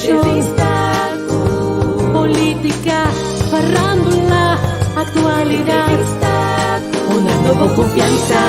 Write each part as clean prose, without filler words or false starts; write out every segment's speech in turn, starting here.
Informashon, polítika, farándula, aktualidat, Honrando bo konfiansa.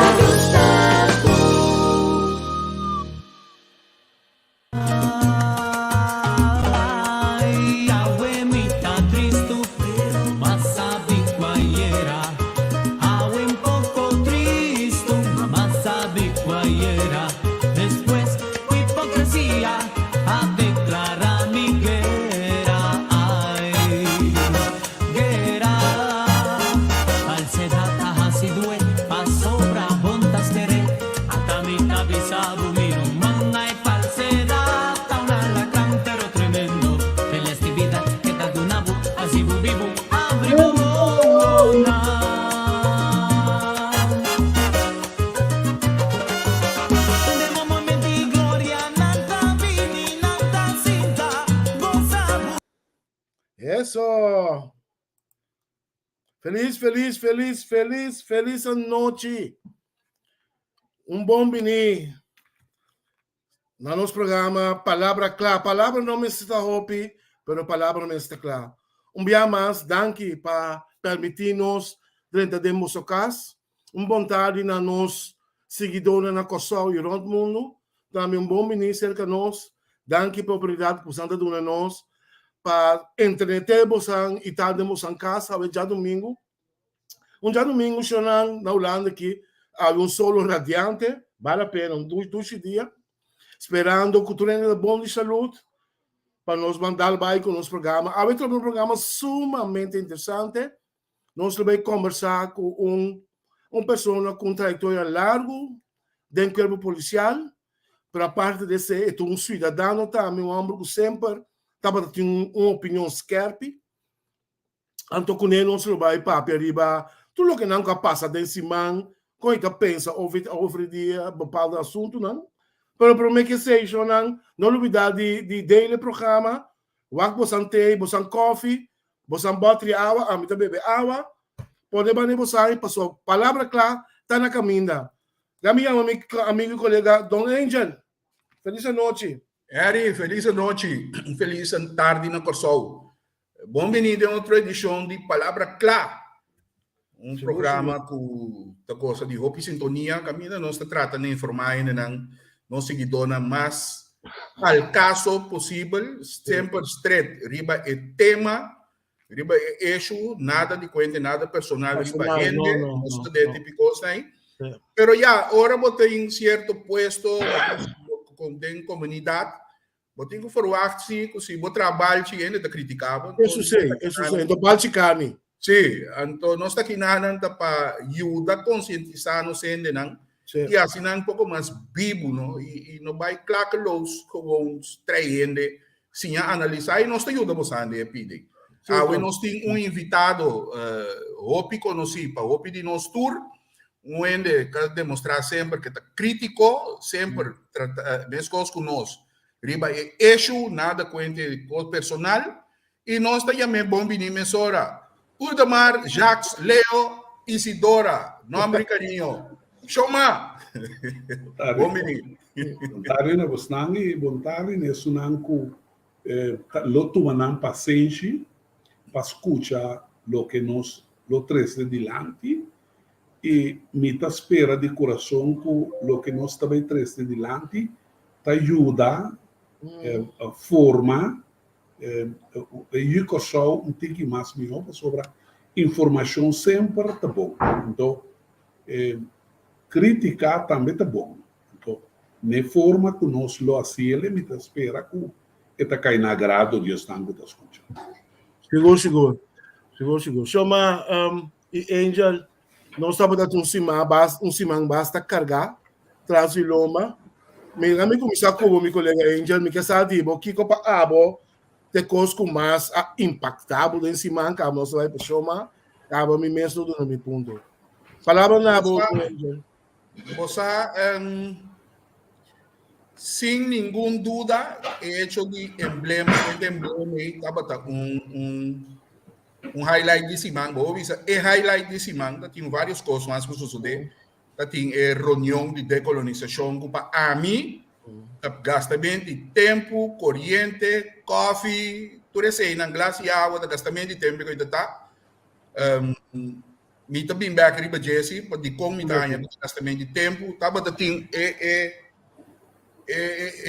Eso! Felis, felis, felis, felis, felis anochi. Un bon bini na nos programa Palabra Kla. Palabra no mester ta hopi, pero palabra mester ta kla. Un bia mas, danki pa permití nos drenta den boso kas. Un bon tardi na nos siguidónan na Kòrsou i rònt mundu. Tambe un bon bini serka nos. Danki pa oportunidat ku bosan ta duna nos pa entretené bosan i ta den bosan kas awe djadumingu. Un djadumingu shonnan na Hulanda aki awe un solo radiante, bale la pena, un dushi dia. Sperando ku tur hende ta bon di salud pa nos ban dal bai ku nos programa. Awe ta un programa sumamente interesante. Nos lo bai kombersá ku un un persona ku un trayektoria largu den kuerpo polisial, pero aparte di esei e ta un siudadano tambe, un hòmber ku semper tabata tin un opinion skèrpi. Anto kuné nos lo bai papia riba tur loke nan ku a pasa den siman, kon e ta pensa over over di bepaldo asuntunan. Pero promé ku esei shownan, no lubidá di di dele programa, wak bosan tei, bosan kòfi, bosan bòtri awa, ami ta bebe awa, pone banda di bosan pasobra Palabra Kla ta na kaminda. Ya mi yama mi amigu i kolega Don Angel. Felis anochi. Harry, felis anochi. Un felis tardi na Kòrsou. Bon bini den otro edishon di Palabra Kla, un programa ku ta gosa di hopi sintonia kaminda nos ta trata na informá hendenan, nos siguidónan mas al kaso posibel, semper stret riba e tema, riba e issue, nada di kuente, nada personal riba hende, nos ta den tipo kosnan ei. Pero ya, ora bo tin sierto puesto den komunidat, Bo tin ku ferwagt si ku si bo traha balchi hende ta kritika bo. Eso si, eso si. Anto balchi karni. Si, anto nos ta kinanan ta pa yuda konsientisá nos hendenan i hasi nan poko mas bibu no i no bai klakeloos gewoon trae hende siña analisá i nos ta yuda boso hende e pidi. Awe nos tin un invitado hopi konosí pa hopi di nos tur, un hende ka demostrá semper ke ta krítiko, semper trata meskos ku nos riba e issue, nada kuente di kos personal, i nos ta yam'é bon bini mesora. Uldemar Jacques Leo Isidora, nòmber i kariño, Shoma! Bon bini. Bon tardi na bosnan i bon tardi na esunnan ku lo tuma nan pasenshi pa skucha loke nos lo trese dilanti i mi ta spera di kurason ku loke nos ta bai trese dilanti ta yuda forma e yu Kòrsou un tiki mas mihó pasobra informashon semper ta bon. Anto krítika tambe ta bon. Anto n'e forma ku nos lo hasiel mi ta spera ku e ta kai na agrado di esnan ku ta skucha. Sigur sigur. Sigur sigur. Shoma i Angel, nos tabata tin un siman bas un siman basta kargá tras di lomba. Mi a mi kuminsá ku bo mi kolega Angel, mi ke sa di bo kiko pa abo te kos ku mas a impaktá bo den siman kaba nos ta bai pa Shoma, kaba mi mes lo duna mi punto. Palabra na bo Angel. Bo sa, sin ningun duda, e hecho di emblema, e emblema ei tabata un, un, un highlight di siman. Bo bisa e highlight di siman, ta tin varios kos mas ku sosodé. Ta tin e reunion di dekolonisashon ku pa ami. Ta gastamento di tempu, koriente, kòfi, tur eseinan, glas di awa, ta gastamento di tempu ku ta ta. Mi ta bin bèk riba dje si, pa dikon mi ta haña ku ta gastamento di tempu. Tabata tin e e e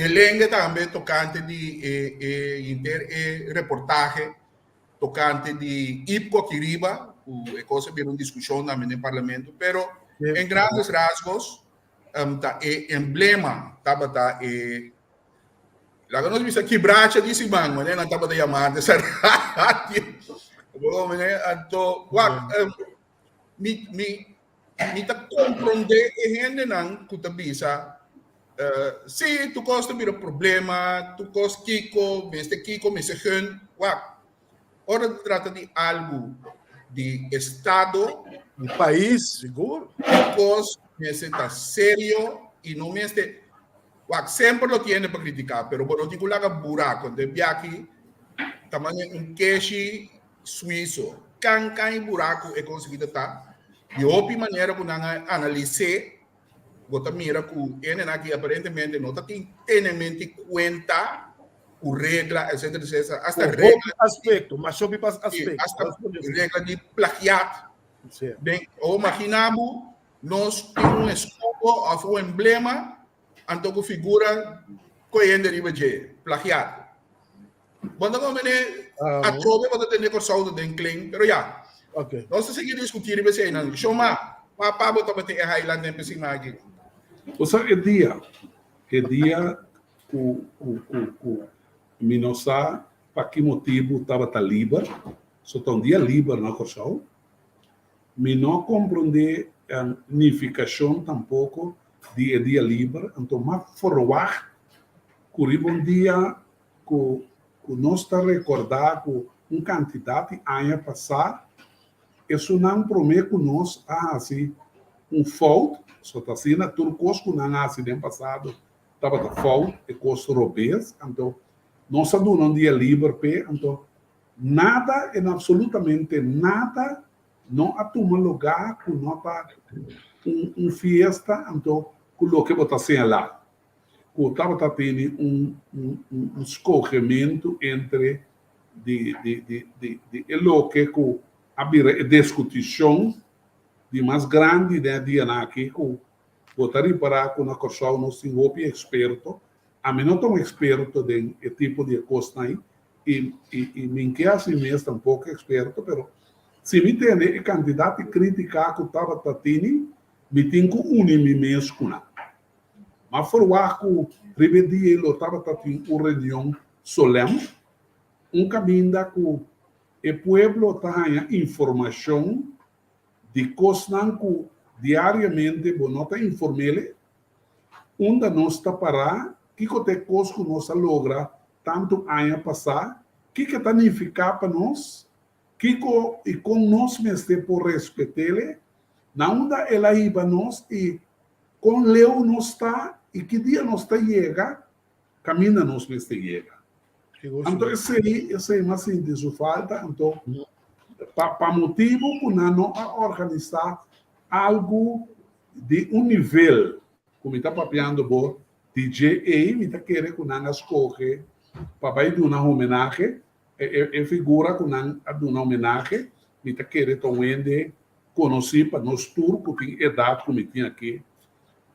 helengue tambe tokante di e e henter e reportahe tokante di IPCO aki riba, ku e kos a bira un diskushon tambe den parlamento, pero en grandes rasgos ta e emblema tabata e laga nos bisa kibracha di siman, manera nan tabata yama antes a radio. Anto, wak, mi, mi, mi ta komprondé e hendenan ku ta bisa, sí, tur kos ta bira problema, tur kos kiko, mester kiko, mester gun. Wak, ora ta trata di algu di estado, Di pais, sigur. Tur kos mester ta serio i no mester, wak, semper lo tiene pa kritiká, pero bo no tin ku laga buraku. Anto e biaha ta manera un keshi suizo. Kan kan e buraku e konsegui ta ta? Di hopi manera ku nan a analis'é, bo ta mira ku hendenan aki aparentemente no ta tin tenemente kuenta ku regla, etcetera, etcetera. Hasta Ku regla hopi aspekto, mas hopi pas Sí, aspekto. hasta regla di plagiat. Sí. Den, o imagina bo, nos tin un escudo of un emblema, anto ku figura ku e hende riba dje, plagiat. Bo ta komprendé? Ah, Atrobe bo ta tende Kòrsou ta den klen, pero ya. Ok. Nos ta sigui diskutí riba eseinan. Shoma, pa pa bo tabata e highlight den p'esei aki? Osea e dia, e dia ku ku ku ku mi no sa pa ki motibu tabata liber, so ta un dia liber na Kòrsou. Mi no a komprondé nifikashon tampoko di e dia liber, anto m'a ferwagt ku riba un dia ku ku nos ta rekordá ku un kantidat di aña pasá esunnan promé ku nos a hasi un fout, so ta asina tur kos ku nan a hasi den pasado tabata fout, e kos robes, anto nos a duna un dia liber p'e, anto nada en absolutamente nada no a tuma lugá ku no ta un un fiesta anto ku loke bo ta señalá. ku tabata tene un un skogementu entre di di di di di e loke ku a bira e diskutishon di mas grandi den e dianan aki ku bo ta ripará ku na Kòrsou nos tin hopi eksperto. Ami no ta un eksperto den e tipo di e kosnan ei i i i mi n'ke hasi mes tampoko eksperto pero si mi tende e kantidat di krítika ku tabata tini mi tin ku uni mi mes ku nan. M'a ferwagt ku riba e dia ei lo tabata tin un reunion solèm, un kaminda ku e pueblo ta haña informashon di kosnan ku diariamente bo no ta inform'el, unda nos ta pará, kiko ta e kos ku nos a logra tantu aña pasá, kiko ta nifiká pa nos, kiko i kon nos mester por respet'el, na unda el a hiba nos i Kon leu nos ta i ki dia nos ta yega kaminda nos mester yega. Anto esei, esei m'a sinti su falta, anto pa pa motibu ku nan no a organisá algu di un nivel ku mi ta papiando bo di dje ei, mi ta kere ku nan a skohe pa bai duna homenahe, e e e figura ku nan a duna homenahe, mi ta kere ta un hende Konosí pa nos tur ku tin edat ku mi tin aki,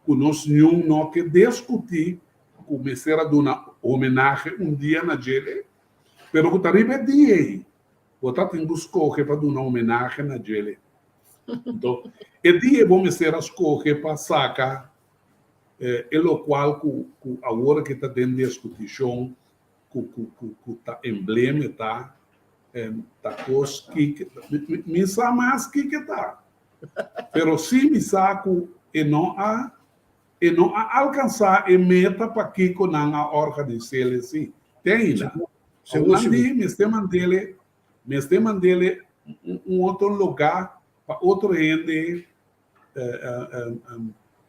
ku nos niun no ke diskutí ku mester a duna homenahe un dia na djele, pero ku ta riba e dia ei bo ta tin ku skohe pa duna homenahe na djele. Anto, e dia ei bo mester a skohe pa saka e lokual ku ku awor aki ta den diskutishon ku ku ku ku ta emblema ta Ta kos ki mi sa mas kiko ta. Pero si mi sa ku e no a e no a alkansá e meta pa kiko nan a organis'el si. Te ainda. Sigur nan di mester mand'el mester mand'el un otro lugá pa otro hende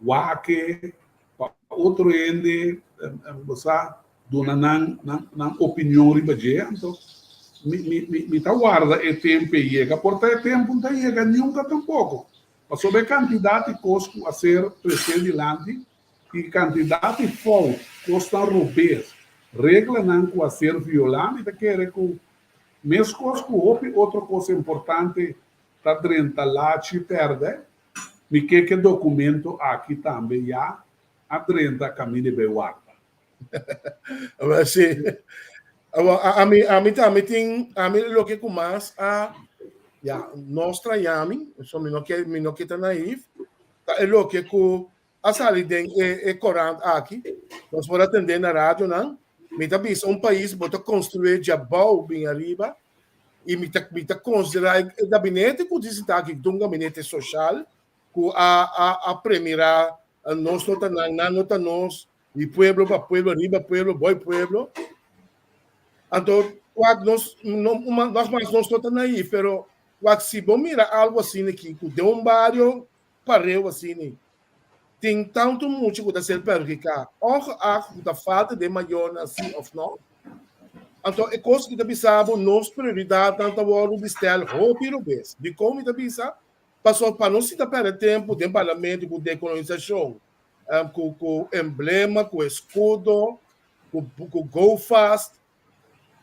wak e, pa otro hende bo sa duna nan nan opinion riba dje. Anto mi mi mi mi ta warda e tempu e yega, por ta e tempu no ta yega nunka tampoko, pasobra e kantidat di kos ku a ser trese dilanti. I kantidat di fout, kosnan robes, reglanan ku a ser violá, mi ta kere ku meskos ku hopi otro kos importante ta drenta lachi pèrdè, mi ke ku e dokumento aki tambe ya a drenta kaminda bai warda. Sí. Ami, ami tambe tin, ami loke ku mas a, ya, no straña mi, so mi no ke, mi no ke ta naïef, ta e loke ku a sali den e korant aki, nos por a tende na radionan, mi ta bisa un pais bo ta konstrué djabou bin ariba i mi ta mi ta konsiderá e gabinete ku tin sintá aki ta un gabinete soshal ku a a a premirá nos no ta nan, nan no ta nos, di pueblo pa pueblo, riba pueblo, boi pueblo. Anto wak nos no nos mas nos no ta naïef, pero wak si bo mira algo asina aki ku den un bario pareu asina tin tantu mucha ku ta ser perhudiká, ongeacht ku ta falta den mayornan si òf no. Anto e kos ki ta bisa bo nos prioridatnan ta wòrdu di stèl hopi robes. Dikon mi ta bisa? Pasobra pa nos si ta pèrdè tempu den parlamento ku dekolonisashon, ku ku emblema, ku eskudo, ku ku go fast,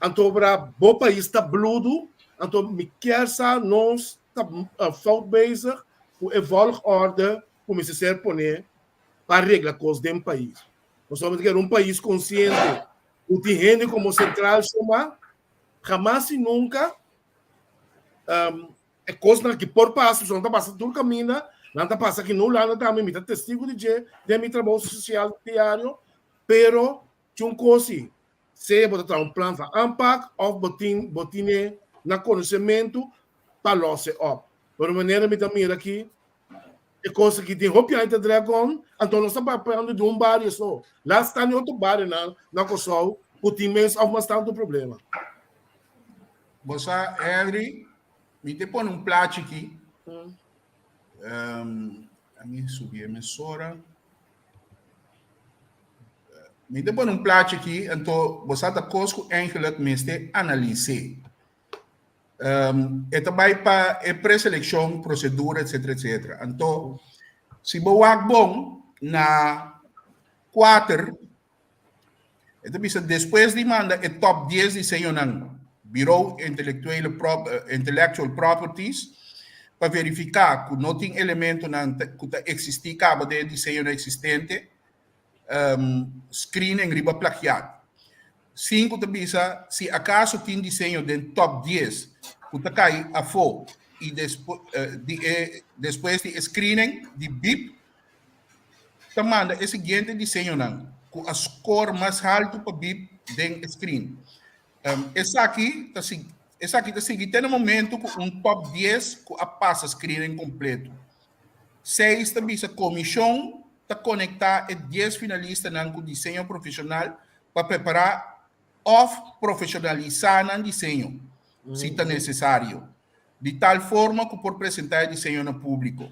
anto bra bo pais ta bludu, anto mi kier sa nos ta fout bezig ku e volgorde ku mester ser pone pa regla kos den pais. Pasobra mi ta kere un pais konsiente ku tin hende komo sentral shoma, hamas i nunka e kosnan ki por pasa, pasobra nan ta pasa tur kaminda, nan ta pasa aki na Hulanda tambe, mi ta testigu di dje den mi trabou sosial diario, pero tin un kos si, Sea bo ta traha un plan van aanpak of bo tin bo tine na konosementu pa los e op. Pero manera mi ta mira aki, e kos aki tin hopi aña ta drag on, anto nos ta papiando di un bario so. Laat staan di otro barionan na Kòrsou ku tin mes of mas tantu problema. Bo sa, Henry, mi te pone un plachi aki. Mi subi e mesora. Mi ta pone un plachi aki, anto bo sa ta kos ku eigenlijk mester analis'é. Um, e ta bai pa e preselekshon, prosedura, etcetera, etcetera. Anto, si bo wak bon na kuater, e ta bisa despues di manda e top dies diseñonan Bureau Intellectuele Prop, Intellectual Properties pa verifiká ku no tin elementonan ku ta eksistí kaba den e diseñonan eksistente, um, screening riba plagiat. Sinku ta bisa si akaso tin diseño den top dies ku ta kai afó i despu, di e despues di e screening di BIP ta manda e siguiente diseñonan ku a score mas haltu pa BIP den e screen. Esaki ta esaki ta sigui te na momento ku un top dies ku a pasa screening kompleto. Seis ta bisa komishon ta konektá e dies finalistanan ku diseño profeshonal pa prepará òf profeshonalisá nan diseño, si ta nesesario, di tal forma ku por presentá e diseño na públiko.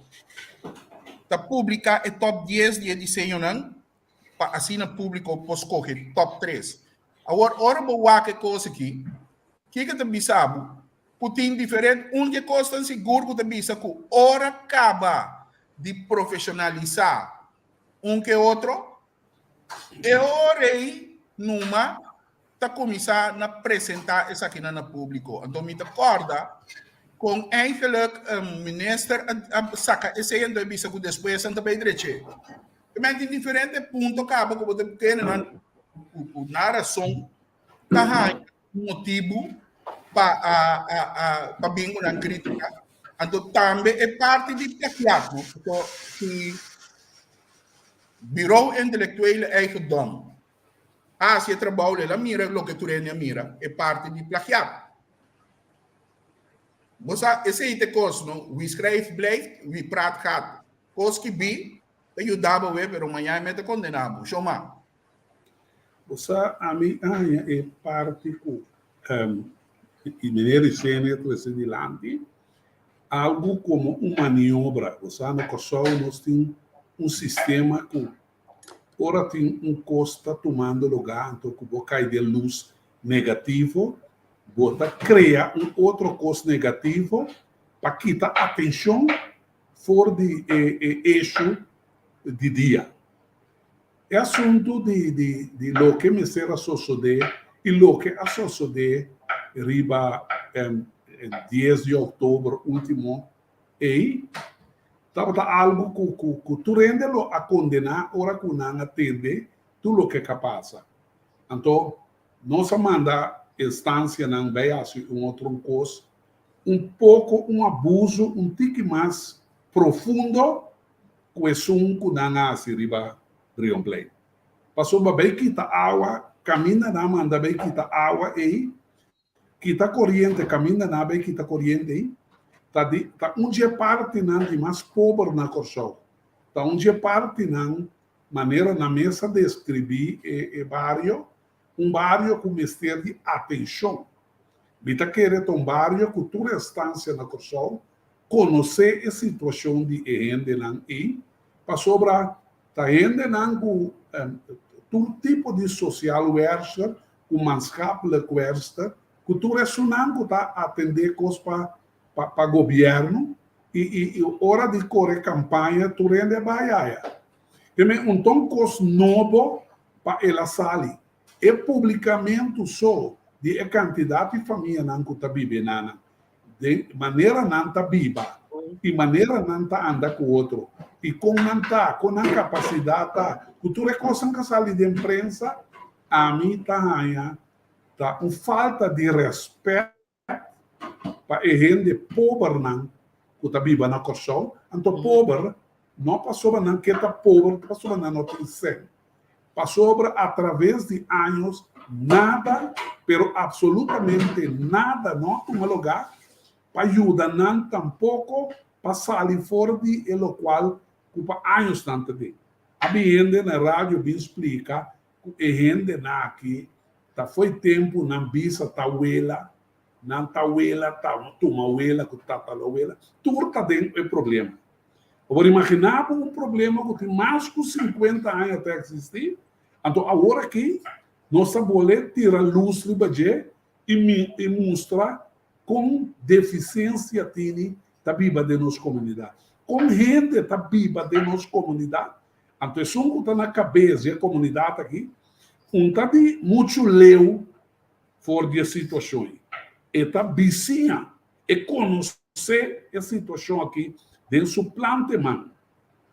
Ta publiká e top dies di e diseñonan pa asina públiko por skohe top tres. Awor, ora bo wak e kos aki, kiko ta bisa bo? Ku tin diferente, un di e kosnan sigur ku ta bisa ku ora kaba di profeshonalisá un ke otro, e ora ei numa ta kuminsá na presentá esakinan na públiko. Anto mi ta kòrda kon eigenlijk minister a saka esei anto e bisa ku despues nan ta bai drech'é. Men tin diferente punto kaba ku bo ta kende nan ku na rason ta haña un motibu pa a a a pa bin ku nan kritika. Anto tambe e parti di plagiat, no? Paso si Bureau Intellectuele Eigendom a hasi e trabou, el a mira loke tur hende a mira, e parti di plagiat. Bo sa, esei ta e kos, no? Wie schrijft blijft, wie praat gaat. Kos ki bi ta yuda bo we, pero mañana e mester kondena bo. Shoma. Bo sa, ami a haña e parti ku meneer Ricene a trese dilanti, algu komo un maniobra. Bo sa, na Kòrsou nos tin un sistema ku ora tin un kos ta tumando lugá, anto ku bo kai den lus negativo, bo ta krea un otro kos negativo pa kita atenshon for di e issue di dia. E asuntu di di di loke mester a sosodé i loke a sosodé riba dies di òktober último ei tabata algu ku ku ku tur hende lo a kondená ora ku nan a tende tur loke ka pasa. Anto nos a manda instansianan bai hasi un otro kos un poko un abuso un tiki mas profundo ku esun ku nan a hasi riba Brionplein. Pasobra bai kita awa kaminda nan manda bai kita awa ei, kita koriente kaminda nan bai kita koriente ei, ta di ta un dje partinan di mas pober na Kòrsou. Ta un dje partinan manera nan mes a deskribí e e bario, un bario ku mester di atenshon. Mi ta kere ta un bario ku tur instansia na Kòrsou konosé e situashon di e hendenan ei, pasobra ta hendenan ku tur tipo di sosial werster, ku maatschappelijk werster, ku tur esunnan ku ta atendé kos pa pa gobièrnu i i ora di kore kampaña tur hende a bai aya. Te men un ton kos nobo pa el a sali. E publikamentu so di e kantidat di famianan ku ta biba enanan, den manera nan ta biba i manera nan ta anda ku otro i kon nan ta, kon nan kapasidat ta, ku tur e kosnan ku a sali den prensa, ami ta haña ta un falta di rèspèt pa e hende pobernan ku ta biba na Kòrsou. Anto pober no pasobra nan ke ta pober, pasobra nan no tin sèn. Pasobra atraves di años nada, pero absolutamente nada no a tuma lugá pa yuda nan tampoko pa sali for di e lokual ku pa años nan ta den. A bin hende na radio bin splika ku e hendenan aki ta fo'i tempu nan bisa ta wela, nan ta wela ta tuma wela ku tatalawela, tur ta den e problema. Bo por imaginá bo un problema ku tin mas ku sinkuenta aña ta eksistí? Anto awor aki nos ta bolé tira lus riba dje i i mustra kon defisiensia tini ta biba den nos komunidat. Kon hende ta biba den nos komunidat. Anto esun ku ta na kabes di e komunidat aki un ta di muchu leu for di e situashon ei. E ta bisiña. E konosé e situashon aki den su planteman.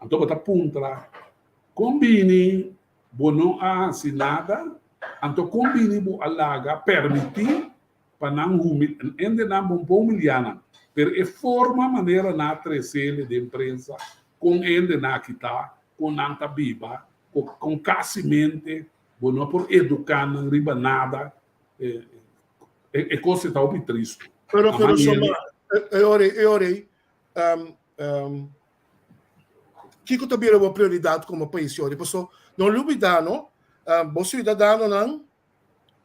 Anto bo ta puntra, Kon bini bo no a hasi nada? Anto kon bini bo a laga permití pa nan humi hende nan bo por humiliá nan? Pero e forma manera nan a tres'é den prensa, kon hende nan aki ta, kon nan ta biba, kon kasimente bo no por eduká nan riba nada, E kos ta hopi tristu. Pero, pero, soma, e ora, e ora, um, um, kiko ta bira bo prioridad como país yori? Paso, no lubida, no? Um, bo ciudadanonan,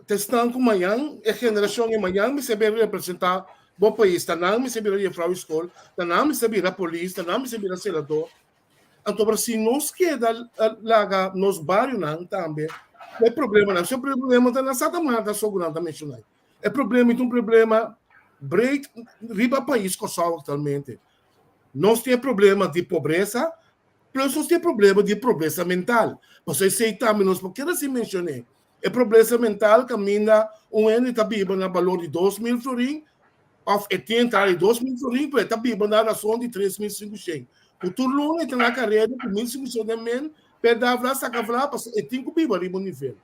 te esnan ku mañan, e generacion e mañan mester bira representa bo país. Ta nan mester bira juffrouw di school, ta nan mester bira polis, ta nan mester bira senador. Anto pero si nos keda laga nos barionan tambe e problemanan, si e problema ta na Santa Marta so ku nan ta menshoná. E problema ta un problema breed riba pais Kòrsou aktualmente. Nos tin e problema di pobresa, plus nos tin e problema di pobresa mental. Pasobra esei tambe nos por keda sin menshoné. E pobresa mental kaminda un hende ta biba na balor di 2000 florin òf e tin entrada di 2000 florin pero e ta biba na rason di 3500. Ku tur luna e ta na kareda ku 1500 den men per da vla saka vla pasobra e tin ku biba riba un nivel.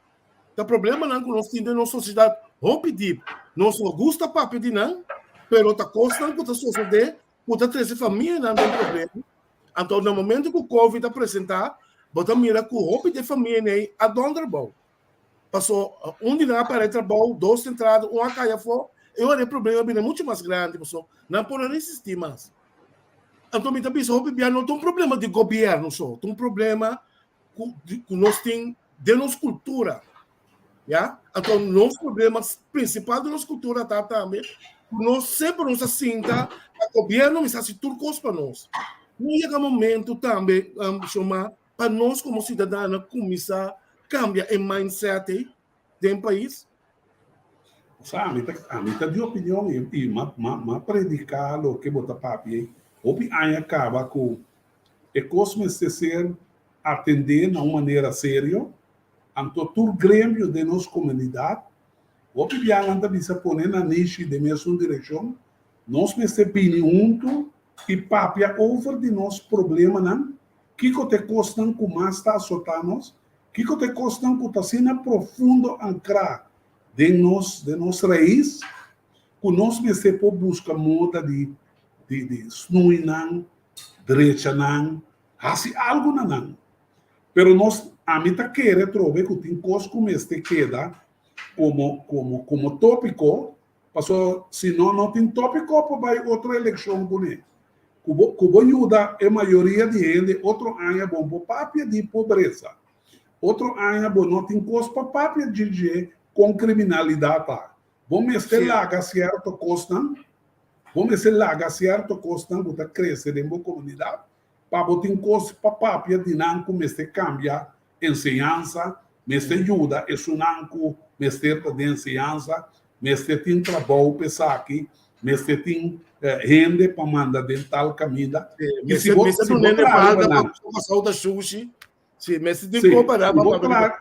Ta problemanan ku nos tin den nos sosiedat hopi dip. Nos no gusta papia di nan pero ta kosnan ku ta sosodé ku ta trese famianan den problema. Anto na momento ku covid a presentá bo ta mira ku hopi di e famianan ei a dònder bou. Paso un di nan a pèrdè trabou, dos ta entrada, un a kai afó, e ora e problema a bira muchu mas grandi paso nan por a resistí mas. Anto mi ta bisa hopi bia no ta un problema di gobièrnu so, ta un problema ku ku nos tin den nos kultura. Ya? Anto nos problema prinsipal di nos kultura ta tambe ku nos semper nos a sinta pa gobièrnu mester hasi tur kos pa nos. No yega momento tambe, Xiomara, pa nos komo siudadano kuminsá kambia e mindset ei den pais? Sa, ami ta, ami ta di opinion i, i m'a, m'a, m'a prediká loke bo ta papia ei hopi aña kaba ku e kos mester ser. atendé na un manera serio, anto tur gremio den nos komunidat, hopi bia nan ta bisa pone nan nishi den mesun direkshon, nos mester bini huntu i papia over di nos problemanan, kiko ta e kosnan ku mas ta asotá nos, kiko ta e kosnan ku ta asina profundo ankrá den nos den nos rais, ku nos mester por buska moda di di di snui nan, drecha nan, hasi algu na nan. Pero nos, ami ta kere atrobe ku tin kos ku mester keda komo komo komo tópiko, pasobra si no no tin tópiko por bai otro elekshon kuné. Ku bo ku bo yuda e mayoria di hende otro aña bo por papia di pobresa. Otro aña bo no tin kos pa papia dje kon kriminalidat ta. Bo mester laga sierto kosnan, bo mester laga sierto kosnan ku ta krese den bo komunidat pa bo tin kos pa papia di nan ku mester kambia enseñansa, mester yuda esunnan ku mester ta den enseñansa, mester tin trabou pa esaki, mester tin hende pa manda den tal kaminda. I si bo si bo traha riba nan. Si, mester tin kos pa traha.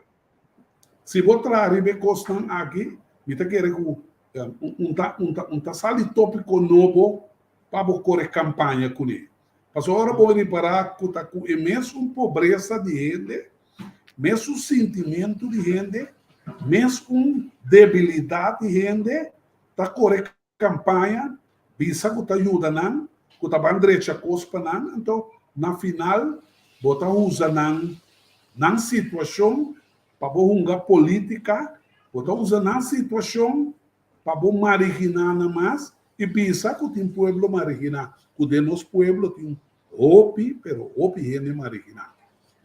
Si bo traha riba e kosnan aki, mi ta kere ku un ta un ta un ta sali tópiko nobo pa bo kore kampaña kuné. Pasobra ora bo ripará ku ta ku e mesun pobresa di hende, mesun sintimentu di hende, mesun debilidat di hende ta kore kampaña, bisa ku ta yuda nan, ku ta ban drecha kos pa nan, anto na final bo ta usa nan nan situashon pa bo hunga polítika, bo ta usa nan situashon pa bo mariginá nan mas i bisa ku tin pueblo mariginá, ku den nos pueblo tin hopi, pero hopi hende mariginá.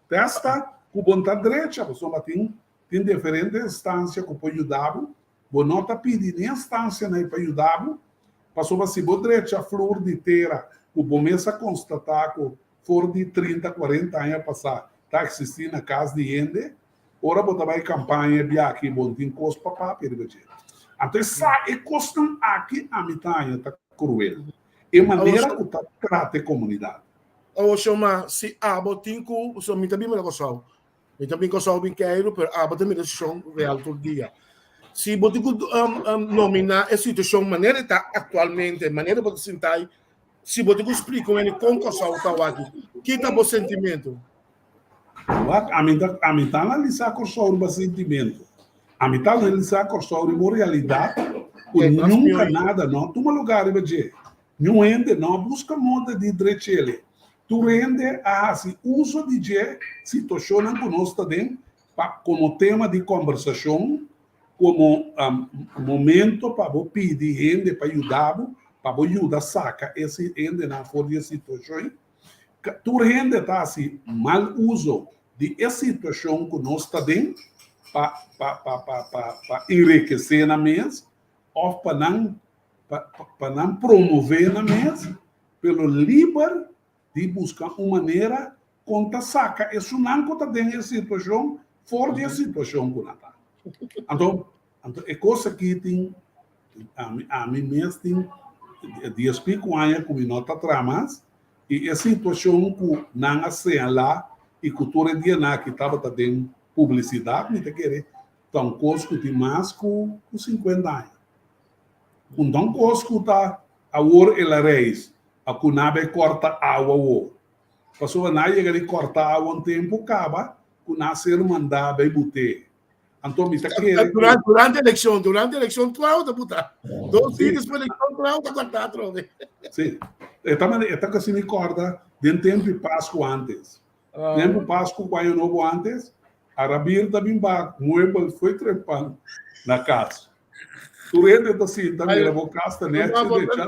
Te asta ku bo no ta drecha, pasobra tin tin diferente instansia ku por yuda bo, Bo no ta pidi ni instansianan ei pa yuda bo, pasobra si bo drecha flur di tera ku bo mes a konstatá ku for di trinta, kuarenta aña pasá ta eksistí na kas di hende, ora bo ta bai kampaña e biaha bo no tin kos pa papia riba dje. Anto e sa e kosnan aki ami ta haña ta kruel, e manera ku ta trata e komunidat. Awor, Shoma, si abo tin ku, pasobra mi ta biba na Kòrsou, Mi ta bin Kòrsou bin keiru, pero abo ta mira situashon real tur dia. Si bo tin ku nominá e situashon manera e ta aktualmente, manera bo ta sinta ei, si bo tin ku splika un hende kon Kòrsou ta awaki, ki ta bo sentimentu? Wak, ami ta, ami ta analisá Kòrsou riba sentimentu. Ami ta analisá Kòrsou riba un realidat ku nunka nada no a tuma lugá riba dje. Niun hende no a buska moda di drech'ele. Tur hende a hasi uso di dje situashonnan ku nos ta den pa komo tema di kòmbersashon, komo momento pa bo pidi hende pa yuda bo, pa bo yuda saka e hendenan for di e situashon. Tur hende ta hasi mal uso di e situashon ku nos ta den pa pa pa pa pa enrekesé nan mes òf pa nan pa pa nan promové nan mes, pero liber di buska un manera kon ta saka esunnan ku ta den e situashon for di e situashon ku nan ta. Anto, anto e kos aki tin, ami, ami mes tin dies piku aña ku mi no ta traha mas, i e situashon ku nan a señalá i ku tur e dianan aki tabata den publisidat, mi ta kere ta un kos ku tin mas ku sinkuenta aña. Un don kos ku ta awor el a reis a ku nan bai kòrta awa awor. Pasobra nan a yega di kòrta awa un tempu kaba ku nan a ser mandá bai but'é. Anto mi ta kere ku. Durante elekshon, durante elekshon tur awa ta butá. Dos dia despues elekshon tur awa ta kòrtá atrobe. Sí. E ta e ta kasi mi kòrda den tempu di Pasku ántes. Tempu Pasku ku Año Nobo ántes, Arabir ta bin bak muebel fo'i trempan na kas. Tur hende ta sinta mira bo kas ta nèchi drecha.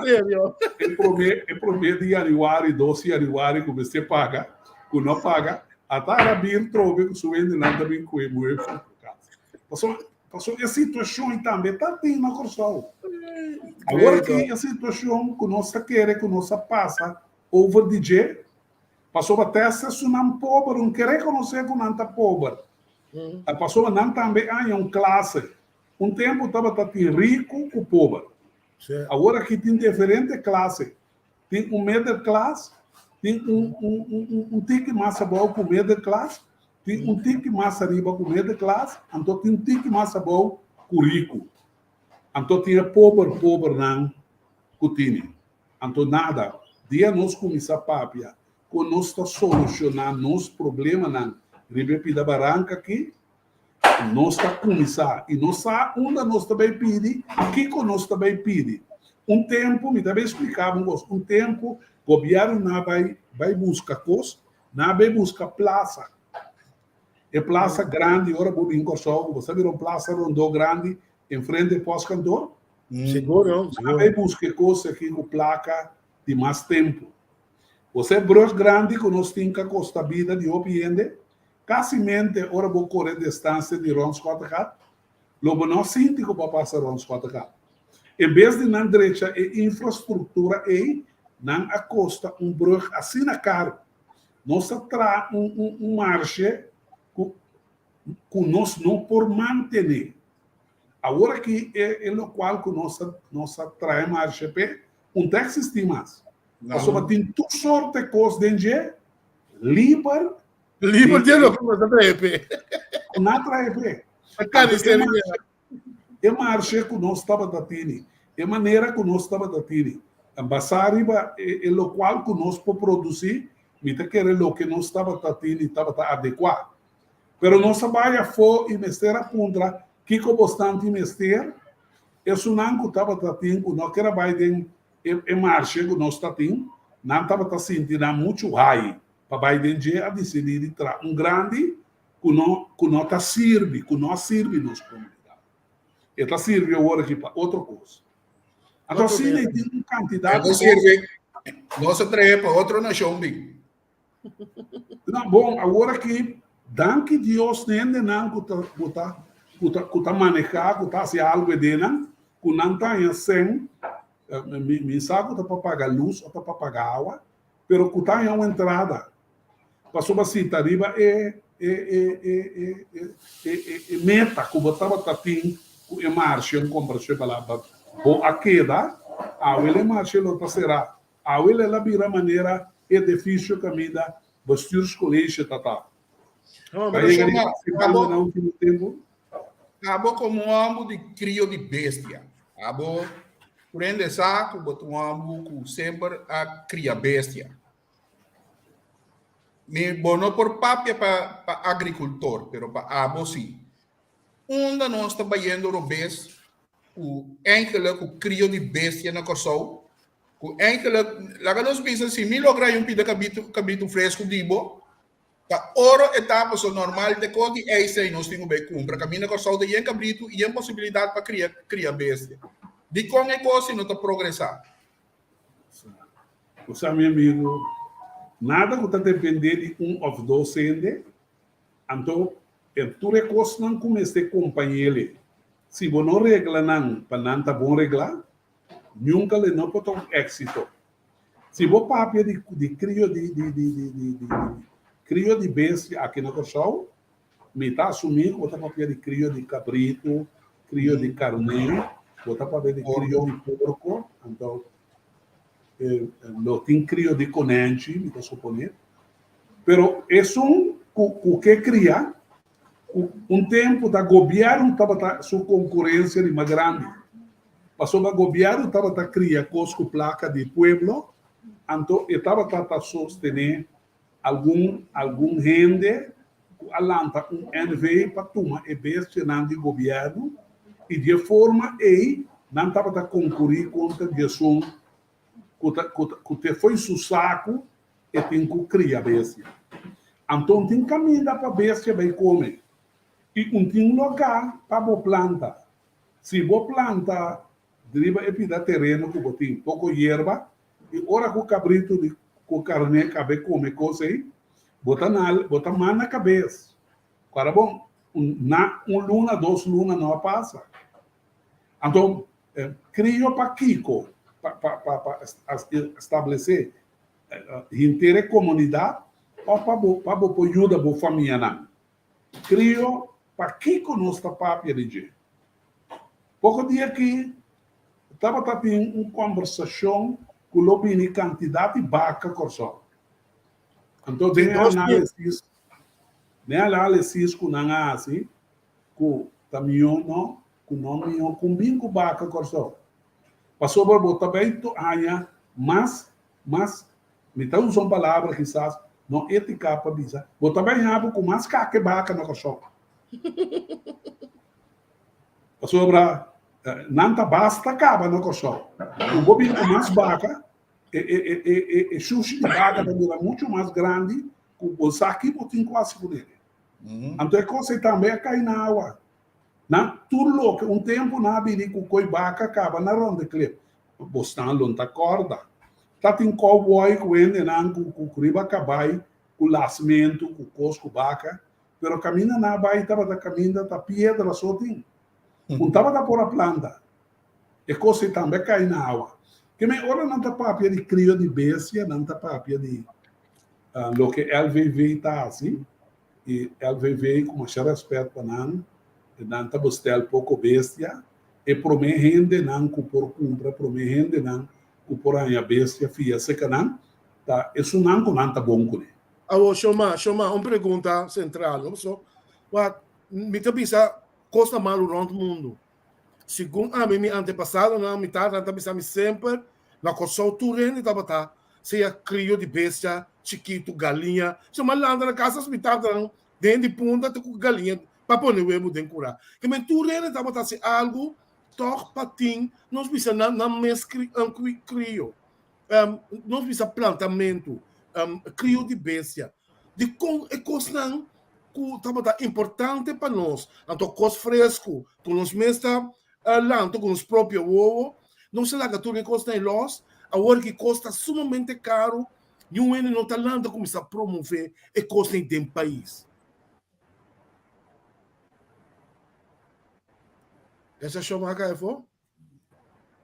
E promé e promé di yanüari, dos di yanüari ku mester paga, ku no paga, ata Arabir trobe ku su hendenan ta bin kue muebel fo'i bo kas. Pasobra pasobra e situashon ei tambe ta tin na Kòrsou. Awor aki e situashon ku nos ta kere ku nos a pasa over di dje, Pasobra tèst esunnan pober un ke rekonosé ku nan ta pober. Pasobra nan tambe haña un klase. Un tempu tabata tin riku ku pober. Awor aki tin diferente klase. Tin un middle class, Tin un un un un tiki mas abou ku middelklas, tin un tiki mas ariba ku middelklas, anto tin un tiki mas abou ku riku. Anto tin e pober pobernan ku tini. Anto nada, dia nos kuminsá papia kon nos ta solushoná nos problemanan riba e pida baranka aki, Nos ta kuminsá i nos sa unda nos ta bai pidi, kiko nos ta bai pidi. Un tempu, mi ta bai spliká bo un kos, un tempu gobièrnu nan a bai bai buska kos, nan a bai buska plasa. E plasa grandi, ora bo bin Kòrsou, bo sa mira un plasa rondó grandi enfrente pòstkantor? Sigur, Nan a bai buska e kos aki ku plaka di mas tempu. Bo sa e brùg grandi ku nos tin ka kosta bida di hopi hende? Kasimente ora bo kore distansia di rònt Schottegat, lo bo no sinti ku bo a pasa rònt Schottegat. En bes di nan drecha e infrastruktura ei, nan a kosta un brùg asina karu. Nos a traha un un un marshe ku ku nos no por mantené. Awor aki e e lokual ku nos a nos a traha e marshe p'e, un ta eksistí mas. Pasobra tin tur sorte kos den dje, liber. Liber di loke nos a trae p'e. Ku nan a trae p'e. A kariseria. E marshe ku nos tabata tini, e manera ku nos tabata tini, basá riba e lokual ku nos por produsí, mi ta kere loke nos tabata tini tabata adekuá. Pero nos a bai afó i mester a puntra kiko bosnan tin mester. Esunnan ku tabata tin ku no ker a bai den E marshe ku nos ta tin, nan tabata sinti nan muchu hai pa bai den dje a disidí di traha un grandi ku no ku no ta sirbi, ku no a sirbi nos komunidat. E ta sirbi awor aki pa otro kos. Anto asina e tin un kantidat di kos. Nos a trahe pa otro nashon bin. No, bon, awor aki, danki Dios na hendenan ku ta, ku ta, ku ta, ku ta manehá, ku ta hasi algu e denan, ku nan ta haña sèn, mi, mi sa ku ta pa paga lus o ta pa paga awa, pero ku ta haña un entrada. Pasobra si ta riba e, e, e, e, e, e, e, e, e meta ku bo tabata tin ku e marshe, un komparashon e palabra, bo a keda, awe e marshe lo ta será. Awel el a bira manera e edifisio kaminda Bestuurscollege ta ta. Pa yega di partisipante na ultimo tempu. Abo komo un hòmber di krio di bestia, abo prende sa ku bo ta un hòmber ku semper a kria bestia. Mi bo no por papia pa pa agrikultor, pero pa abo si. Unda nos ta bayendo robes ku enkele ku krio di bestia na Kòrsou Ku enkele, laga nos bisa si mi logra hay un pida kabitu, kabitu fresku di bo, ta oro e ta paso normal te kos di ijs ei nos tin ku bai kumpra. Kaminda Kòrsou ta yen kabritu i yen posibilidat pa kria, kria bestia. Dikon e kos si no ta progresá? Bo sa mi amigu, nada ku ta dependé di un òf dos hende, anto e tur e kosnan ku mester kompañ'é, si bo no regla nan pa nan ta bon reglá, Nunca le no por ta un éxito. Si bo papia di di crio di di di di di di crio di bestia aki na Kòrsou, mi ta asumí ku bo ta papia di crio di kabritu, crio di karné, bo ta papia di crio di porko, anto lo tin crio di konènchi, mi ta suponé. Pero esun ku ku ke kria, ku un tempu ta gobièrnu tabata su konkurensia di mas grandi. Pasobra gobièrnu tabata kria kos ku plaka di pueblo, anto e tabata ta sostené algun algun hende ku a lanta un NV pa tuma e bestianan di gobièrnu i di e forma ei nan tabata konkurí kontra di esun ku ta ku ta ku te fo'i su saku e tin ku kria bestia. Anto un tin kaminda pa bestia bai kome i un tin lugá pa bo planta. Si bo planta riba e pida tereno ku bo tin poko yerba i ora ku kabritu di ku karné kabe kome kos ei, bo ta na bo ta manda kabes. Kora bon, un na un luna dos luna no a pasa. Anto krio pa kiko? Pa pa pa pa establesé henter e komunidat òf pa bo pa bo por yuda bo famianan? Krio, pakiko nos ta papia di dje? Poko dia aki tabata tin un kombersashon ku lo bini kantidat di baka Kòrsou. Anto den e análisis, den e análisis ku nan a hasi, ku ta mihó no, ku no mihó ku bin ku baka Kòrsou. Pasobra bo ta bai haña mas, mas, mi ta usa un palabra kisas no étika pa bisa, bo ta bai haña bo ku mas kaka e baka na Kòrsou. Pasobra nan ta basta kaba na Kòrsou. Ku bo bin ku mas baka, e e e e e e shushi di baka ta bira muchu mas grandi ku bo sa ki bo tin ku hasi kuné. Anto e kos ei tambe a kai na awa. Nan tur loke un tempu nan a bini ku koi baka kaba na Rondeklip. Bosnan lo ta kòrda. Ta tin kòwbòi ku hendenan ku ku riba kabai ku lasmentu ku kos ku baka. Pero kaminda nan a bai tabata kaminda ta piedra so tin. Un tabata por a planta. E kos ei tambe a kai na awa. Ke men ora nan ta papia di krio di bestia, nan ta papia di loke LVV ta hasi. I LVV ku masha rèspèt pa nan, nan ta bestèl poko bestia. E promé hendenan ku por kumpra, promé hendenan ku por haña bestia fia serka nan, ta esunnan ku nan ta bon kuné. Awor, Shoma, Shoma, un pregunta sentral, no? Paso, wak, mi ta bisa kos ta malu rònt mundu. Segun ami, mi antepasadonan, mi tatanan ta bisa mi semper, na Kòrsou tur hende tabata sea krio di bestia chikitu, galiña. So mi a lanta na kas as mi tatanan den di punta te ku galiña pa pone webu den kurá. Ke men tur hende tabata hasi algu tòg pa tin nos bisa nan nan mes krio. Nos bisa plantamentu, krio di bestia. Dikon e kosnan ku tabata importante pa nos, anto kos fresku ku nos mes ta lanta ku nos propio wowo, nos a laga tur e kosnan ei lòs. Awor ki kos ta sumamente karu, niun hende no ta lanta kuminsá promové e kosnan ei den pais. Esa shon a kai afó?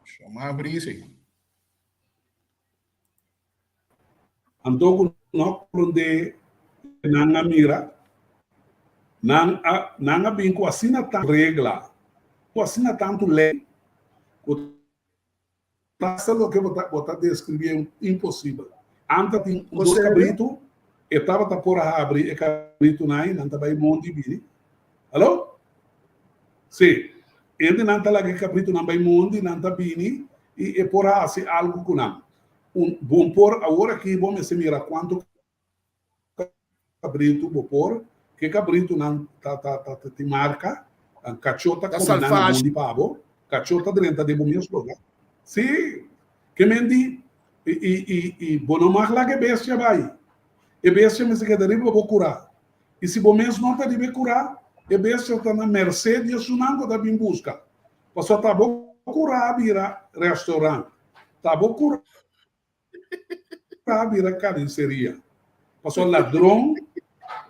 Shon a abrí, si. Anto ku no komprondé nan a mira, nan a nan a bin ku asina tantu regla, ku asina tantu lei, ku ta hasta loke bo ta bo ta deskribí e imposibel. Anta tin un dos kabritu, e tabata por a habri e kabritunan ei, nan ta bai mondi bini. Alo? Sí. Hendenan ta laga e kabritunan bai mondi, nan ta bini i e por hasi algu ku nan. Un bon por awor aki bo mester mira kuantu kabritu bo por, ke kabritunan ta ta ta tin marka, kachó ta Ta kome nan na salvashi. mondi pa bo, kachó ta drenta den bo mes loga. Sí, ke men di i i i i bo no mag laga e bestia bai. E bestia mester keda riba bo kurá. I si bo mes no ta riba e kurá, e bestia ta na mersé di esunnan ku ta bin buska. Pasobra ta bo kurá bira restaurant, ta bo kurá bira karniseria. Pasobra ladron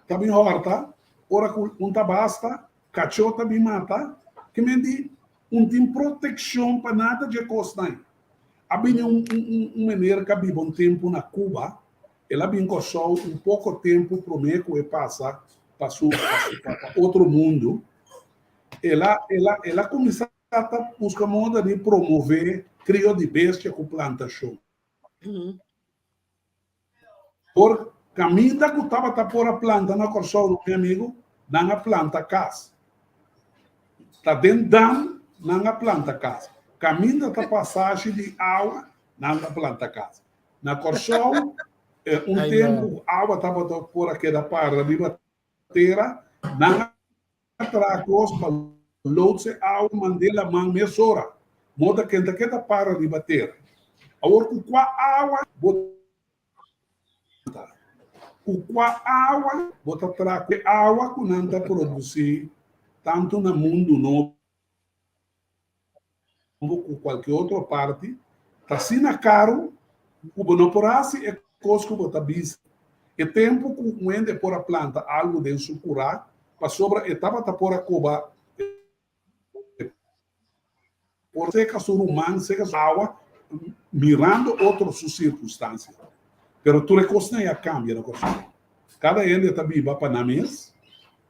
ta bin hòrta, ora ku un ta basta, kachó ta bin mata. Ke men di, un tin protekshon pa nada dje kosnan. A bini un un meneer ku a biba un tempu na Cuba, El a bin Kòrsou un poko tempu promé ku e pasa pa su pa pa otro mundu. El a el a el a kuminsá ta buska moda di promové krio di bestia ku plantashon. Por kaminda ku tabata por a planta na Kòrsou, mi amigu, nan a planta kas. Ta den dam nan a planta kas. Kaminda ta pasashi di awa, nan a planta kas. Na Kòrsou, un tempu ku awa tabata por a keda para riba tera, nan a traha kos pa loods e awa mand'é laman mesora. Moda ken ta keda para riba tera. Awor ku kua awa bo ta? Ku kua awa bo ta traha? Ku e awa ku nan ta produsí tantu na mundu nobo ku kualke otro parti ta asina karu ku bo no por hasi e kos ku bo ta bisa. E tempu ku un hende por a planta algu den su kurá pasobra e tabata por a koba e por seka su ruman, seka su awa mirando otro su sirkunstansia. Pero tur e kosnan a kambia na Kòrsou. Kada hende ta biba pa nan mes.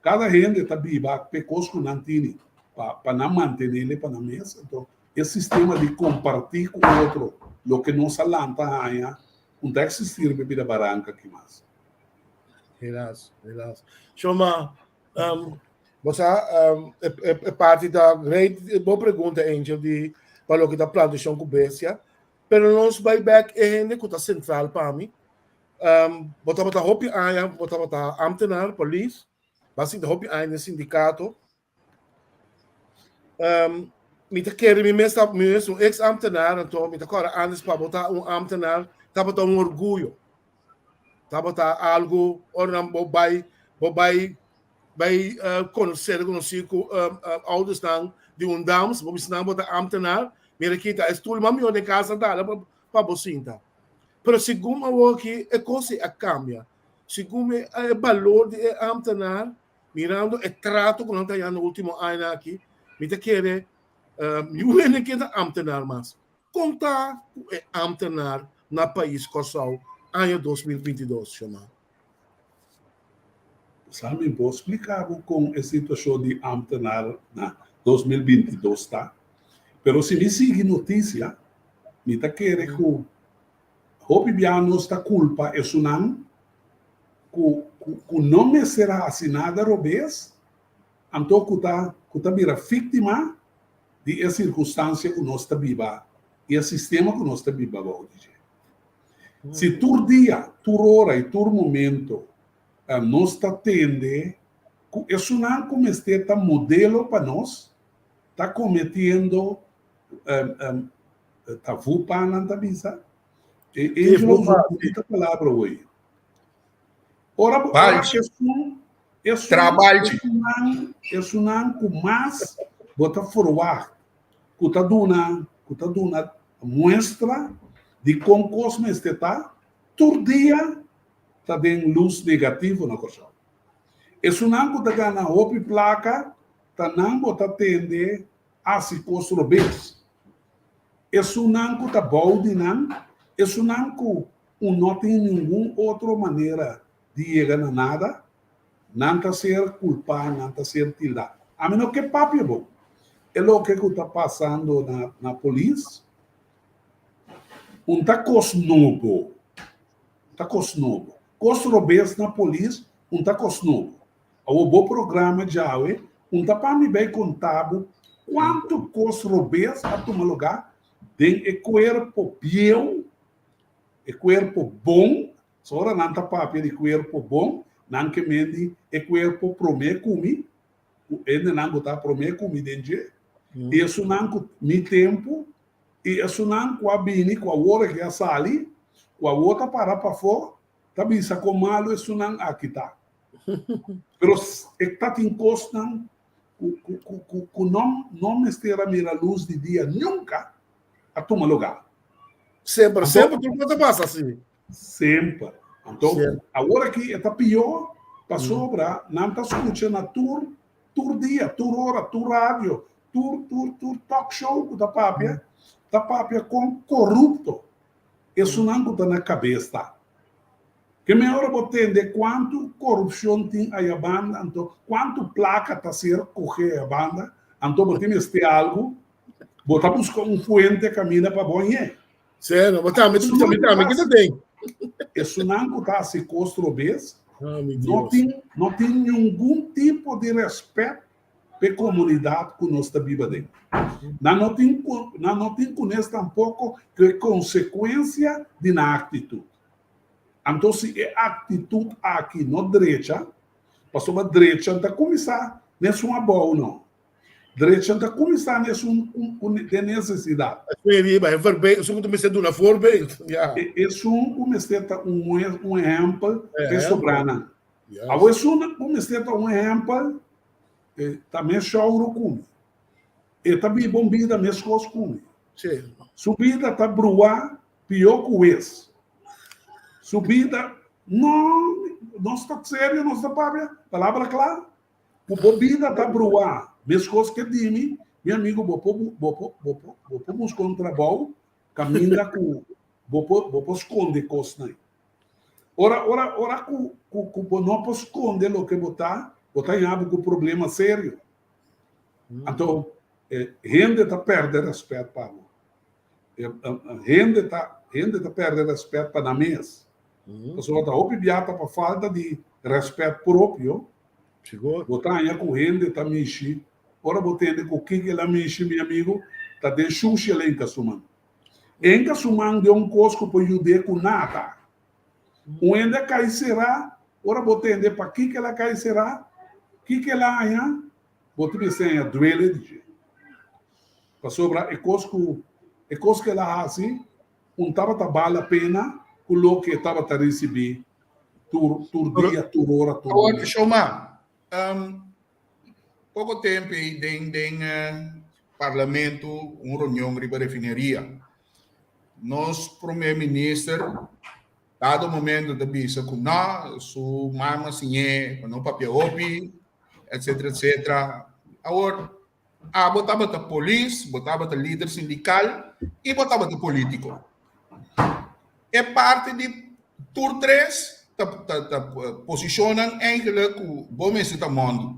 Kada hende ta biba p'e kos ku nan tini pa pa nan mantenele pa nan mes. Anto e sistema di kompartí ku otro loke nos a lanta haña un ta eksistí riba e bida baranka aki mas. Helaas, helaas. Shoma, um, bo sa, um, e, e, e parti ta great, bo pregunta Angel di pa loke ta plantashon ku bestia, pero nos bai back e hende ku ta sentral pa mi. Um, bo tabata hopi aña, bo tabata ambtenaar, polis, bo a sinta hopi aña den sindikato. Um, mi ta kere mi mes ta mi mes un ex ambtenaar, anto mi ta kòrda antes pa bo ta un ambtenaar tabata un orguyo. Tabata algo ora nan bo bai bo bai bai uh, konosé konosí ku um, uh, oudersnan di un dams, bo bisa nan bo ta ambtenaar, mira kita e stoel mas mihó den casa dala pa, pa bo sinta. Pero segun awor aki e kos a kambia. Segun e, e balor di e ambtenaar Mirando e trato ku nan ta hañando último añanan aki, mi ta kere niun hende ke ta ámtenar mas. Kon ta ku e ámtenar na pais Kòrsou aña 2022, Shomar? Sa mi por splika bo kon e situashon di ámtenar na 2022 ta. Pero si mi sigui notisia, mi ta kere ku hopi bia nos ta kulpa esunnan ku ku no mester hasi nada robes, anto ku ta ku ta bira víktima di e sirkunstansia ku nos ta biba i e sistema ku nos ta biba bou di dje. Si tur dia, tur ora i tur momento nos ta tende ku esunnan ku mester ta modelo pa nos ta kometiendo ta vupa nan ta bisa, e Angel a usa un bunita palabra hoy. Ora bo ora esun esun Trabalchi. esunnan esunnan ku mas bo ta forwagt ku ta duna ku ta duna muestra di kon kos mester ta tur dia ta den lus negativo na Kòrsou. Esunnan ku ta gana hopi plaka ta nan bo ta tende hasi kos robes. Esunnan ku ta bou di nan, esunnan ku un no tin ningun otro manera di yega na nada, nan ta ser kulpá, nan ta ser tildá. Ami no ke papia bon. E loke ku ta pasando na na polis un ta kos nobo, un ta kos nobo. Kos robes na polis un ta kos nobo. Awor bo programa djawe un ta pa mi bai konta bo kuantu kos robes a tuma lugá den e kuerpo bieu. E kuerpo bon, so ora nan ta papia di kuerpo bon, nan ke men di e kuerpo promé ku mi, ku hendenan ku ta promé ku mi den dje, i esunnan ku mi tempu, i esunnan ku a bini ku awor aki a sali, ku awor ta para pafó, ta bisa kon malu esunnan aki ta. Pero e ta tin kosnan ku ku ku ku ku no no mester a mira lus di dia nunka, a tuma lugar. Semper, semper tur cosa pasa así. Semper. Anto, awor aki e ta pió pasobra nan ta skucha na tur tur dia, tur ora, tur radio, tur tur tur talk show ku ta papia, ta papia kon korupto esunnan ku ta na kabes ta. Ke me ora bo tende kuantu korupshon tin aya banda, anto kuantu plaka ta ser kohe aya banda, anto bo tin mester algu Bo ta buska un fuente kaminda pa bo ñe. Sí, no, bo tambe, tu tambe, tambe, kita den. Esunnan ku ta hasi kos robes no tin, no tin ningun tipo di rèspèt pa e komunidat ku nos ta biba den. Nan no tin, nan no tin kunes tampoko ku e konsekuensia di nan aktitut. Anto si e aktitut aki no drecha, pasobra drecha ta kuminsá mesun abou no. Drecha ta kuminsá na esun ku den nesesidat. Esun riba e voorbeeld, esun ku ta mester duna voorbeeld, ya. Esun ku mester ta un un ehèmpel pa e sobranan. Awor esun ku mester ta un ehèmpel ta mes shouru ku mi. E ta biba un bida meskos ku mi. Su bida ta bruá pió ku wes. Su bida, no, nos ta serio nos ta papia, palabra kla. Ku bo bida ta bruá meskos ke di mi, mi amigu, bo por bo por bo por bo por buska un trabou kaminda ku bo por bo por skonde kosnan. Ora ora ora ku ku ku bo no por skonde loke bo ta, bo ta haña bo ku problema serio. Anto hende ta pèrdè rèspèt pa bo. Hende ta hende ta pèrdè rèspèt pa nan mes. Pasobra ta hopi bia ta pa falta di rèspèt propio. Sigur. Bo ta haña ku hende ta mishi. Ora bo tende ku kiko el a mishi, mi amigu, ta den shushi el a hinka su man. E hinka su man den un kos ku por yud'é ku nada. Un hende a kai será, ora bo tende pa kiko el a kai será, kiko el a haña, bo ta mester haña duele di dje. Pasobra e kos ku e kos ku el a hasi un tabata bal la pena ku loke e tabata risibí tur tur dia, tur ora, tur Awor, momento. Shoma, poko tempu ei den den parlamento un reunion riba refineria. Nos prome minister dado momento ta bisa ku no, su mama siñ'é pa no papia hopi, etcetera, etcetera. Awor, Abo tabata polis, bo tabata lider sindikal i bo tabata polítiko. E parti di tur tres ta ta ta posishonnan eigenlijk ku bo mester ta mòndu.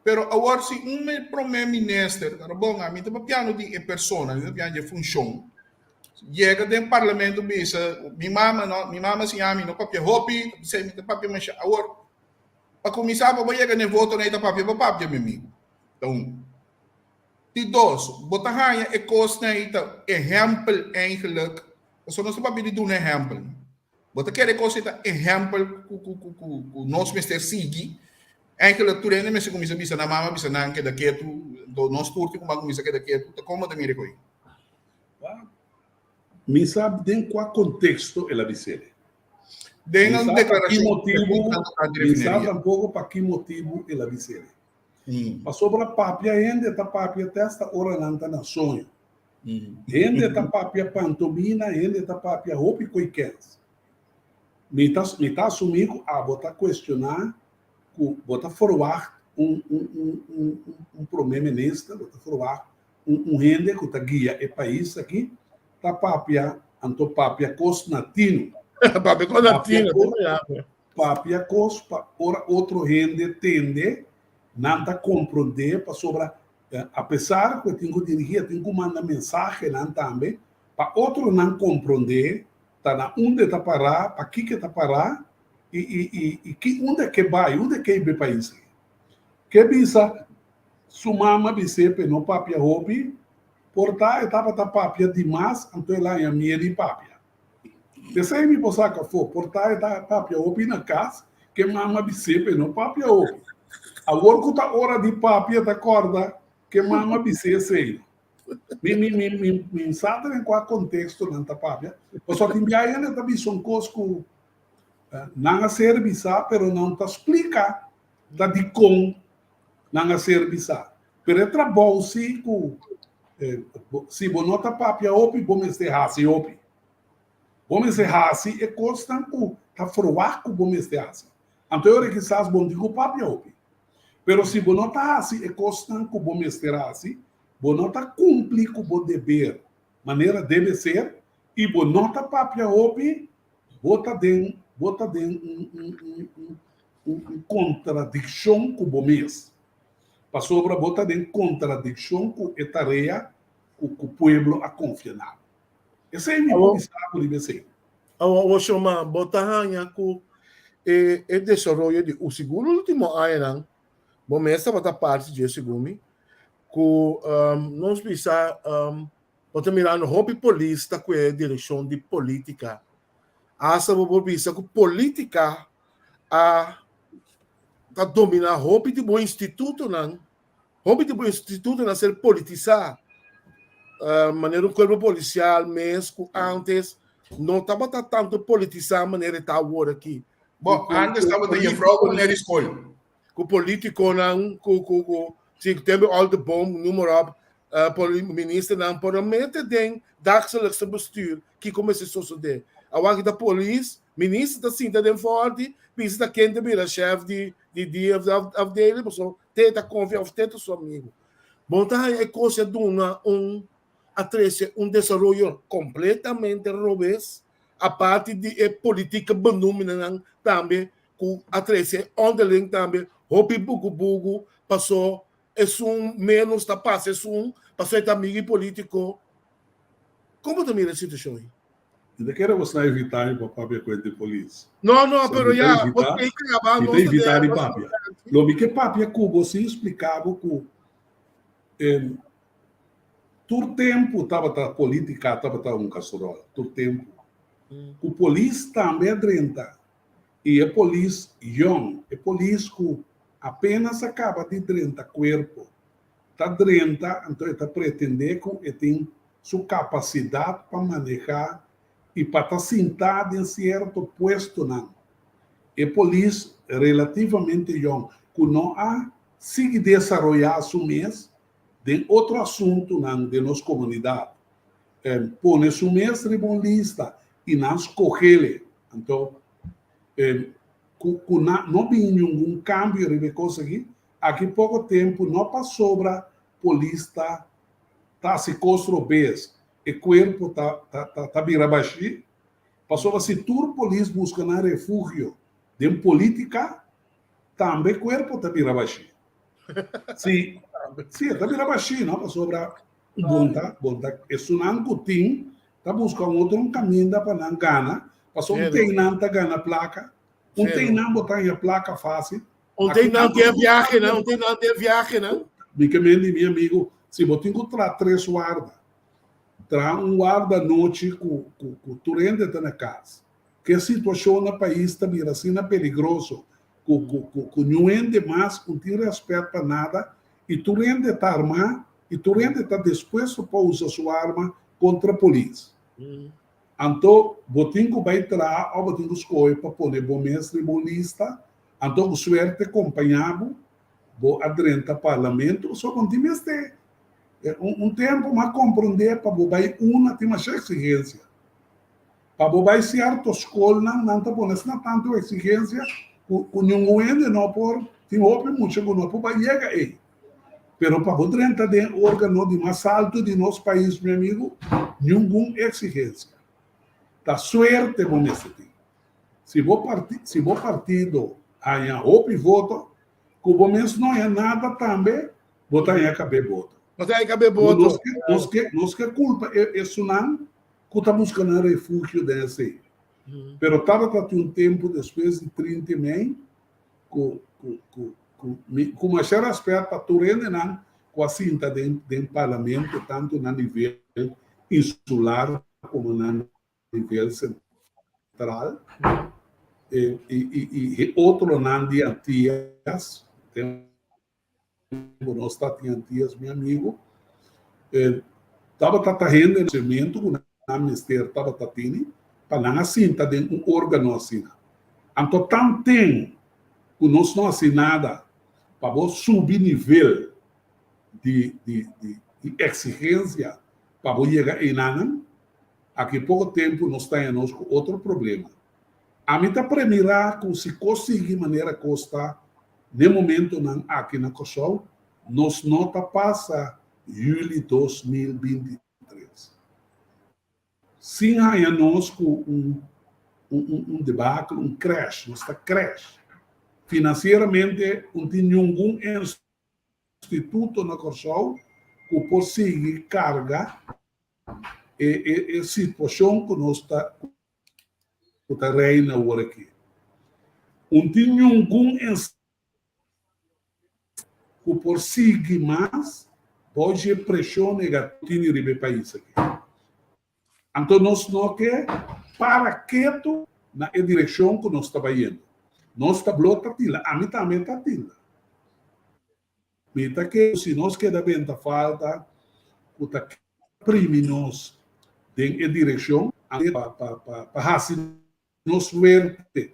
Pero awor si un prome minister, ta bon ami ta papiando di e persona, mi ta papiando di e funshon, yega den parlamento bisa mi mama no, mi mama siña mi no papia hopi, ta bisai mi ta papia masha. Awor Pa kuminsá pa bo yega n'e votonan ei ta papia bo papia, mi amigu. Ta un. Di dos, bo ta haña e kosnan ei ta ehèmpel eigenlijk, pasobra nos ta papia di duna ehèmpel. Bo ta kere e kos ei ta ehèmpel ku ku ku ku ku nos mester sigui. Eigenlijk tur hende mester kuminsá bisa nan mama, bisa nan keda ketu, anto nos tur tin ku ban kuminsá keda ketu. Ta kon bo ta mira e kos ei? Mi sa den kua konteksto el a bis'é. Den Mi un sa pa ki deklarashon motibu, tokante mi sa refineria. tampoko pa ki motibu el a bis'é. Pasobra papia hende ta papia te hasta ora nan ta na soño. Hende ta papia pantomina, hende ta papia hopi koe kens. Mi ta mi ta asumí ku abo ta kuestioná ku bo ta ferwagt un un un un un prome minister, bo ta ferwagt un un hende ku ta guia e pais aki ta papia anto papia kos na tinu. Papia kos na Papia tinu, kos, papia papia kos pa ora otro hende tende nan ta komprondé pasobra apesar ku e tin ku dirigí e tin ku manda mensahenan tambe pa otronan komprondé ta na unda e ta pará, pakiko e ta pará i i i i ki unda ke bai, unda ke iba e pais aki. Ke bisa Su mama bis'é p'e no papia hopi, por ta e tabata papia dimas, anto el haña miedu di papia. P'esei mi por saka afó, por ta e ta papia hopi na kas, k'e mama bis'é p'e no papia hopi. Awor ku ta ora di papia ta kòrda k'e mama bis'é esei. Mi mi mi mi mi sa ta den kua konteksto nan ta papia, pasobra tin biaha hende ta bisa un kos ku nan a ser bisá pero nan ta splika ta dikon Nan a ser bisá. Pero e trabou si ku si bo no ta papia hopi, bo mester hasi hopi. Bo mester hasi e kosnan ku ta ferwagt ku bo mester hasi. Anto e ora kisas bo no tin ku papia hopi. Pero si bo no ta hasi e kosnan ku bo mester hasi, bo no ta kumpli ku bo deber manera debe ser i bo no ta papia hopi, bo ta den bo ta den un un un un un kontradikshon ku bo mes, pasobra bo ta den kontradikshon ku e tarea ku ku pueblo a konfia na bo. Esei mi por bisa bo riba esei. Awor, awor Shoma, bo ta haña ku e e desaroyo di u sigur ultimo añanan, bo mes tabata parti dje segun mi, ku nos bisa bo ta mirando hopi polis ta kue direkshon di politika. Asta bo por bisa ku politika a ta dominá hopi di bo institutonan, hopi di bo institutonan a ser politisá. Manera un kuerpo polisial mes ku ántes no tabata tantu politisá manera e ta awor aki. Bo, ántes tabata jefrou ku meneer di skol. Ku politikonan ku ku ku si tembe al de boom noem maar op ministernan por a mete den dagelijkse bestuur kiko mester sosodé. Awor aki ta polis, minister ta sinta den fòrti, bisa ta ken ta bira shèf di di di afdeling pasobra te ta konfia òf te ta su amigu. Bo ta haña e kos a duna un a trese un desaroyo kompletamente robes aparte di e politika benoemingennan tambe ku a trese onderling tambe hopi bugu bugu paso esun menos ta pasa esun paso e ta amigu i politico. Kon bo ta mira e situashon ei? Mi ta kere bo sna evita mi pa papia ku hende polis. No, no, pero ya, bo tin kaba, Mi ta evita di papia. Lo mi ke papia ku bo sin splika bo ku tur tempu tabata politika tabata un kasorol, tur tempu. Ku polis tambe a drenta i e polis yòn, e polis ku apenas a kaba di drenta kuerpo ta drenta anto e ta pretendé ku e tin su kapasidat pa manehá i pa ta sintá den sierto puestonan. E polis relativamente yòn ku no a sigui desaroyá su mes den otro asuntunan den nos komunidat, pone su mes riba un lista i nan skoh'é. Anto ku nan no bin ningun kambio riba e kos aki, Aki poko tempu no pasobra polis ta ta hasi kos robes, e kuerpo ta ta ta bira bashí. Pasobra si tur polis buska nan refugio den politika, tambe e kuerpo ta bira bashí. Si, si e ta bira bashí no, pasobra bon ta bon ta esunnan ku tin ta buska un otro un kaminda pa nan gana, pasobra un ten nan ta gana plaka, un ten nan bo ta haña plaka fásil. Un tin nan tin viaje nan, un tin nan tin viaje nan. Mi ke men di mi amigo, si bo tin ku traha tres warda, traha un warda anochi ku ku ku tur hende ta na kas. Ke situashon na pais ta bira asina peligroso ku ku ku ku niun hende mas un tin rèspèt pa nada i tur hende ta armá i tur hende ta dispuesto pa usa su arma kontra polis. Anto bo tin ku bai traha òf bo tin ku skohe pa pone bo mes riba un lista Anto ku suerte kompañá bo, bo a drenta parlamento, pasobra bo no tin mester un tempu mas komprondé pa bo bai una tin masha eksigensia. Pa bo bai sierto skolnan nan ta pone asina tantu eksigensia ku ku ningun hende no por tin hopi mucha ku no por bai yega ei. Pero pa bo drenta den organo di mas altu di nos pais mi amigu, ningun eksigensia. Ta suerte bo mester tin. Si bo parti, si bo partido haña hopi voto, ku bo mes no haña nada tambe, bo ta haña kab'é voto. Bo ta haña kab'é voto. Nos ke, nos ke, nos ke kulpa e esunnan ku ta buska nan refugio den esei. Pero tabata tin un tempu despues di 30 i mei ku, ku, ku, ku mi, ku masha rèspèt pa tur hendenan ku a sinta den, den parlamento, tantu na nivel insular komo na nivel sentral i i otronan di Antias, tempu nos ta tin Antias mi amigu, tabata ta hende conocimiento ku nan mester tabata tini pa nan a sinta den un organo asina. Anto tanten ku nos no hasi nada pa bo subi nivel di di di exigencia pa bo yega einanan, Aki poko tempu nos ta haña nos ku otro problema. Ami ta premirá ku si kos sigui manera kos ta n'e momentonan aki na Kòrsou, nos no ta pasa yüli 2023 sin haña nos ku un un debakel, un crash. Nos ta crash. Finansieramente un tin ningun instituto na Kòrsou ku por sigui karga e e situashon ku nos ta ku ta reina awor aki. Un tin ningun ku por sigui mas bou dje preshon negativo tini riba e pais aki. Anto nos no ke para ketu na e direkshon ku nos ta bayendo. Nos ta blo ta tila, ami tambe ta tila. Mi ta kere ku si nos keda benta falta ku ta primi nos den e direkshon pa pa hasi nos suerte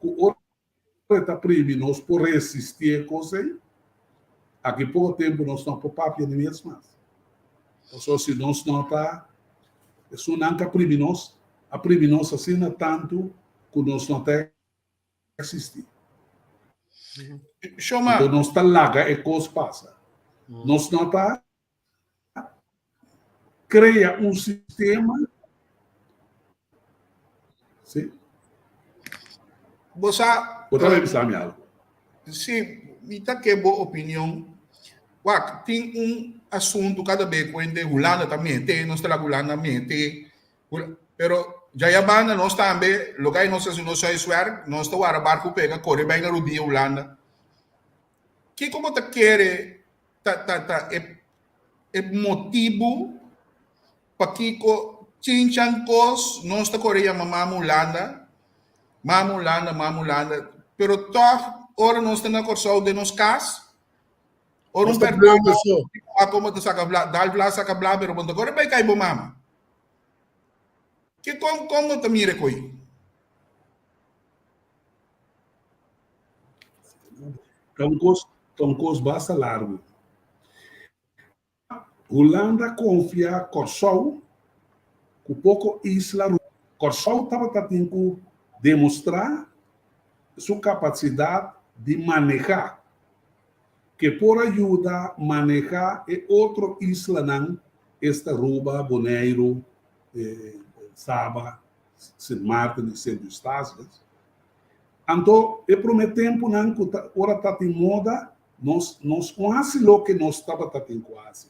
ku ora e ta primi nos por resisti e kos ei, aki poko tempu nos no por papia ni mes mas. Pasobra si nos no ta esunnan ku a primi nos, a primi nos asina tantu ku nos no ta existi. Shoma. Anto nos ta laga e kos pasa. Nos no ta krea un sistema. Sí. Bo sa. Bo ta bisa mi algo. Sí, mi ta ke bo opinion. Wak, tin un asuntu kada be ku hende Hulanda ta mete, nos ta laga Hulanda mete. Pero. Djaya banda nos tambe, loke ai nos hasi nos huiswerk, nos ta wara barku pega kore bai na rudia Hulanda. Kiko bo ta kere ta ta ta e e motibu pakiko chinchan kos nos ta kore yama mama Hulanda, mama Hulanda, mama Hulanda, pero tòg ora nos ta na Kòrsou den nos kas, ora un Nos ta pèrdá blende so. komo ta saka bla, dal bla saka bla, pero bo no ta kore bai kai bo mama. Ke kon kon bo ta mira e koi? Ta un kos, ta un kos basta largu. Hulanda konfia Kòrsou ku poko isla Kòrsou tabata tin ku demostrá su kapasidat di manehá, ke por a yuda manehá e otro islanan, esta Aruba, Boneiru, Saba, Sint Maarten i Sint Eustatius. Anto e promé tempunan ku ta ora ta tin moda nos nos no hasi loke nos tabata tin ku hasi.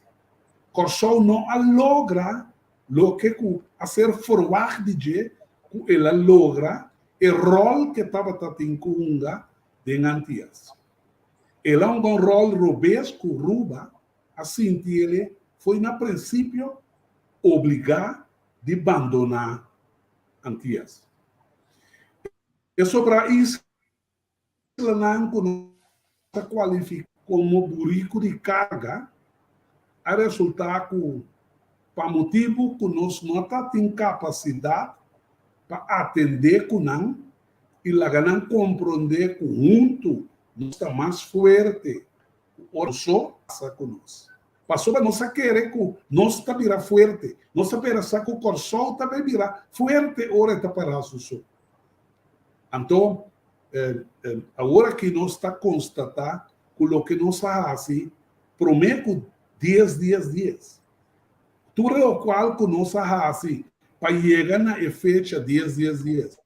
Kòrsou no a logra loke ku a ser ferwagt di dje ku el a logra e ròl ke tabata tin ku hunga den Antias. El a hunga un ròl robes ku Ruba a sinti el foi na prinsipio obligá di bandoná Antias. E sobra islanan ku no ta kualifiká komo buriku di karga a resultá ku pa motibu ku nos no ta tin kapasidat pa atendé ku nan i laga nan komprondé ku huntu nos ta mas fuerte ku ora so pasa ku nos. Pasobra nos a kere ku nos ta bira fuerte, nos a pensa ku Kòrsou ta bai bira fuerte ora e ta pará su so. Anto, awor aki nos ta konstatá ku loke nos a hasi promé ku dies dies dies, tur e lokual ku nos a hasi pa yega na e fecha dies dies dies,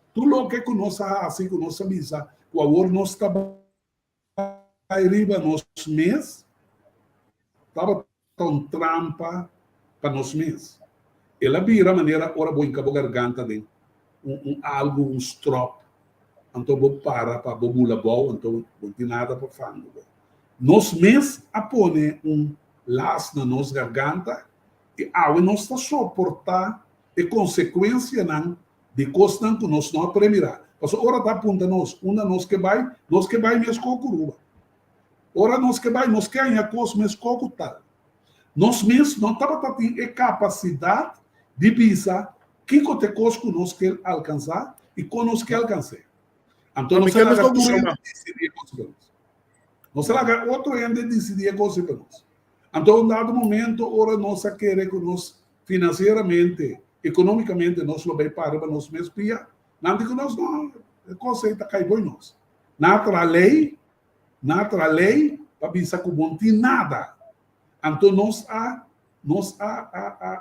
tur loke ku nos a hasi ku nos a bisa ku awor nos ta bai riba nos mes tabata un trampa pa nos mes. El a bira manera ora bo hinka bo garganta den un un algu, un strop, anto bo para pa bo bula bou, anto bo no tin nada pa fangu bo. Nos mes a pone un las na nos garganta i awe nos ta soportá e konsekuensianan di kosnan ku nos no a premirá. Pasobra ora ta apunta nos unda nos ke bai, nos ke bai mes kos ku Ruba. Ora nos ke bai, nos ke haña kos mes kos ku tal. Nos mes no tabata tin e kapasidat di bisa kiko ta e kos ku nos ke alkansá i kon nos ke alkans'é. Anto nos a laga tur hende disidí e kos pa nos. Nos a laga otro hende disidí e kos pa nos. Anto un dado momento ora nos a kere ku nos finansieramente, ekonómikamente nos lo bai para riba nos mes pia, nan di ku nos no, e kos ei ta kai boi nos. Nan a traha lei, nan a traha lei pa bisa ku bo no tin nada. Anto nos a, nos a, a, a,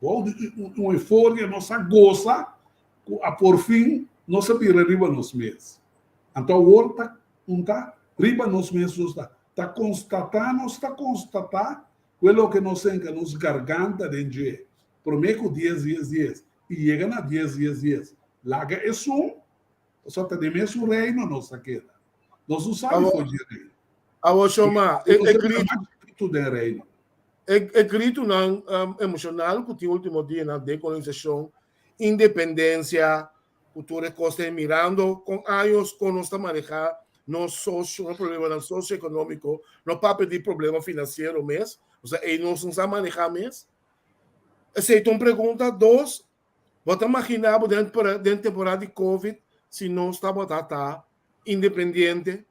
bou di un euforia nos a gosa ku a por fin nos a bira riba nos mes. Anto awor ta un ta riba nos mes nos ta, ta konstatá, nos ta konstatá Ku e loke nos enka nos garganta den dje promé ku dies dies dies i yega na dies dies dies, laga esun, pasobra ta den mesun reino nos ta keda. Nos no sabi for dje reino. Awor Shoma, e Nos ta gritu, mas chikitu den reino. e gritunan emoshonal ku tin último dianan, dekolonisashon, independensia, ku tur e kos ei mirando kon años kon nos ta manehá nos sosio, nos problemanan sosioekonómiko, no papia di problema finansiero mes, osea ei nos no sa manehá mes. Esei ta un pregunta. Dos, bo ta maginá bo den den temporada di covid si nos tabata ta independiente,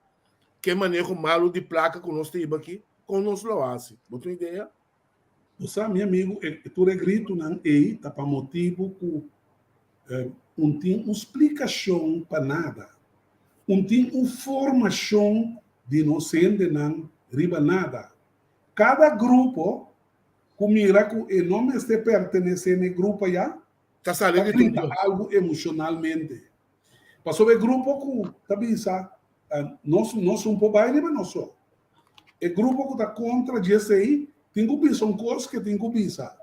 ke maneho malu di plaka ku nos ta hiba aki, kon nos lo hasi? Bo tin un idea? Bo sa, mi amigu, e tur e gritunan ei ta pa motibu ku Un tin un splikashon pa nada. Un tin un formashon di nos hendenan riba nada. Kada grupo ku mira ku e no mester pertenesé na e grupo ya, Ta sali ta di grita tur. algu emoshonalmente. Pasobra e grupo ku ta bisa nos nos un por bai riba nos so. E grupo ku ta kontra dje esei tin ku bisa un kos ke tin ku bisa.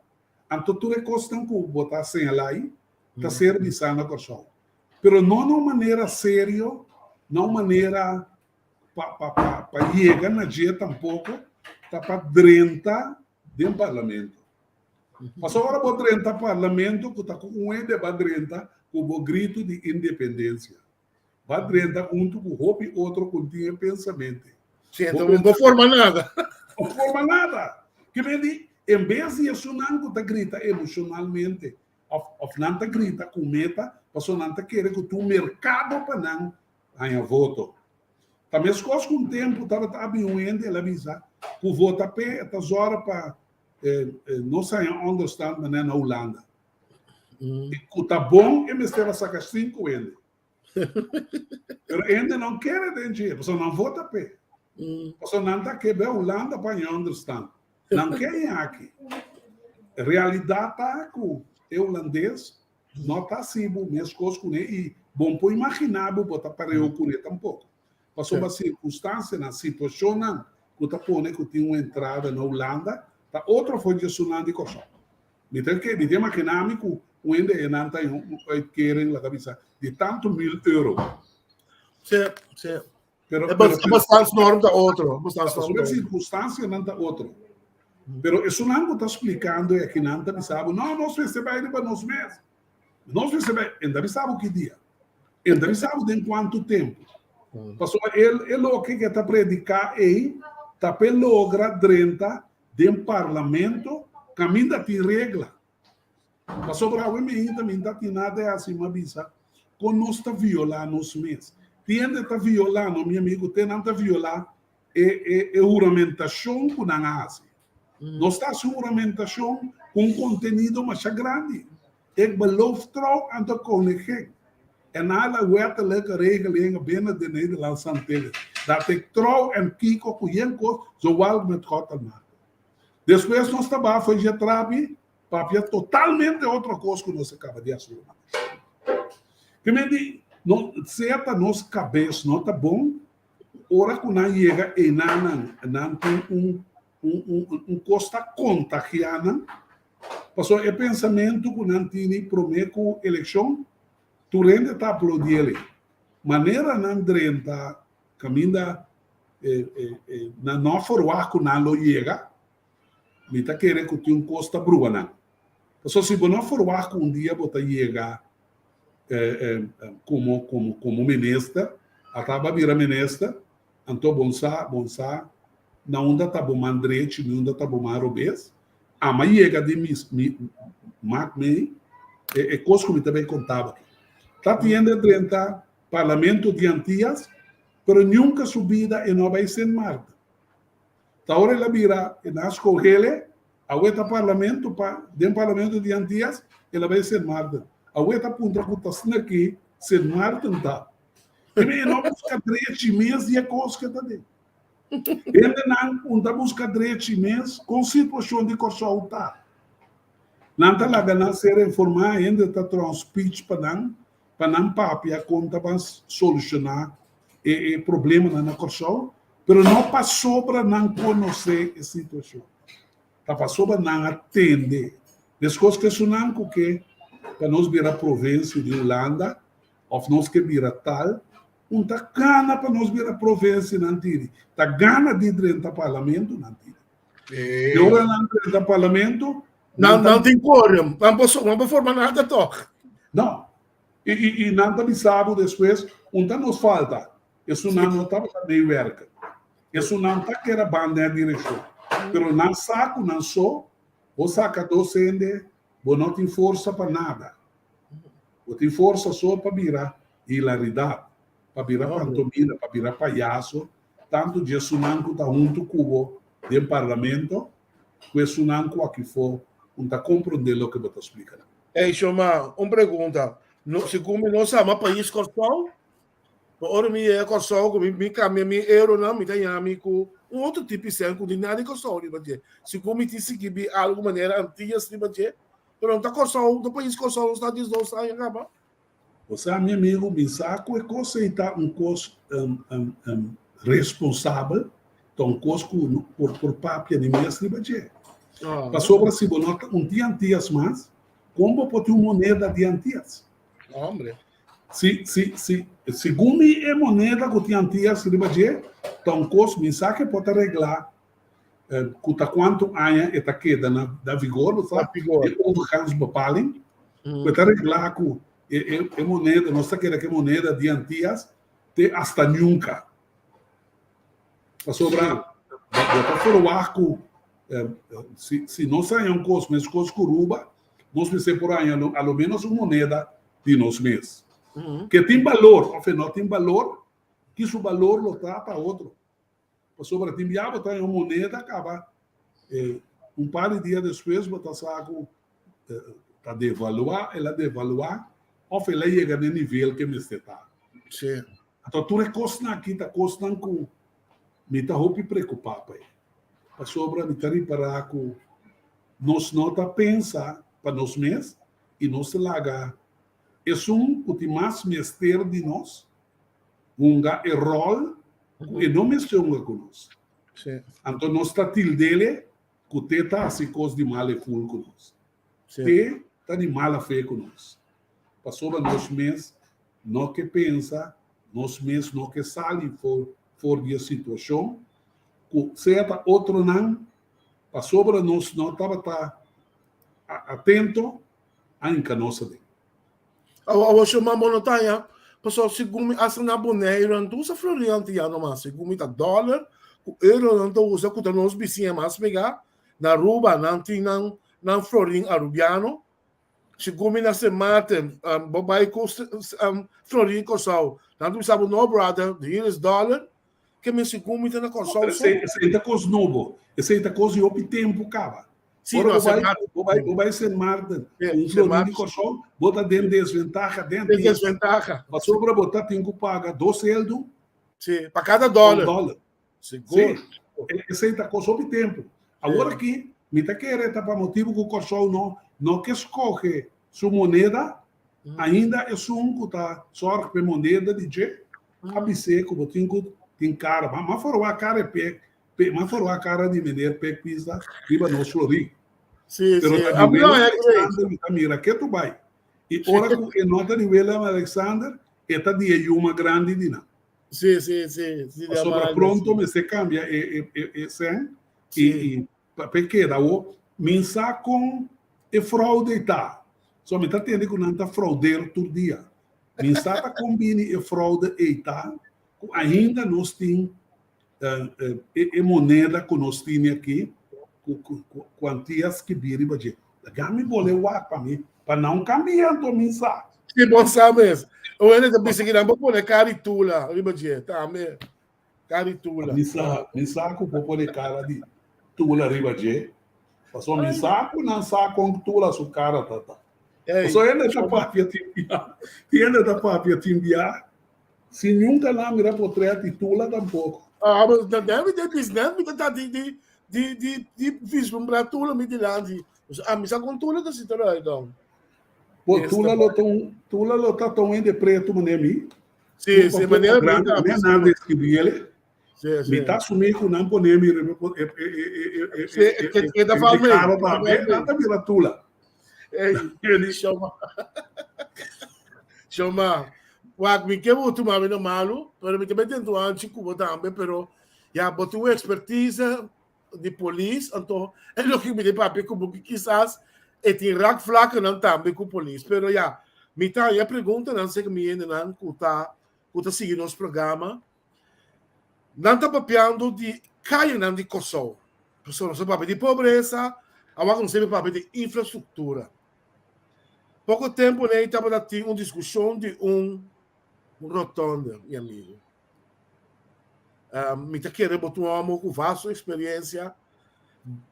Anto tur e kosnan ku bo ta señalá ei. ta ser bisá na Kòrsou. Pero no na un manera serio, na un manera pa pa pa pa yega na dje tampoko, ta pa drenta den parlamento. Pasobra ora bo drenta parlamento ku ta ku un hende ba drenta ku bo gritu di independensia. Ba drenta huntu ku hopi otro ku tin e pensamente. Sí, enton no por forma nada. No forma nada. Ke men di, en bes di esunnan ku ta grita emoshonalmente òf òf nan ta grita ku meta, pasobra nan ta kere ku tin un merkado pa nan haña voto. Ta meskos ku un tempu tabata abi un hende, el a bisa ku vota p'e ta zòrg pa nos haña onderstand manera na Hulanda. I ku ta bon e mester a saka sinku hende. Pero e hende no kere den dje, pasobra nan vota p'e. Pasobra nan ta ke bai Hulanda pa haña onderstand. Nan ke haña aki. Realidat ta ku e hulandes no ta hasi bo meskos kuné i bo no por imaginá bo bo ta pareu kuné tampoko. Pasobra sirkunstansianan, situashonnan ku ta pone ku tin un entrada na Hulanda ta otro for di esunnan di Kòrsou. Mi ta ke, mi ta imaginá mi ku un hende einan ta haña un uitkering, laga bisa, di tantu mil euro. Sí, sí. Pero, e pero, bestaansnorm ta otro. Bestaansnorm ta otro. Sirkunstansianan ta otro. Pero esunnan ku ta splikando e akinan ta bisa bo, no, nos mester bai riba nos mes. Nos mester bai, en ta bisa bo ki dia. En ta bisa bo den kuantu tempu. Pasobra e loke ke ta prediká ei ta p'e logra drenta den parlamento kaminda tin regla. Pasobra awe mi ainda mi ta tin nada e hasi mi a bisa kon nos ta violá nos mes. Tin hende ta violá no mi amigu te nan ta violá e e e huramentashon ku nan a hasi. Nos ta hasi un huramentashon ku un kontenido masha grandi. Ik beloof trouw aan de koningin en alle wettelijke regelingen binnen de Nederlandse Antillen, dat ik trouw en kiko ku yen kos, zowel met God en man. Despues nos ta baha for dje trapi, papia totalmente otro kos ku nos a kaba di hasi una bes. Primer di, no, sea ta nos kabes no ta bon, ora ku nan yega einan nan tin un un un un kos ta kontagiá nan, pasobra e pensamentu ku nan tini promé ku elekshon, tur hende ta aplaudié el. Manera nan drenta kaminda nan no a ferwagt ku nan lo yega, mi ta kere ku tin un kos ta brua nan. Pasobra si bo no a ferwagt ku un dia bo ta yega komo komo komo minister, ata bo a bira minister, anto bo sa bo sa na unda ta bo man drechi ni unda ta bo man robes. Ama yega di mi mi mak mi e kos ku mi ta bay konta bo aki. Ta tiende drenta Parlamento di Antias, pero nunca su bida e no a bay Sint Maarten. Ta ora el a bira, e nan a scohele, awe ta parlamento pa, den Parlamento di Antias, el a bay Sint Maarten. Awe ta puntra cu ta snaki Sint Maarten ta. E no a busca drechi mes di e cos ke ta den. Hendenan un ta busca drechi mes con situacion di Corsou ta. Nan ta laga nan ser informa, hende ta traha un speech pa nan, pa nan papia kon ta ban solushoná e e problemanan na Kòrsou, pero no pasobra nan konosé e situashon, ta pasobra nan a tende. Meskos ku esunnan ku ke pa nos bira provinsia di Hulanda òf nos ke bira tal, un ta gana pa nos bira provinsia nan tiri, ta gana di drenta parlamento nan tiri. E ora nan drenta parlamento, Nan nan tin quorum, nan por nan por forma nada toch. No. I i i nan ta bisa bo despues, un ta nos falta. Esun nan no tabata meewerken. Esun nan ta keda ban den e direkshon. Pero nan sa ku nan so, bo saka dos hende, bo no tin forsa pa nada. Bo tin forsa so pa bira hilaridat, pa bira pantomina, pa bira payaso, Tantu dje esunnan ku ta huntu ku bo den parlamento ku esunnan ku akifó un ta komprondé loke bo ta splika nan. Ey Shoma, un pregunta. No, segun mi no sa ma pais Kòrsou, ma ora mi yega Kòrsou ku mi mi kambia mi euronan mi ta haña mi ku un otro tipo di sèn ku ni nada di Kòrsou riba dje. Segun mi tin sikibi algu manera Antillas riba dje, pero no ta Kòrsou, no pais Kòrsou nos ta 12 aña kaba. Bo sa, mi amigu, mi sa ku e kos ei ta un kos responsabel, ta un kos ku no por por papia di mes riba dje. Pasobra si bo no ta un dia antias mas, Kon bo por tin un moneda di Antias? Hombre. Si, si, si, segun mi e moneda ku tin Antias riba dje ta un kos mi sa ke por ta reglá ku ta kuantu aña e ta keda na na vigor, bo sa, e overgangsbepaling, ku e ta reglá ku e e e moneda, nos ta keda ku e moneda di Antias te hasta nunca. Pasobra bo ta ferwagt ku si si nos haña un kos meskos ku Aruba, nos mester por haña a lo menos un moneda di nos mes. Ke tin balor òf e no tin balor, ki su balor lo ta pa otro. Pasobra tin bia bo ta haña un moneda kaba un par di dia despues bo ta sa ku ta devaluá, el a devaluá òf el a yega na e nivel ke mester ta. Anto tur e kosnan aki ta kosnan ku mi ta hopi preokupá pa e, pasobra mi ta ripará ku nos no ta pensa pa nos mes i nos ta laga esun ku tin mas mester di nos hunga e ròl ku e no mester hunga ku nos. Anto nos ta tild'el ku te ta hasi kos di mal e ful ku nos. Te ta di mala fe ku nos. Pasobra nos mes no ke pensa, nos mes no ke sali for for di e situashon ku sea ta otronan, pasobra nos no tabata atento a hinka nos aden. Awor awor shon mambo no ta ya, pasobra segun mi hasta na Boneiru nan ta usa florin antiano mas, segun mi ta dòler ku euro nan ta usa ku ta nos bisiña mas pegá, na Aruba nan tin nan nan florin arubiano. Segun mi na Sint Maarten, bo bai ku florin Kòrsou, nan ta bisa bo, no brother, hier is dollar. Ke men segun mi ta na Kòrsou so. Esei ta kos nobo, esei ta kos di hopi tempu kaba. Sí, Ora no, bo Sint bai, Maarten. bo bai, bo bai Sint Maarten, Sí, ku un Sint florin di Maarten. Kòrsou, bo ta den desventaha den Den dia. desventaha. Pasobra bo ta tin ku paga dos seldu Sí, pa kada pa un dòler. dòler. Sigur. Sí, esei ta kos hopi tempu. Awor aki mi ta kere ta pa motibu ku Kòrsou no no ke skohe su moneda, ainda esun ku ta sòrg pa e moneda di dje a bis'é ku bo tin ku tin kara. Ma m'a forwá kara e pek, m'a forwá kara di meneer Pek Pisa riba nos florin. Sí, Pero sí. ta di Willem Alexander mi ta mira ketu bai. I ora ku e no ta di Willem Alexander, e ta di e yuma grandi di nan. Sí, sí, sí. sí Pasobra pronto mester cambia e, e, e, e sen sí. y, y pa keda wo. Min sa con e fraude ta. So mi ta tende ku nan ta fraudeer tur dia. Min sa ta kon bini e fraude ei ta, ku ainda nos tin uh, e, e moneda ku nos tin aki, ku, ku, ku kuantias ki biri riba dje. Laga mi bole wak pa mi, pa nan cambia anto min sa. Si bo sa mes. O hende ta bisa ki nan por pone cara di tula riba dje tambe. Cara di tula. Mi sa, mi sa ku por pone cara di tula riba dje. Pasobra mi sa ku nan sa kon tula su cara ta ta. Pasobra hende ta papia tin bia. Hende ta papia tin bia. Si nunca nan mira potret di tula tampoko. Ah, maar dan debe de business mi ta di di di di di vislumbra tula mi dilanti. Dus a mi sa kon tula ta sita eruit dan. Bo tula lo ta un tula lo ta ta un hende pretu manera mi. Sí, sí, manera mi ta. Manera nan describi ele. Sí, sí. Mi ta asumi ku nan pone mi riba e e e e Sí, e e ta val mee. karo tambe, nan ta mira tula. Ey, shoma. Shoma. Wak, mi ke bo tuma mi na malu, pero mi ta mete en tu anchi kubo tambe, pero ya bo tin un expertise di polis, anto e loke mi ta papia ku bo kisas e tin raakvlakkenan tambe ku polis, pero ya, mi ta haña preguntanan serka mi hendenan ku ta ku ta sigui nos programa, nan ta papiando di kayanan di Kòrsou, pasobra nos ta papia di pobresa, awor nos ta papia di infrastruktura. Poko tempu nei tabata tin un diskushon di un rotonde, mi amigu. Mi ta kere bo ta un homo ku vasto eksperensia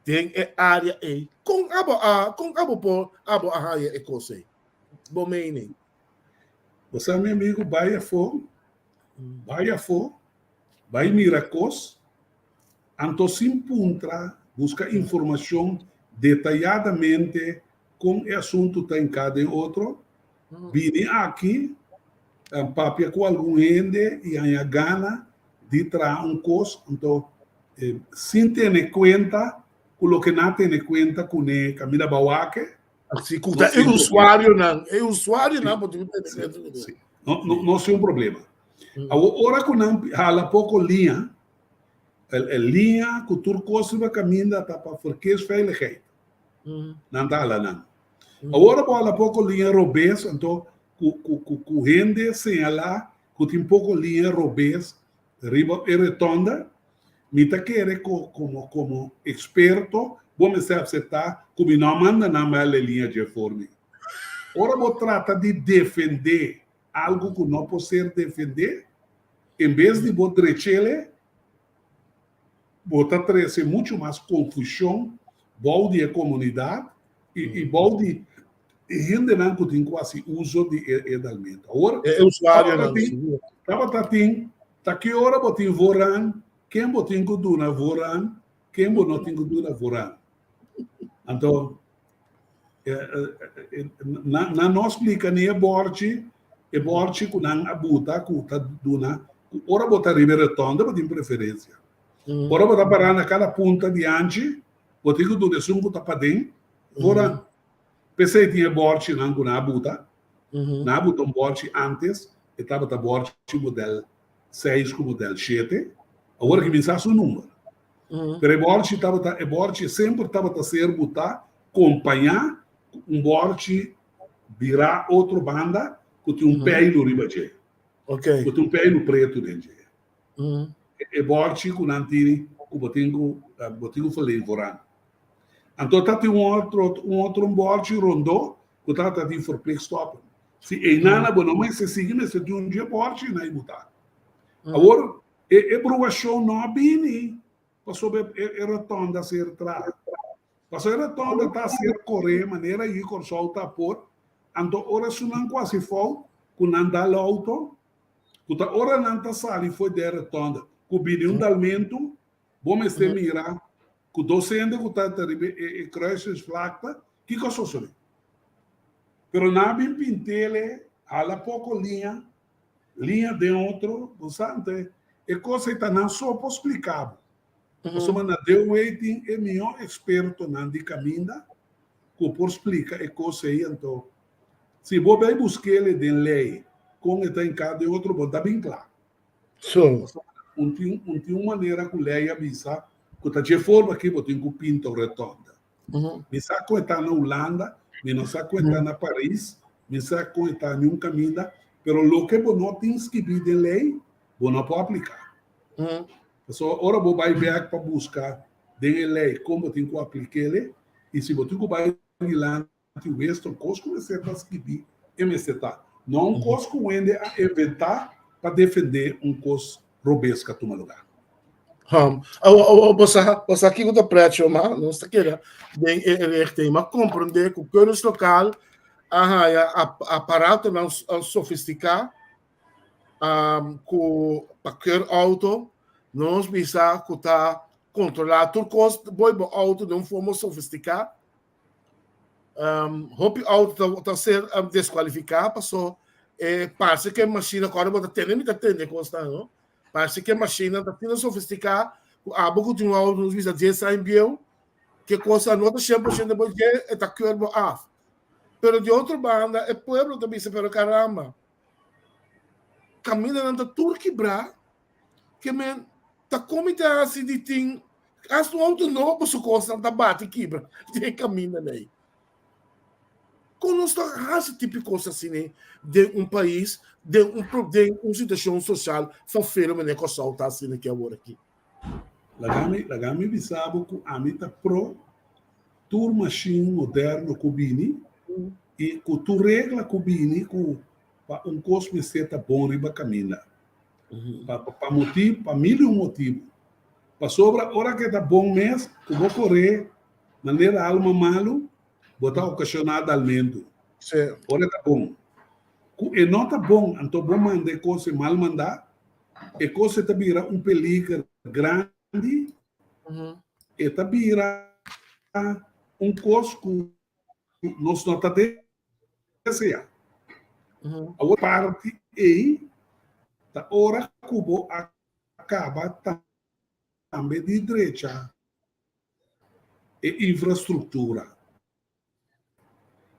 den e área ei. Kon abo a, kon abo por, abo a haña e kos ei? Bo mening. Bo sa mi amigu, bai afó, bai afó, bai mira kos, anto sin puntra, buska informashon detayadamente kon e asuntu ta hinká den otro, Bini aki, papia ku algun hende i haña gana di traha un kos, anto sin tene kuenta ku loke nan a tene kuenta kuné kaminda bawake. Si, ku ta e usuarionan, e usuarionan bo tin ku tene kuenta ku Si. No, no, no si un problema. Awor ora ku nan hala poko liña, e liña ku tur kos riba kaminda ta pa verkeersveiligheid. Nan ta hala nan. Awor bo hala poko liña robes, anto ku ku ku ku hende señalá ku tin poko liña robes riba e retonda, mi ta kere ku komo komo eksperto bo mester aseptá ku mi no a manda nan bai hala e liña dje for mi. Ora bo trata di defendé algu ku no por ser defendé, en bes di bo drech'ele, bo ta trese muchu mas konfushon bou di e komunidat i bou di e hendenan ku tin ku hasi uso di e dalmentu. Awor, E usuarionan, sigur. Tabata tin, ta ki ora bo tin voorrang, ken bo tin ku duna voorrang, ken bo no tin ku duna voorrang. Anto, nan no splika ni e bòrchi, e bòrchi ku nan a buta ku ta duna, ku ora bo ta riba e rotonde bo tin preferensia. Ora bo ta pará na kada punta di anchi, bo tin ku duna esun ku ta paden voorrang. P'esei tin e bòrchinan ku nan a buta. Nan a buta un bòrchi ántes, e tabata bòrchi modèl seis ku modèl shete. Awor aki mi sa su number. Pero e bòrchi tabata, e bòrchi semper tabata ser butá kompañá ku un bòrchi birá otro banda ku tin un peilu riba dje. Ku tin un peilu pretu den dje. E bòrchi ku nan tini ku bo tin ku bo tin ku verleen vooraan. Anto ta tin un otro un otro un bòrchi rondó ku ta ta tin verplicht stoppen. Si einan bo no mester sigui mester tin un dje bòrchi na e butá. Awor e e bruashon no a bini pasobra e e rotonda a ser traha. Pasobra e rotonda ta ser koré manera yu Kòrsou ta por, anto ora esunnan ku hasi fout ku nan dal outo ku ta ora nan ta sali for di e rotonda ku bini un dalmentu Bo mester mira ku dos hende ku ta riba e kruisensvlakte, kiko a sosodé? Pero nan a bin pint'el hala poko liña, liña den otro, bo sa, anto e kos ei ta nan so por splika bo. Pasobra na DOW tin e mihó ekspertonan di kaminda ku por splika e kos ei, anto si bo bai busk'el den lei kon e ta hinká den otro, bo ta bin kla. So. Un tin un tin un manera ku lei a bisa ku ta dje forma aki bo tin ku pinta un retonda. Mi sa kon e ta na Hulanda, mi no sa kon e ta na Paris, mi sa kon e ta niun kaminda, pero loke bo no tin skibí den lei, bo no por apliká. Pasobra ora bo bai bèk pa buska den e lei kon bo tin ku aplik'é, i si bo tin ku bai dilanti Anti Western, kos ku mester ta skibí e mester ta. No un kos ku wende a inventá pa defendé un kos robes ku a tuma lugá. Hum. Awo, awo, bo sa, bo sa kiko ta precho, ma nos ta keda den e richting. Ma komprendé ku keuringslokaal a haya aparatonan sofistiká um, ku pa keur auto, nos bisa ku ta kontrolá tur kos boy bo auto den un forma sofistiká. Um, hopi auto ta, ta ser um, descualificá paso eh, parse que machine kore bo ta tende mi ta tende kosnan no parse que machine ta fina sofisticá ku abo ku tin un auto nos bisa 10 aña bieu que cosa no ta 100% bo je e ta keur bo af pero di otro banda e pueblo ta bisa pero caramba camindanan ta tur kibrá ke men ta komi ta hasi di tin hasta un auto nobo su kosnan ta bati kibra den kaminda nei. Kon nos ta hasi tipo kos asina den un pais, den un den un situashon sosial fafero manera Kòrsou ta asina aki awor aki? Laga mi laga mi bisa bo ku ami ta pro tur mashin moderno ku bini i ku tur regla ku bini ku pa un kos mester ta bon riba kaminda. Pa pa motibu, pa mil i un motibu. Pasobra ora ke ta bon mes ku bo koré manera alma malu, bo ta okashoná dalmentu. Ora e ta bon. Ku e no ta bon, anto bo manda e kos e mal mandá, e kos e ta bira un peliger grandi, e ta bira un kos ku nos no ta deseá. Awor parti ei ta ora ku bo a kaba tambe di drecha e infrastruktura.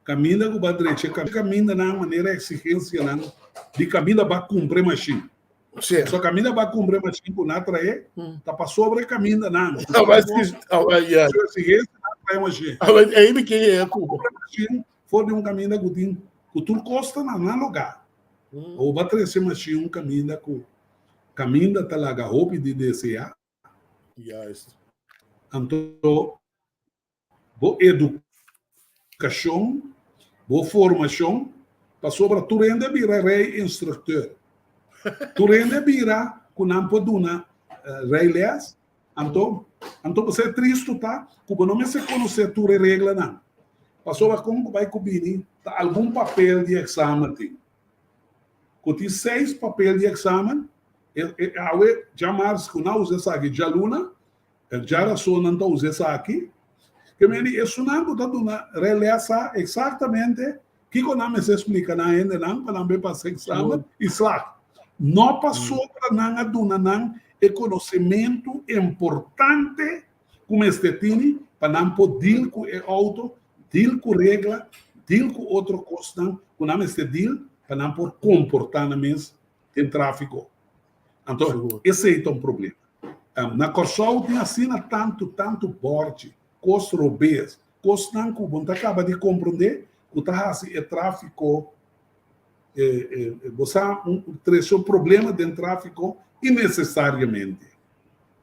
Kaminda ku bo a drecha e kamindanan manera eksigensianan di kaminda bo a kumpra e mashin. So kaminda bo a kumpra e mashin ku nan a trae ta pasobra e kamindanan. Su eksigensia nan a trae e mashin. Kumpra e mashin for di un kaminda ku tin ku tur kos ta na nan lugá. Bo a trese e mashin un kaminda ku kaminda ta laga hopi di deseá. Anto bo edukashon, bo formashon, pasobra tur hende a bira rei instrukteur. Tur hende a bira ku nan por duna reiles. Anto, anto bo sa e tristu ta ku bo no mester konosé tur e reglanan. Pasobra kon ku bai ku bini ta algun papel di eksamen tin. Ku tin seis papel di eksamen, e e awe djamars ku nan usa esaki djaluna, E djarasonnan ta usa esaki. Ke mende esunnan ku ta duna relè sa eksaktamente kiko nan mester splika nan hendenan pa nan bay pasa eksamen i slag. No pasobra nan a duna nan e konosementu importante ku mester tini pa nan por deal ku e outo, deal ku regla, deal ku otro kosnan ku nan mester deal pa nan por komportá nan mes den tráfiko. Anto esei ta un problema. Na Kòrsou tin asina tantu tantu bòrchi, kos robes, kosnan ku bo no ta kaba di komprondé ku ta hasi e tráfiko bo sa trese un problema den tráfiko innesesariamente.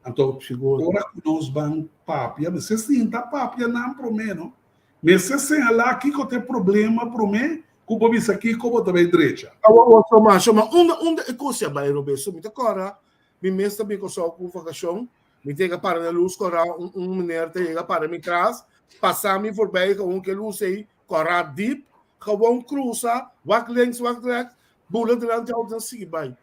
Anto ora ku nos ban papia mester sinta papia nan promé no. Mester señalá kiko ta e problema promé ku bo bisa kiko bo ta bai drecha. Awor shoma shoma unda unda e kos ya bai robes so mi ta kòrda Mi mes ta bin Kòrsou ku vakashon, mi ta yega para na lus kòrá, un un meneer ta yega para mi tras, pasa mi voorbij gewoon ku e lus ei kòrá diep, gewoon krusa, wak links, wak rechts, bula dilanti outo nan sigui bai.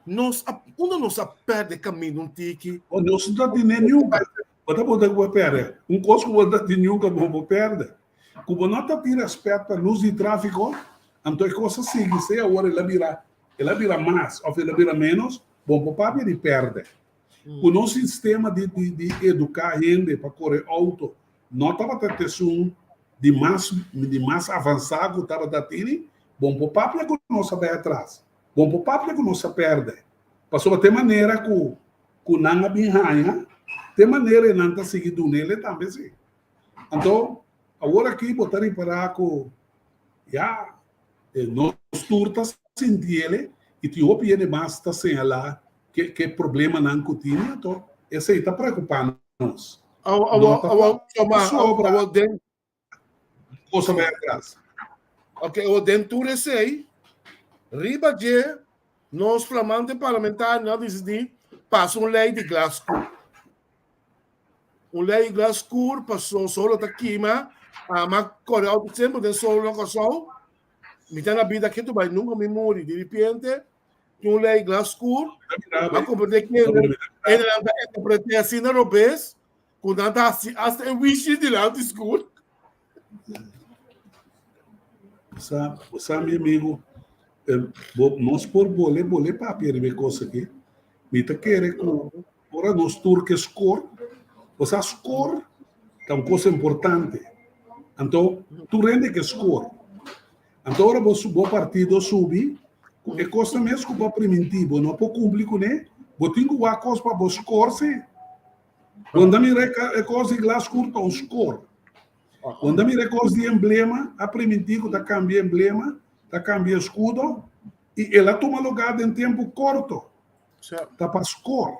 Nos a, unda nos a pèrdè kaminda un tiki? Oh, nos no ta tene niunka. Bo ta puntra ku bo a pèrdè. Un kos ku bo no ta tin niunka bo por pèrdè. Ku bo no ta tin rèspèt pa lus di tráfiko, anto e kos a sigui sea awor el a bira El a bira mas of el a bira menos, bon por papia di perde. Ku nos sistema di di di eduká hende pa kore outo no tabata tesun di mas di mas avansá ku tabata tini, bon por papia ku nos a bai atras. Bon por papia ku nos a perde. Pasobra te manera ku ku nan a bin haña, te manera e nan ta sigui dun'ele tambe si. Anto awor aki bo ta ripará ku ya Nos tur ta sintiele i tin hopi hende mas ta señalá ke ke problemanan ku tin, anto esei ta preokupá nos. No ta pasobra kos a bai atras. Ok, awor den tur esei, riba dje nos flamante parlamentarionan a disidí pasa un lei di glas skur. Un lei di glas skur paso solo ta kima, ama kore auto semper den solo na Kòrsou. Mi ta na bida ketu bai nunka mi muri. Di ripiente tin un lei glas skur, a komprendé ke nan ta interpreté asina robes ku nan ta hasi asta e wishi dilanti skur. Sa, sa mi amigo, bo, nos por bole bole papia riba e kos aki. Mi ta kere ku Ora nos tur ke skor, bo sa skor ta un kos importante. Anto tur hende ke skor. Anto ora bo bo partido subi, ku e kosnan mes ku bo a primintí bo no por kumpli kuné, bo tin ku wak kos pa bo skor sí. Bo no ta mira e kos di glas skur ta un skor. Bo no ta mira e kos di emblema, a primintí ku ta kambia emblema, ta kambia eskudo, i el a tuma lugá den tempu korto. Ta pa skor.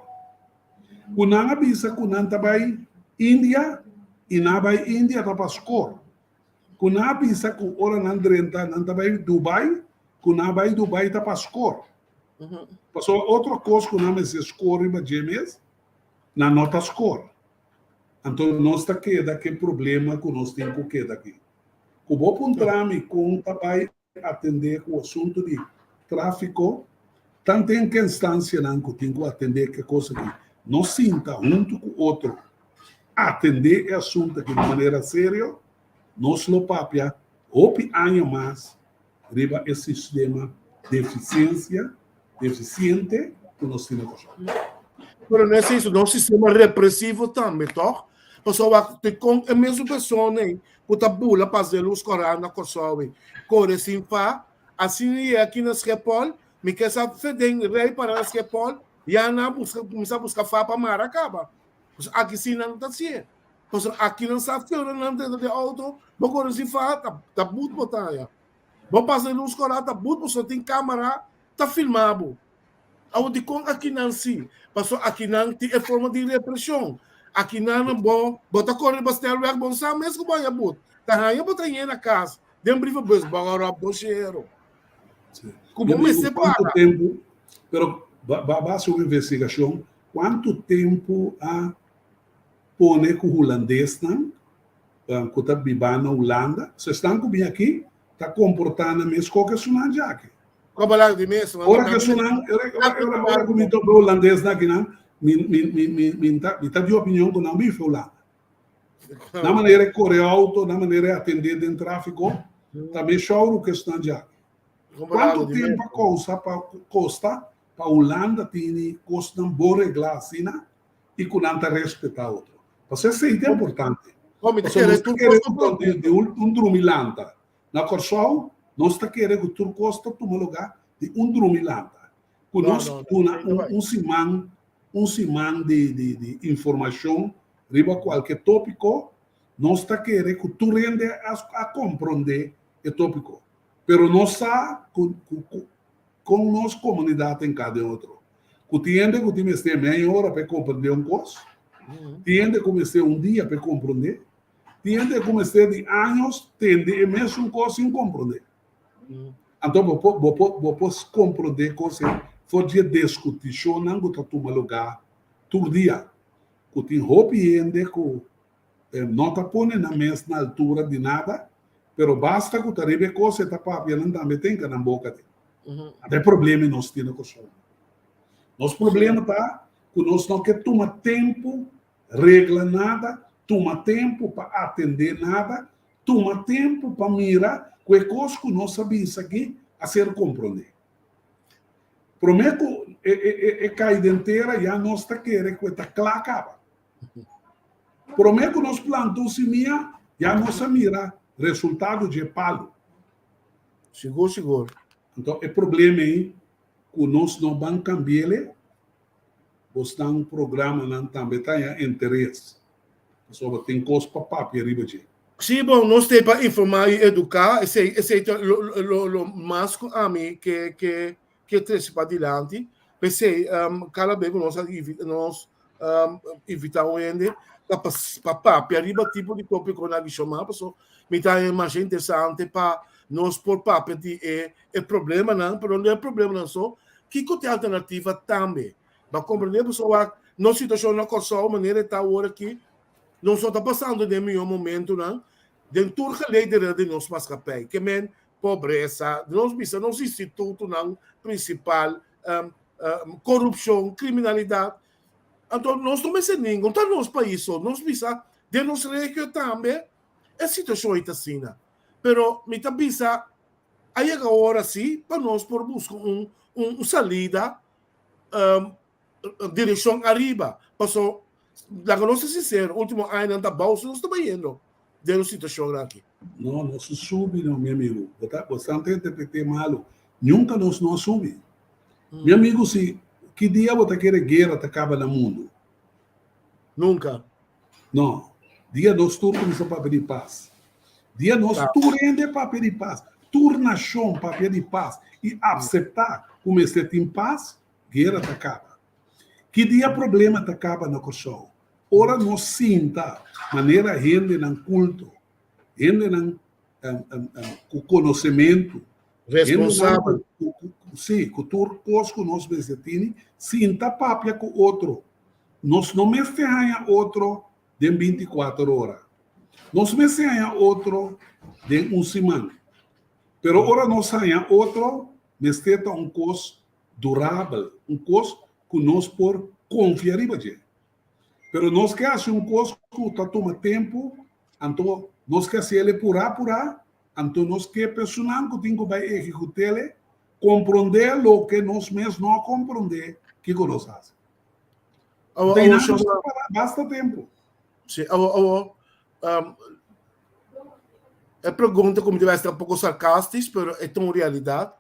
Ku nan a bisa ku nan ta bai India i nan a bai India ta pa skor. Ku nan a bisa ku ora nan drenta nan ta bai Dubai, ku nan a bai Dubai ta pa skor. Pasobra otro kos ku nan mester skor riba dje mes, nan no ta skor. Anto nos ta keda ku e problema ku nos tin ku keda aki. Ku bo puntra mi kon ta bai atendé ku asuntu di tráfiko, tantu en ke instansianan ku tin ku atendé ke kos aki, no sinta huntu ku otro atendé e asuntu aki di manera serio, nos lo papia hopi aña mas riba e sistema defisiensia, defisiente ku nos tin na Kòrsou. Pero no es eso, nos sistema represivo tambe, tòg? Pasobra wak te kon e mesun persona ei ku ta bula pas den lus kòrá na Kòrsou ei kore sin fa, asina i aki na Schiphol, mi ke sa fe den rei para na Schiphol, ya nan a buska kuminsá buska fa pa mara kaba. Pasobra aki si nan ta hasié. Pasobra aki nan sa fe ora nan drenta den outo, bo kore sin fa ta ta but bo ta haña. Bo pasa den lus kòrá ta but pasobra tin kamera ta filma bo. Awor dikon akinan si? Pasobra akinan tin e forma di represhon. Akinan nan bo bo ta kore riba snelweg bo no sa mes ku bo haña but. Ta haña bo ta yega na kas den brievenbus bo a ròp bo shero. Ku bo mester Kuantu para. tempu, pero ba ba hasi un investigashon, kuantu tempu a pone ku hulandesnan ku ta biba na Hulanda, so esnan ku bin aki ta komportá nan mes koke esunnan djaki. Kobalak di mes. Ora ke esunnan, ora ora ku mi topa hulandesnan akinan, mi mi mi mi mi ta mi ta di opinion ku nan biba Hulanda. Na manera e kore outo, na manera e atendé den tráfiko, ta mes shouru ku esunnan djaki. Kuantu tempu a kousa pa kosta pa Hulanda tini kosnan bon reglá asina i ku nan ta respetá otro? Pasobra esei ta importante. Pasobra nos ta kere ku di un drumi lanta Na Kòrsou nos ta kere ku tur kos ta tuma lugá di un drumi lanta, ku nos duna un siman un siman di di di informashon riba kualke tópiko, nos ta kere ku tur hende a a komprondé e tópiko, pero nos sa ku ku ku kon nos komunidat ta enka den otro, ku tin hende ku tin mester mei ora pa e komprondé un kos, tin hende ku mester un dia pa e komprondé. Tin hende ku mester di años tende e mesun kos sin komprondé. Anto bo por bo por bo por komprondé kos ei for di e diskutishonnan ku ta tuma lugá tur dia, ku tin hopi hende ku no ta pone nan mes na altura di nada, pero basta ku ta riba e kos e ta papia nan tambe ten ka nan boka den. Anto e problema nos tin na Kòrsou. Nos problema ta ku nos no ke tuma tempu Regla nada, tuma tempu pa atendé nada, tuma tempu pa mira ku e kos ku nos a bisa aki a ser komprondé. Promé ku e kai den tera ya nos ta kere ku e ta kla kaba. Promé ku nos planta un simia ya nos a mira resultado dje palu. Sigur sigur. Anto e problema ei ku nos no ban kambi'el. Bosnan programanan tambe ta haña interes, pasobra tin kos pa papia riba dje. Sí, bon, nos t'ei pa informá i eduká, esei esei ta lo lo lo mas ku ami ke ke ke trese padilanti. P'esei kada bes ku nos a nos invitá un hende ta pa pa papia riba tipo di tópikonan di shomá, pasobra mi ta haña masha interesante pa nos por papia di e e problemanan, pero no e problemanan so, kiko ta e alternativa tambe? Bo a komprendé pasobra wak nos situashon na Kòrsou manera e ta awor aki, nos no ta pasando den e mihó momentunan den tur gelederen di nos maskapei, ke men pobresa, nos bisa nos institutonan prinsipal, korupshon, kriminalidat. Anto nos no mester ningun, ta nos pais so, nos bisa den nos regio tambe e situashon ei ta asina. Pero mi ta bisa A yega ora si pa nos por buska un un salida direccion ariba. Paso, laga nos ta sincero, ultimo añanan ta bou nos ta bayendo den un situacion aki. No, nos a subi no, mi amigo. Bo ta, bo ta interprete malo. Nunca nos no a subi. Mi amigo, si ki dia bo ta kere guera ta caba na mundo? Nunca. No. Dia nos tur kuminsá papia di pas. Dia nos tur hende papia di pas. Tur nashon papia di pas i apseptá ku mester tin pas, guera ta kaba. Ki dia problema ta kaba na Kòrsou? Ora nos sinta manera hendenan kulto, hendenan ku konosementu, Responsabel. Sí, ku tur kos ku nos mester tini, sinta papia ku otro. Nos no mester haña otro den binti kuater ora. Nos mester haña otro den un siman. Pero ora nos haña otro, mester ta un kos durabel, un kos ku nos por konfia riba dje. Pero nos ke hasi un kos ku ta tuma tempu, anto nos ke hasi el e purá purá, anto nos ke personan ku tin ku bai ehekut'el komprondé loke nos mes no a komprondé kiko nos hasi. Basta tempu. Si, awo, awo, um, e pregunta ku mi ta bai un poko sarkastisch, pero e ta un realidat.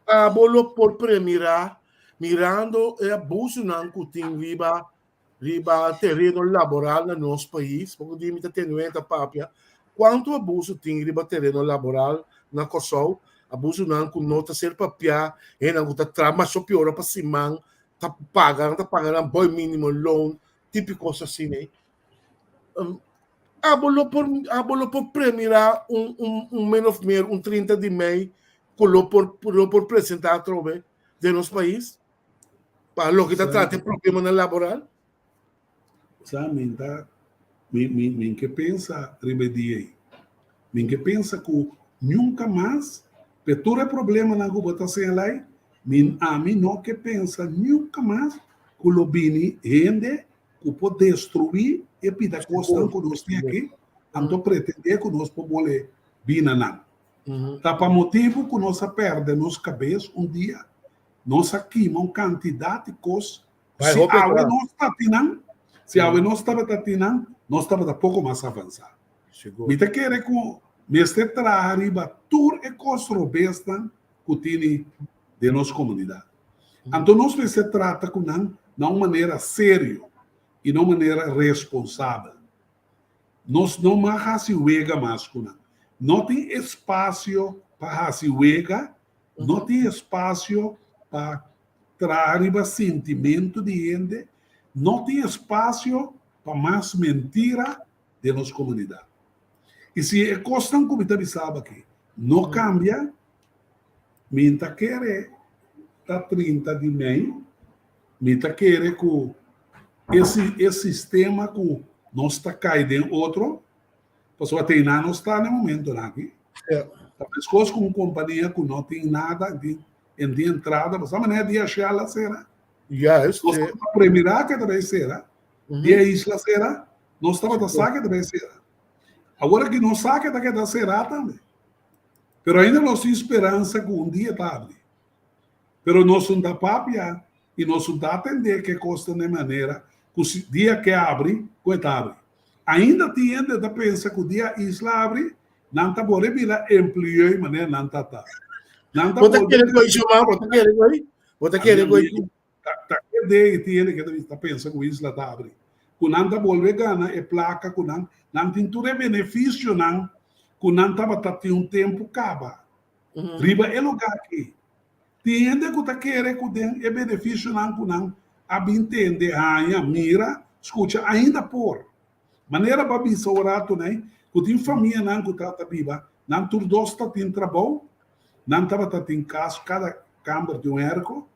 Abo lo por premirá mirando e abusonan ku tin riba riba tereno laboral na nos pais, poko di mi ta tene wenta papia, kuantu abuso tin riba tereno laboral na Kòrsou, abusonan ku no ta ser papiá, hendenan ku ta traha masha hopi ora pa siman, ta paga, nan ta paga nan boy minimo loon, típiko kos asina ei. Abo lo por, abo lo por premirá un, un, un min of meer un 30 di mei ku lo por, lo por presentá atrobe den nos pais pa loke ta trata e problemanan laboral? Sa, mi ta, mi, mi, mi ke pensa riba e dia ei. Mi ke pensa ku nunka mas, pe tur e problemanan ku bo ta señalá ei, mi, ami no ke pensa nunka mas ku lo bini hende ku por destruí e pida kosnan ku nos tin aki, anto pretendé ku nos por bole bina nan. Ta pa motibu ku nos a pèrdè nos kabes un dia, nos a kima un kantidat di kos ku si awe nos ta tin nan, si awe nos tabata tin nan, nos tabata poko mas avansá. Mi ta kere ku mester traha riba tur e kos robesnan ku tini den nos komunidat. Anto nos mester trata ku nan na un manera serio i na un manera responsabel. Nos no mag hasi wega mas ku nan. No tin espasio pa hasi wega, no tin espasio pa traha riba sintimentu di hende, no tin espasio pa mas mentira den nos komunidat. I si e kosnan ku mi ta bisa bo aki no kambia, Mi ta kere ta 30 di mei, mi ta kere ku e e sistema ku nos ta kai den otro, pasobra te einan nos ta na e momentonan aki. Ta meskos ku un kompania ku no tin nada di di entrada, pasobra manera di DHL a sera. Juist. Nos tabata premirá ku e ta bai sera, di e isla sera, nos tabata sa ku e ta bai sera. Awor aki nos sa ku e ta keda será tambe. Pero ainda nos tin speransa ku un dia ta abri. Pero nos un ta papia i nos un ta atendé ku e kos ta na e manera ku si dia ke abri, ku e ta abri. Ainda tin hende ta pensa ku dia isla abri, nan ta bore bira empleoi manera nan ta ta. Nan ta Bo ta kere ku ei, Shomar? Bo ta kere ku ei? Bo ta kere ku ei? Ta kende i tin hende ke ta bisa ta pensa ku isla ta abri. Ku nan ta bolbe gana e plaka ku nan nan tin tur e benefisionan ku nan tabata tin un tempu kaba riba e lugá aki. Tin hende ku ta kere ku den e benefisionan ku nan a bin tende, haña, mira, skucha ainda por. Manera bo a bisa un ratu nei ku tin famianan ku ta ta biba nan tur dos ta tin trabou, nan tabata tin kas, kada kamber tin un erko,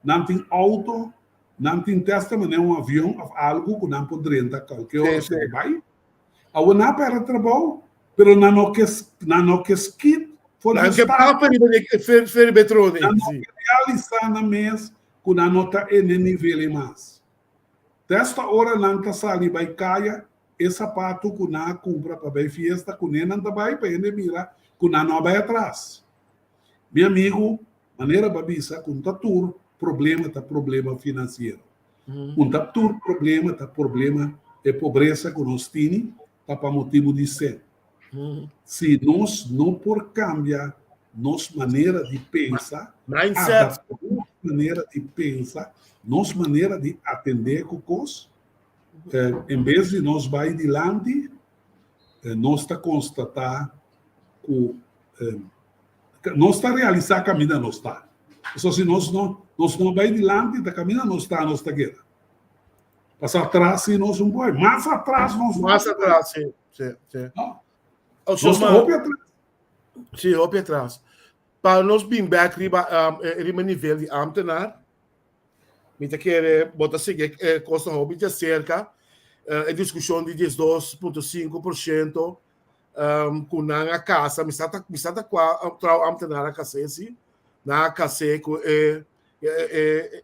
Nan tin auto, nan tin testa manera un avion of algu ku nan por drenta kualke ora ku ke bai. Awor nan a pèrdè trabou, pero nan no ke nan no ke skit for di Nan ke stap. papa riba di fer fer riba e trono ei, Nan no si. ke realisá nan mes ku nan no ta e n'e nivel ei mas. Testa ora nan ta sali bai kaya, e sapato ku nan a kumpra pa bai fiesta kuné nan ta bai pa hende mira ku nan no a bai atras. Mi amigu, manera bo a bisa ku no ta tur problema ta problema finansiero. Un ta tur problema ta problema e pobresa ku nos tini ta pa motibu di sèn. Si nos no por kambia nos manera di pensa, Mindset. adapta nos manera di pensa, nos manera di atendé ku kos, en bes di nos bai dilanti, nos ta konstatá ku nos ta realisá kaminda nos ta. Pasobra si nos no, nos no bai dilanti, ta kaminda nos ta, nos ta keda. Pasa atras si nos un por, mas atras nos no. Mas atras, si, si, si. No. Oh, Nos ta hopi atras. Si, hopi atras. Pa nos bin bek riba, um, riba nivel di ambtenaar, Mi ta kere bo ta sigui e kosnan hopi djaserka. E diskushon di 12.5% ku nan a kasa, mi sa ta mi sa ta kua trou ambtenaar a kas'é si. Nan a kas'é ku e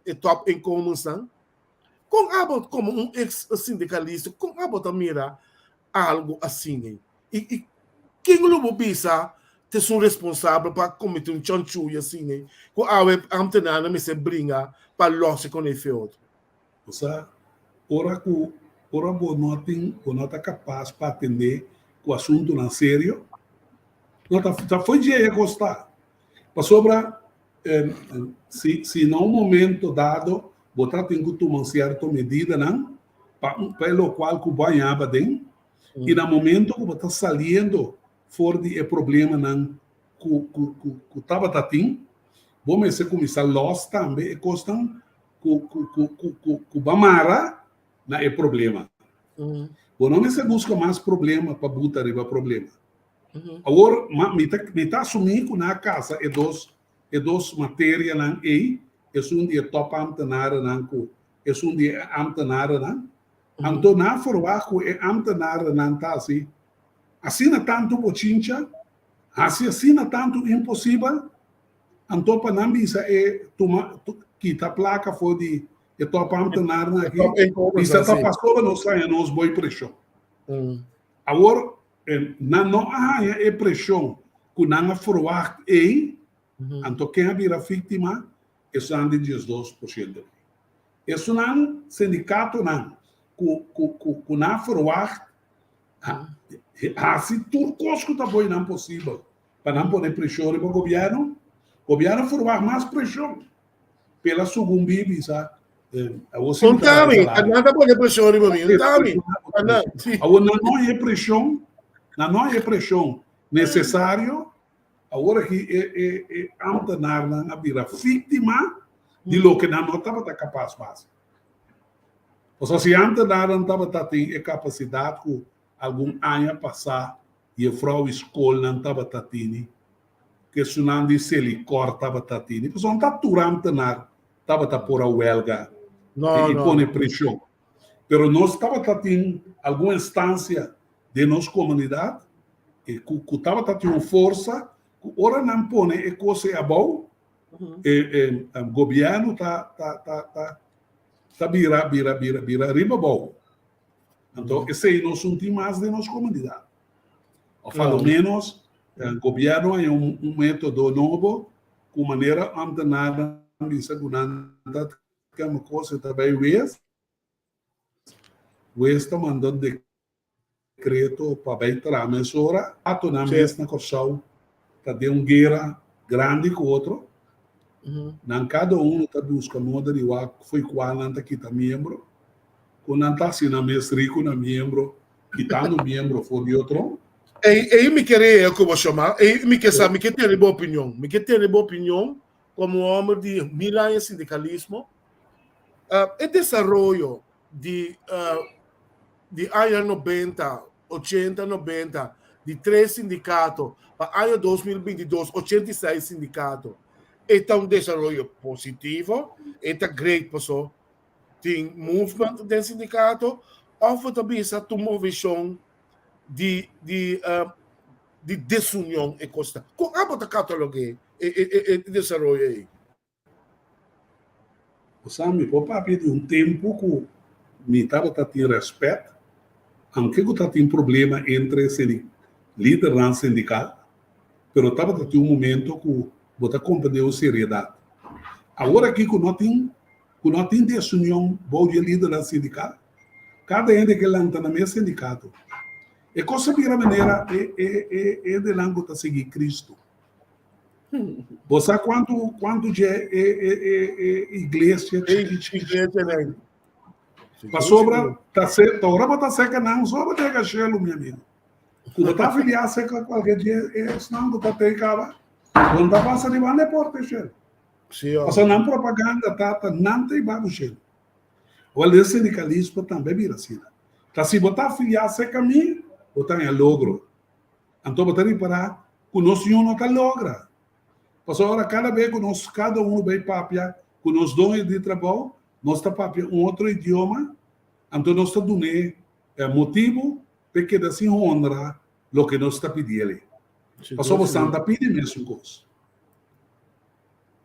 e top inkomensnan. Kon abo komo un eks sindikalista, kon abo ta mira algu asina? I i ken lo bo bisa ta esun responsabel pa komete un chanchuy asina ku awe ambtenarnan mester bringa pa lòs e konei fe otro? Bo sa, ora ku Ora bo no tin, bo no ta kapas pa atendé ku asuntunan serio, no ta ta fo'i dje e kos ta. Pasobra si si na un momento dado bo ta tin ku tuma un sierto medidanan pa pa e lokual ku bo a yaba den i na momento ku bo ta saliendo for di e problemanan ku ku ku ku tabata tin, bo mester kuminsá lòs tambe e kosnan ku ku ku ku ku ku bo a mara na e problema. Bo no mester buska mas problema pa buta riba problema. Awor, ma, mi ta, mi ta asumí ku nan a kasa e dos, e dos materianan ei, esun di e top ambtenarennan ku esun di e ambtenarennan. Anto nan a ferwagt ku e ambtenarennan ta hasi asina tantu bochincha, hasi asina tantu imposibel, anto pa nan bisa e tuma, kita plaka for di E top ambtenarnan aki bisa ta pasobra nos haña nos boi preshon. Awor, nan no a haña e preshon ku nan a ferwagt ei, anto ken a bira víktima? Esunnan di 12% aki. Esunnan sindikatonan ku ku nan a ferwagt hasi tur kos ku ta boi nan posibel pa nan pone preshon riba gobièrnu, gobièrnu a ferwagt mas preshon. Pela sucumbi bisa awor si Un tami, nan ta pone presión riba mi, un tami. Awor nan no hay presión, nan no hay presión necesario. Awor aki e e e ambtenaarnan a bira víctima di loke nan no tabata capaz pa hasi. Pasobra si ambtenaarnan tabata tin e capacidad cu algun aña pasa Jefrouw i skolnan tabata tini, ku esunnan di Selikor tabata tini, pasobra no ta tur ámtenar tabata por a wèlga i pone preshon. Pero nos tabata tin algun instansia den nos komunidat ku tabata tin un forsa ku ora nan pone e kos ei abou, e gobièrnu ta ta bira bira bira bira riba abou. Anto esei no sun tin mas den nos komunidat. Of a lo menos gobièrnu haña un método nobo ku manera ámtenarnan bisa ku nan ta kema kos e ta bai wes, wes ta manda un dekreto pa bai traha mesora. Atonan mes na Kòrsou ta den un guera grandi ku otro. Nan kada uno ta buska moda di wak fo'i kua nan ta kita miembro. Ku nan ta hasi nan mes riku na miembro, kitando miembro for di otro. Ei, ei mi kere ku bo shama, ei mi ke sa, mi ke tene bo opinion. Mi ke tene bo opinion komo homber di mil aña sindikalismo. E desaroyo di di aña 90, 80, 90, di tres sindikato pa aña 2022, 86 sindikato. E ta un desaroyo positivo, e ta great paso tin movement den sindikato, òf bo ta bisa ta un movishon di di di desunion e kos ta. Kon abo ta katalog'é e e e desaroyo ei? Osea, mi por papia di un tempu ku mi tabata tin rèspèt, aunke ku tabatin problema entre lidernan sindikal, pero tabata tin un momento ku bo ta komprendé un seriedat. Awor aki ku no tin ku no tin desunion bou di e lidernan sindikal, kada hende ke lanta na mes sindikato. E kos a bira manera e e e hendenan ku ta sigui Kristu. Bo sa kuantu kuantu dje e e e e iglesia chiki chiki Iglesia nan. Pasobra ta se ta ora bo ta seka nan so bo ta yega shelu mi amigo. Ku bo ta afiliá seka kualke dje e esnan ku ta tei kaba bo no ta pasa riba nan e porta e shelu. Sí, hombre. Pasobra nan propaganda ta ta nan ta iba ku shelu. Awor den sindikalismo tambe a bira asina. Ta si bo ta afiliá seka mi bo ta haña logro. Anto bo ta ripará ku nos Señor no ta logra. Pasobra ora kada bes ku nos kada unu bai papia ku nos doño di trabou, nos ta papia un otro idioma, anto nos ta dun'é motibu pa e keda sin honra loke nos ta pidi el'e. Pasobra boso ta pidi mesun kos.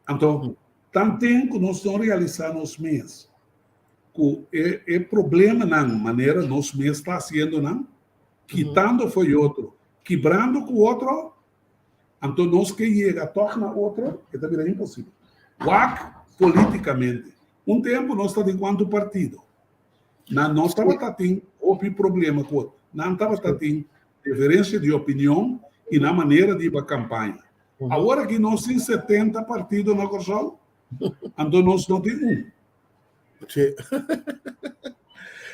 Anto, tanten ku nos no realisá nos mes ku e problemanan manera nos mes ta hasiendo nan, kitando fo'i otro, kibrando ku otro, anto nos ke yega tòg na otro, e ta bira imposibel. Wak politikamente. Un tempu nos ta den kuantu partido. Nan no tabata tin hopi problema ku otro. Nan tabata tin diferensia di opinion i nan manera di hiba kampaña. Awor aki nos tin 70 partido na Kòrsou, anto nos no tin un. Sí.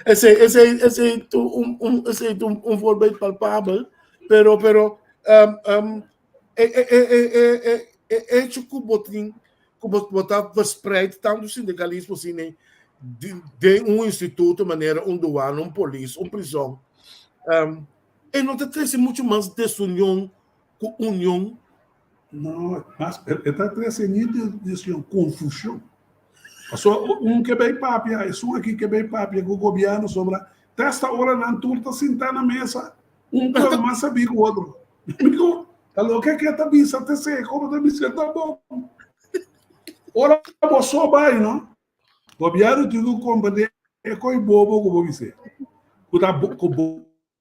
Esei, esei, esei tu un, un, esei tu un voorbeeld palpabel, pero, pero, um, um, e, e, e, e, e, e, e hecho ku bo tin, ku bo, bo ta verspreid tantu sindikalismo asina den, den un instituto manera un douane, un polis, un prison, um, e no ta trese mucho mas desunion ku union. No, mas e ta trese ni desunion, confusion. Paso un ke bay papia, esun aki ke bay papia ku gobierno sobra, te esta ora nan tur ta sinta na mesa, un ta mas sabi ku otro. Amigo, ta loke ke ta bisa te seko, bo ta bisa ta bon. Ora bo so bay, no? Gobierno tin ku komprende e koi bobo ku bo bis'é. Ku ta ku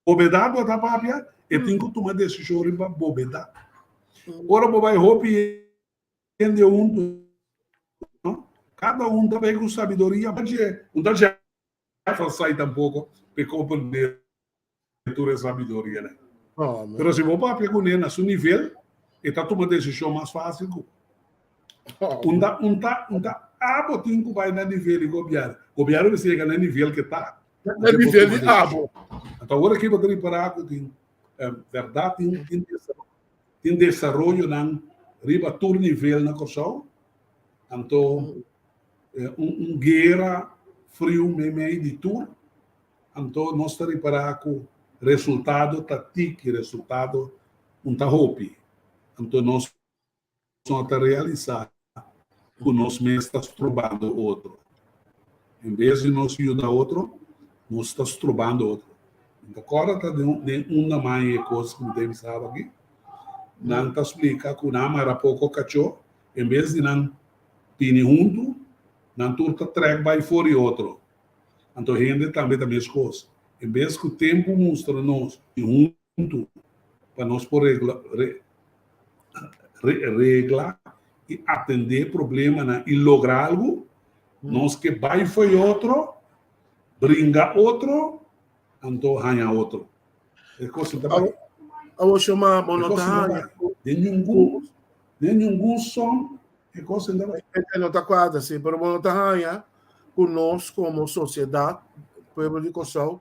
bobedat bo ta papia, e tin ku tuma desishon riba bobedat. Ora bo bai hopi hende huntu, no? Kada un ta bai ku sabiduria, un ta dje sai tampoko pa e komprende tur e sabiduria nan. Pero si bo papia kuné na su nivel, e ta tuma desishon mas fásil ku un ta un ta un ta abo tin ku bai na nivel di gobièrnu. Gobièrnu mester yega na e nivel ke ta. Na nivel di abo. Anto awor aki bo ta ripará ku tin bèrdat tin tin tin desaroyonan riba tur nivel na Kòrsou. Anto un un guera friu meimei di tur. Anto nos ta ripará ku resultado ta tiki, resultado un ta hopi. Anto nos no ta realisá ku nos mes ta strobando otro. En bes di nos yuda otro, nos ta strobando otro. Mi ta kòrda ta den un na mai e kos ku mi ta bisaba aki. Nan ta splika ku nan a mara poko kachó, en bes di nan bini huntu, nan tur ta trèk bai for di otro. Anto hende tambe ta meskos. En bes ku tempu mustra nos di huntu pa nos por regla regla i atendé problemanan i logra algu, nos ke bai fo'i otro, bringa otro, anto haña otro. E kos ta bai. Awor shoma bo no ta haña. Den ningun den ningun son E kos ta bai. E no ta kuadra si, pero bo no ta haña ku nos komo sosiedat, pueblo di Kòrsou,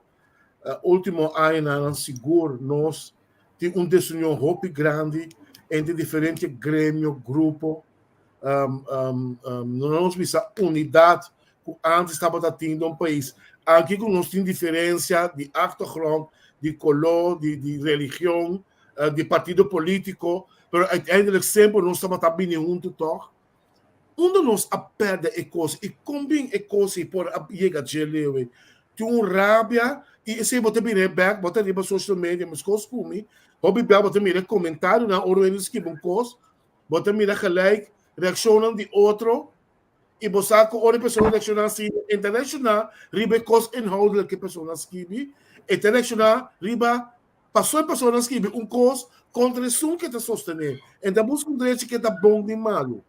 último añanan sigur nos tin un desunion hopi grandi entre diferente gremio, grupo. No nos bisa unidat ku antes tabata tin den un pais. Aki ku nos tin diferensia di achtergrond, di koló, di religion, di partido polítiko, pero uiteindelijk semper nos tabata bini huntu tòg. Unda nos a pèrdè e kos i kon bin e kos ei por a yega dje leu ei? Tin un rabia i esei bo ta mira e bèk, bo ta riba social media meskos ku mi, hopi bia bo ta mira e komentarionan ora un hende skibi un kos, bo ta mira gelijk reakshonnan di otro i bo sa ku ora e persona reakshoná asina, e ta reakshoná riba e kos inhoudelijk ku e persona a skibi, e ta reakshoná riba Paso e persona skibi un kos kontra esun ke ta sostené. E ta buska un drechi ke ta bon ni malu.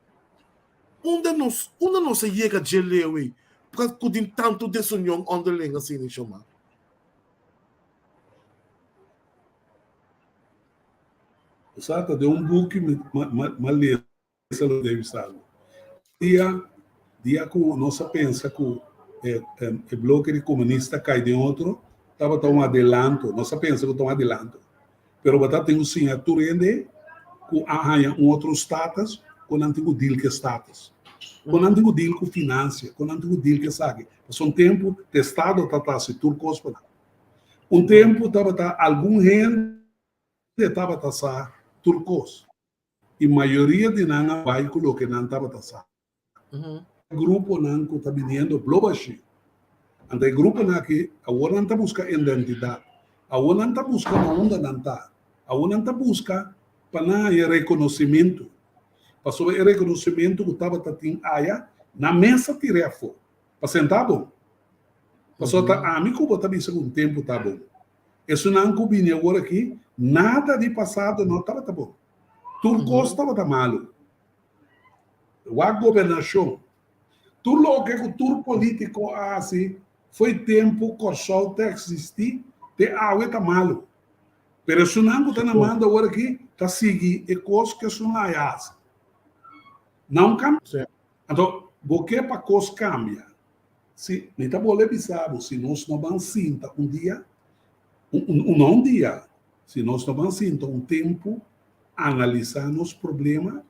Unda nos, unda nos a yega dje leu ei ku tin tantu desunion onderling asina, Shomar? Sa ta den un buki mi a lesa. Esa lo debe sa algo. Dia, dia ku nos a pensa ku e, e bloke di komunista kai den otro, tabata un adelanto. Nos a pensa ku ta un adelanto. Pero bo ta tin ku siña tur hende ku a haña un otro status, ku nan tin ku deal ku e status. Ku nan tin ku deal ku finansia, ku nan tin ku deal ku esaki. Pasobra un tempu te estado ta ta hasi tur kos pa nan. Un tempu tabata algun hende tabata sa tur kos. I mayoria di nan a bai ku loke nan tabata sa. E gruponan ku ta biniendo blo bashí. Anto e gruponan aki awor nan ta buska identidat. Awor nan ta buska na unda nan ta. Awor nan ta buska pa nan haña rekonosimentu. Pasobra e rekonosimentu ku tabata tin aya, nan mes a tir'é afó. Pa sentá bon. Pasobra ta ami ku bo ta bisa ku un tempu ta bon. Esunnan ku bini awor aki, nada di pasado no tabata bon. Tur kos tabata malu. Wak gobernashon. Tur loke ku tur polítiko a hasi. Fo'i tempu Kòrsou ta eksistí te awe ta malu. Pero esunnan ku ta na mando awor aki ta sigui e kos ku esun a hasi. Nan kambia. Anto bo ke pa kos kambia? Si, mi ta bolbe bisa bo, si nos no ban sinta un dia, un no un dia, si nos no ban sinta un tempu analisá nos problema,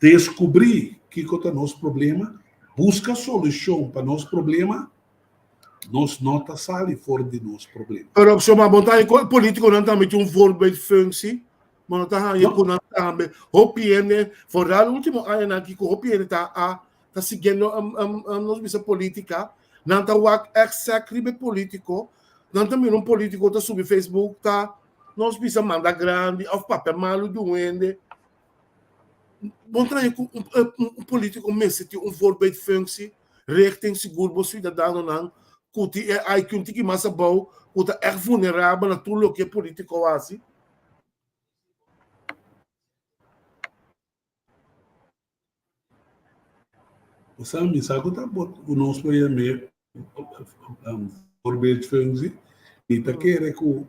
Deskubrí kiko ta nos problema, buska solushon pa nos problema, nos no ta sali for di nos problema. Pero soma bo ta ku politikonan tambe tin un voorbeeldfunctie, bo no ta haña ku nan tambe hopi hende, vooral ultimo añanan aki ku hopi hende ta a ta siguiendo nos bisa politica, nan ta wak exact riba e politico, nan ta mira un politico ta subi Facebook ta nos bisa manda grandi of papia malu di un hende. Bon traha ku un polítiko mester tin un voorbeeldfunctie richting sigur bo siudadanonan ku tin e IQ un tiki mas abou ku ta ègt vulnerabel na tur loke e polítiko hasi. Osea, mi sa ku ta ku nos por yam'é voorbeeldfunctie. Mi ta kere ku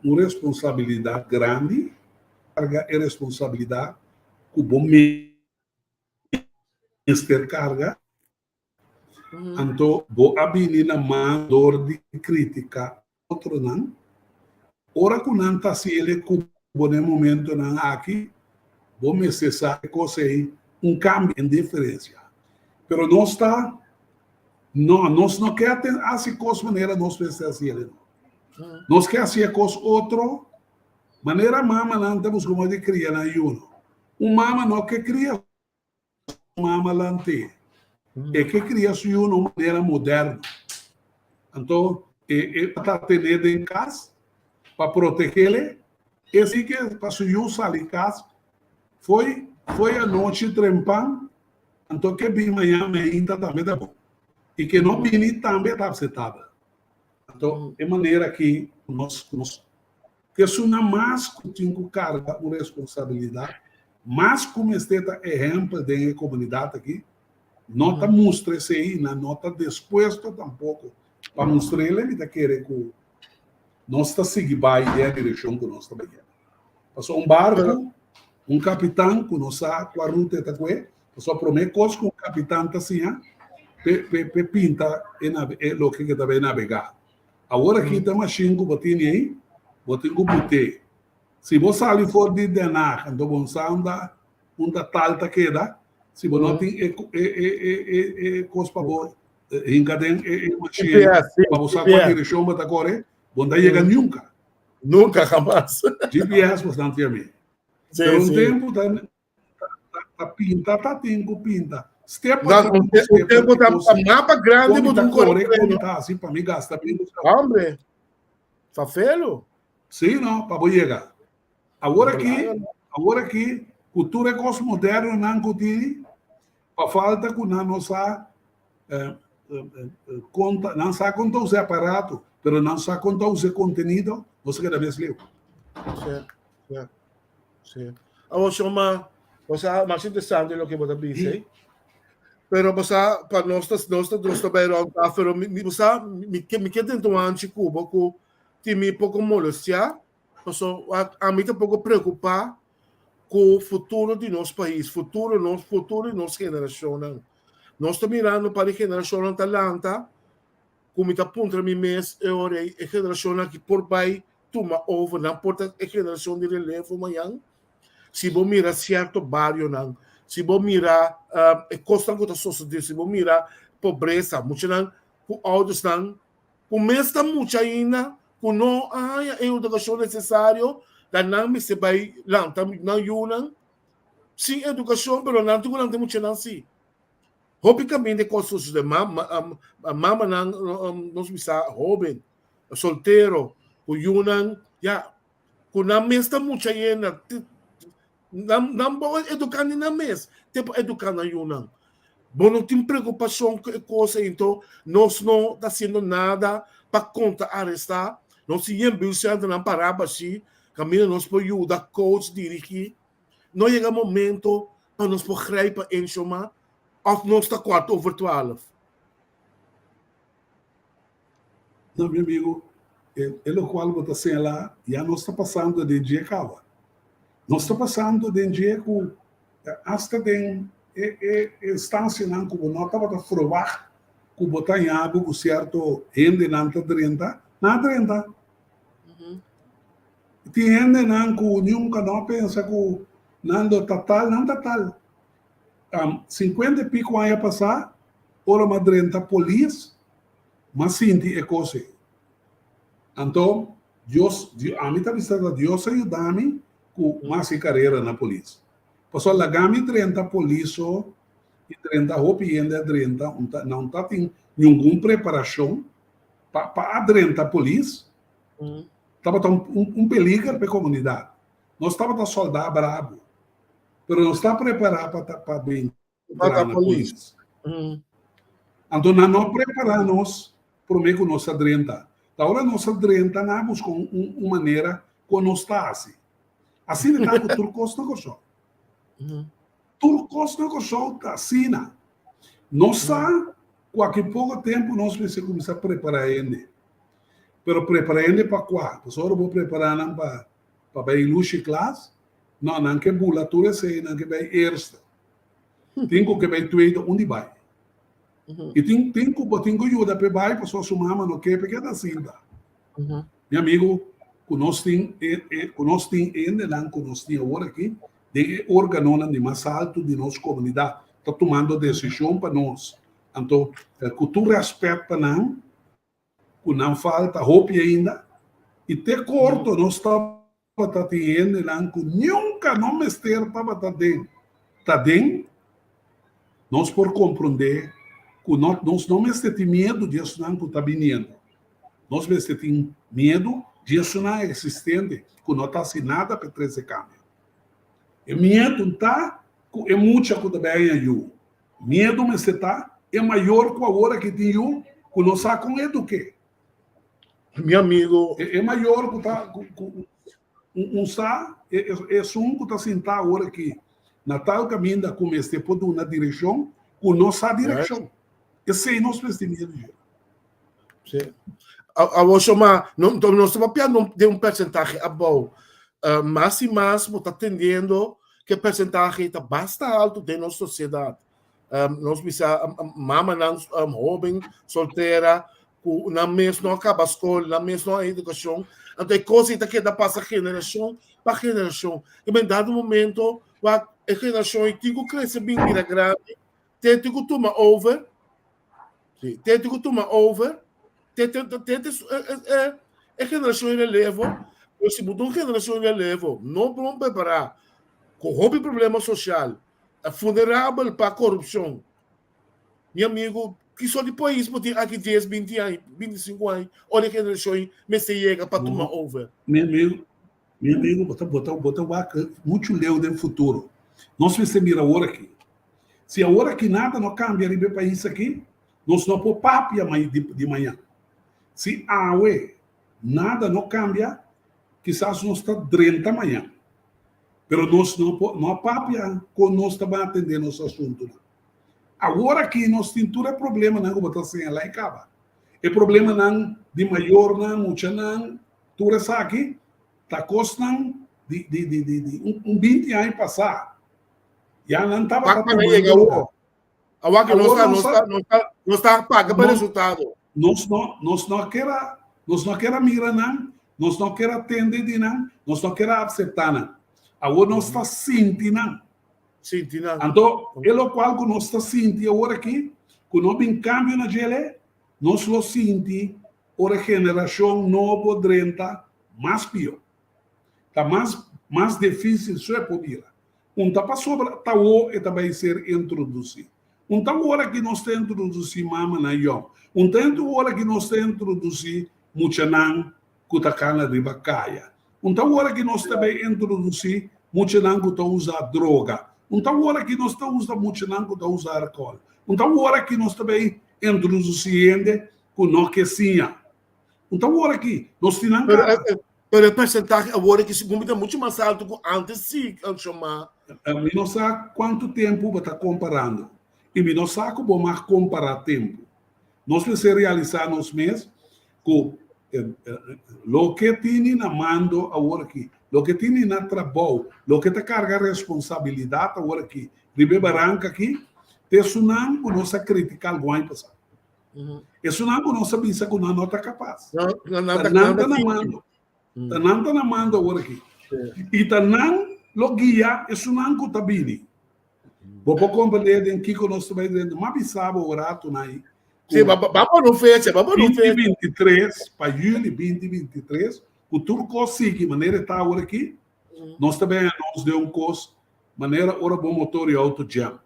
un responsabilidat grandi karga e responsabilidat ku bo mester karga. Anto bo a bini na man dor di kritika otronan. Ora ku nan ta hasi el e ku bo na e momentonan aki, bo mester sa e kos ei un kambio, un diferensia. Pero nos ta, no, nos no ke hasi kos manera nos mester hasi el no. Nos ke hasi e kos otro manera mamanan ta buska modo di kria nan yunan. Un mama no ke kria mama lant'é. E ke kria su yu na un manera moderno. Anto e e ta ten'é den kas pa protegele. E si ke pa su yu sali kas foi foi anochi trempan, anto ke bin mañan meinta tambe ta bon. I ke no bini tambe ta apsetabel. Anto e manera aki nos nos Esunnan mas ku tin ku karga un responsabilidat, mas ku mester ta ehèmpel den e komunidat aki, no ta mustra esei i nan no ta dispuesto tampoko pa mustr'el. Mi ta kere ku nos ta sigui bai den e direkshon ku nos ta bayendo. Pasobra un barku, un kapitan ku no sa kua ruta e ta kue, pasobra promé kos ku un kapitan ta siña p'e pinta e loke ku e ta bai nabegá. Awor aki ta mashin ku bo tini ei, bo tin ku but'é. Si bo sali for di Den Haag, anto bo sa unda unda tal ta keda, si bo no tin e e e e e e kos pa bo hinka den e e mashin ei, pa bo sa kua direkshon bo ta kore, bo no ta yega nunka. Nunka, hamas. GPS bo san tin ami. Pero un tempu ta Ta pinta ta tin ku pinta. Step pa step. Un tempo ta mapa grande bo tin kore kon ta hasi pa mi gasta menos. Hombre, fafelo. Sí, no, pa bo yega. Awor aki, awor aki, ku tur e kos moderno nan ku tini, pa falta ku nan no sa konta, nan sa kon ta usa e aparato, pero nan sa kon ta usa e kontenido, nos a keda mes leu. Sí, sí. Sí. Awor shoma, bo sa mas interesante loke bo ta bisa ei. Pero bo sa pa nos ta nos ta nos ta bai rond tafel, pero mi bo sa mi ke mi ke tenta un hanchi ku bo ku tin mi poko molestiá, paso ami ta poko preokupá ku futuro di nos pais, futuro nos futuro di nos generashonnan. Nos ta mirando pa di generashonnan ta lanta ku mi ta puntra mi mes e ora ei e generashonnan aki por bai tuma over, nan por ta e generashon di relevo mañan? Si bo mira sierto barionan, si bo mira e kosnan ku ta sosodé, si bo mira pobresa, muchanan ku oudersnan ku mes ta mucha ainda, ku no a haña e edukashon nesesario, ta nan mester bai lanta nan yunan sin edukashon, pero nan tin ku lanta e muchanan si. Hopi kaminda e kos sosodé, mamanan nos bisa hóben, soltero, ku yunan, ya, ku nan mes ta mucha yena, nan nan bo eduká ni nan mes, te por eduká nan yunan. Bo no tin preokupashon ku e kos ei, enton nos no ta hasiendo nada pa kontraarestá, nos tin yen buurtcenternan pará bashí, kaminda nos por yuda, coach, dirigí. No yega momento pa nos por grijpa in, shoma, òf nos ta kwart over twaalf? No, mi amigo, e lokual bo ta señalá ya nos ta pasando den dje kaba. Nos ta pasando den dje ku asta den e e instansianan ku bo no tabata ferwagt ku bo ta haña bo ku sierto hendenan ta drenta, nan a drenta. Tin hendenan ku nunka no a pensa ku nan lo ta tal, nan ta tal. Sinkuenta i piko aña pasá, ora mi a drenta polis, mi a sinti e kos ei. Anto, Dios, ami ta bisa ta Dios a yuda mi ku mi a hasi karera na polis. Pasobra laga mi drenta polis so, i drenta hopi hende a drenta, nan ta tin ningun preparashon pa a drenta polis. Tabata un peliger pa e komunidat. Nos tabata sòldá brabu, pero nos ta prepará pa pa bin Pa entra na polis. polis. Anto nan no prepará nos promé ku nos a drenta. Ta ora nos a drenta nan a buska un un manera kon nos ta hasi. Asina ta ku tur kos na Kòrsou. Tur kos na Kòrsou ta asina. Nos sa ku aki poko tempu nos mester kuminsá prepará hende. Pero prepará hende pa kua? Pasobra ora bo prepará nan pa pa bai lushi klas, no, nan ke bula tur esei, nan ke bai eerste. Tin ku ke bai tweede, undi bai? I tin tin ku bo tin ku yuda p'e bai pasobra su mama no ke p'e keda sinta. Mi amigu, ku nos tin e e ku nos tin hendenan ku nos tin awor aki den e organonan di mas altu di nos komunidat ta tumando desishon pa nos. Anto ku tur rèspèt pa nan, ku nan falta hopi ainda i te korto nos tabata tin hendenan ku nunka no mester tabata den ta den, nos por komprondé ku no nos no mester tin miedu di esnan ku ta biniendo, nos mester tin miedu di esnan eksistente ku no ta hasi nada pa e trese kambio. E miedu ta ku e mucha ku ta bai haña yu. Miedu mester ta e mayor ku awor aki tin yu ku no sa kon eduke. Mi amigo. E mayor ku ta ku un sa e esun ku ta sinta awor aki na tal kaminda ku mester por duna direkshon ku no sa direkshon. Esei nos mester miedu dje. Sí. Awor shoma, no, nos ta papiando de un porcentahe abou. Mas y mas bo ta tendiendo que porcentahe ta basta alto den nos sociedad. Nos bisa mamanan hoben, soltera, ku nan mes no a kaba skol, nan mes no a edukashon. Anto e kos ei ta keda pasa generashon pa generashon. I men dado momento wak e generashon ei tin ku krese bin bira grandi, te tin ku tuma over. Sí, te ku tuma over, te te te te e e generashon relevo, pero si bo ta un generashon relevo no bon prepará, ku hopi problema sosial, vulnerabel pa korupshon, mi amigu, ki sort di pais bo tin aki dies, binti aña, binti sinku aña, ora e generashon mester yega pa tuma over? Mi amigu, mi amigu, bo ta bo ta bo ta wak muchu leu den futuro. Nos mester mira awor aki. Si awor aki nada no kambia riba e pais aki, nos no por papia di mañan. Si awe nada no kambia, kisas nos ta drenta mañan. Pero nos no por no papia kon nos ta ban atendé nos asuntunan. Awor aki nos tin tur e problemanan ku bo ta señalá i kaba. E problemanan di mayornan, muchanan, tur esaki ta kosnan di di di di un binti aña pasá. Ya nan tabata Wak pa yega tomando awor. Awor que nos Awor ta, nos nos ta ta, nos ta, nos ta paga pa no resultado. nos no nos no kier a nos no kier a mira nan, nos no kier a tende di nan, nos no kier a acepta nan. Awor nos ta sinti nan. Sinti nan. Anto e locual cu nos ta sinti awor aki, cu no bin cambio na djele, nos lo sinti ora e generacion nobo drenta mas pio. Ta mas mas dificil su e por bira. Un ta pasobra ta awor e ta bai ser introdusí. Un ta ora ki nos ta introdusí mamanan yòn. Un ta ora ki nos ta introdusí muchanan ku ta kana riba kaya. Un ta ora ki nos ta bai introdusí muchanan ku ta usa droga. Un ta ora ki nos ta usa muchanan ku ta usa alkòl. Un ta ora ki nos ta bai introdusí hende ku no ke siña. Un ta ora ki nos tin nan Pero, kaba. pero e porcentahe awor aki segun mi ta mucho mas alto ku antes sí, Shomar. Mi no sa kuantu tempu bo ta komparando i mi no sa ku bo mag kompará tempu. Nos mester realisá nos mes. Ku loke tini na mando awor aki, loke tini na trabou, loke ta karga responsabilidat awor aki riba e baranka aki, ta esunnan ku nos a kritiká algun aña pasá. Esunnan ku nos a bisa ku nan no ta kapas. Ta nan ta na mando. Ta nan ta na mando awor aki. I ta nan lo guia esunnan ku ta bini. Bo por comprende den kiko nos ta bai drenta. M'a bisa bo rato nai. Sí, ba ba pone un fecha, ba pone un fecha. 2023, pa juli 2023, ku tur kos sigui manera e ta awor aki, nos ta bai anons den un kos manera ora bo motor i auto jam.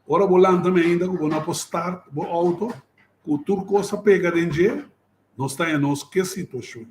Ora bo lanta mi ainda ku bo no por start bo auto, ku tur kos a pega den dje, nos ta haña nos ke situashon.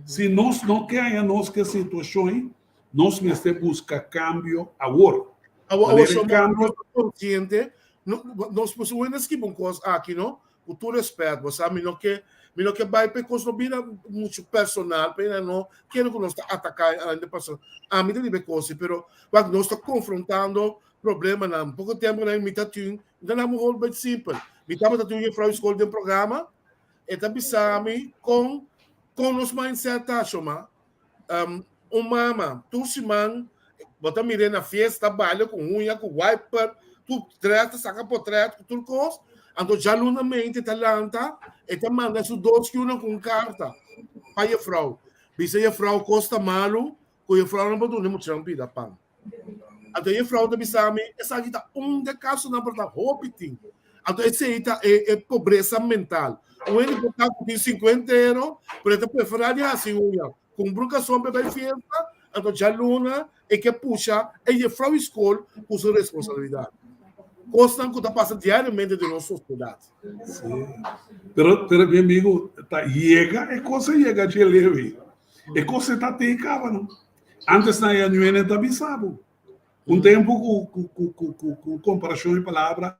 Si nos no ke haña nos ke situashon, nos mester buska kambio awor. Awor, awor somos cambio... consciente, no, nos por suena skiba un kos aki, no? Ku tur respet, bo sa, mi no ke, mi no ke bai pe kos no bira mucho personal, pe no kere ku nos ta ataká e persona. Ami ta riba e kos, pero wak nos ta konfrontando problemanan. Poko tempo nan mi ta tin, mi ta na un voorbeeld simpel. Mi tabata tin un juffrouw skol den programa, e ta bisa mi kon kon nos mindset ta, shoma. Um, un mama, tur siman, bo ta mir'é na fiesta, baile ku huña, ku wiper, tur dress, ta saka potret, ku tur kos. Anto djalunamente ta lanta, e ta manda su dos yunan ku un karta pa jefrou. Bisa jefrou kos ta malu, ku jefrou no por duna e muchanan pida pan. Anto jefrou ta bisa mi, esaki ta un de kasonan, pero ta hopi tin. Anto esei ta e, e pobresa mental. Un hende por ta ku tin 50 euro, pero e ta preferá di hasi uña. Kumpra un kason pa e bai fiesta, anto djaluna e ke pusha e jefrou i skol ku su responsabilidat. Kosnan ku ta pasa diariamente den nos sosiedat. Sí. Pero, pero mi amigo, ta yega, e kos a yega dje leu ei. E kos e ta tin kaba no. Antes nan ya nuene ta bisa bo. Un tempu ku ku ku ku ku ku komparashon di palabra,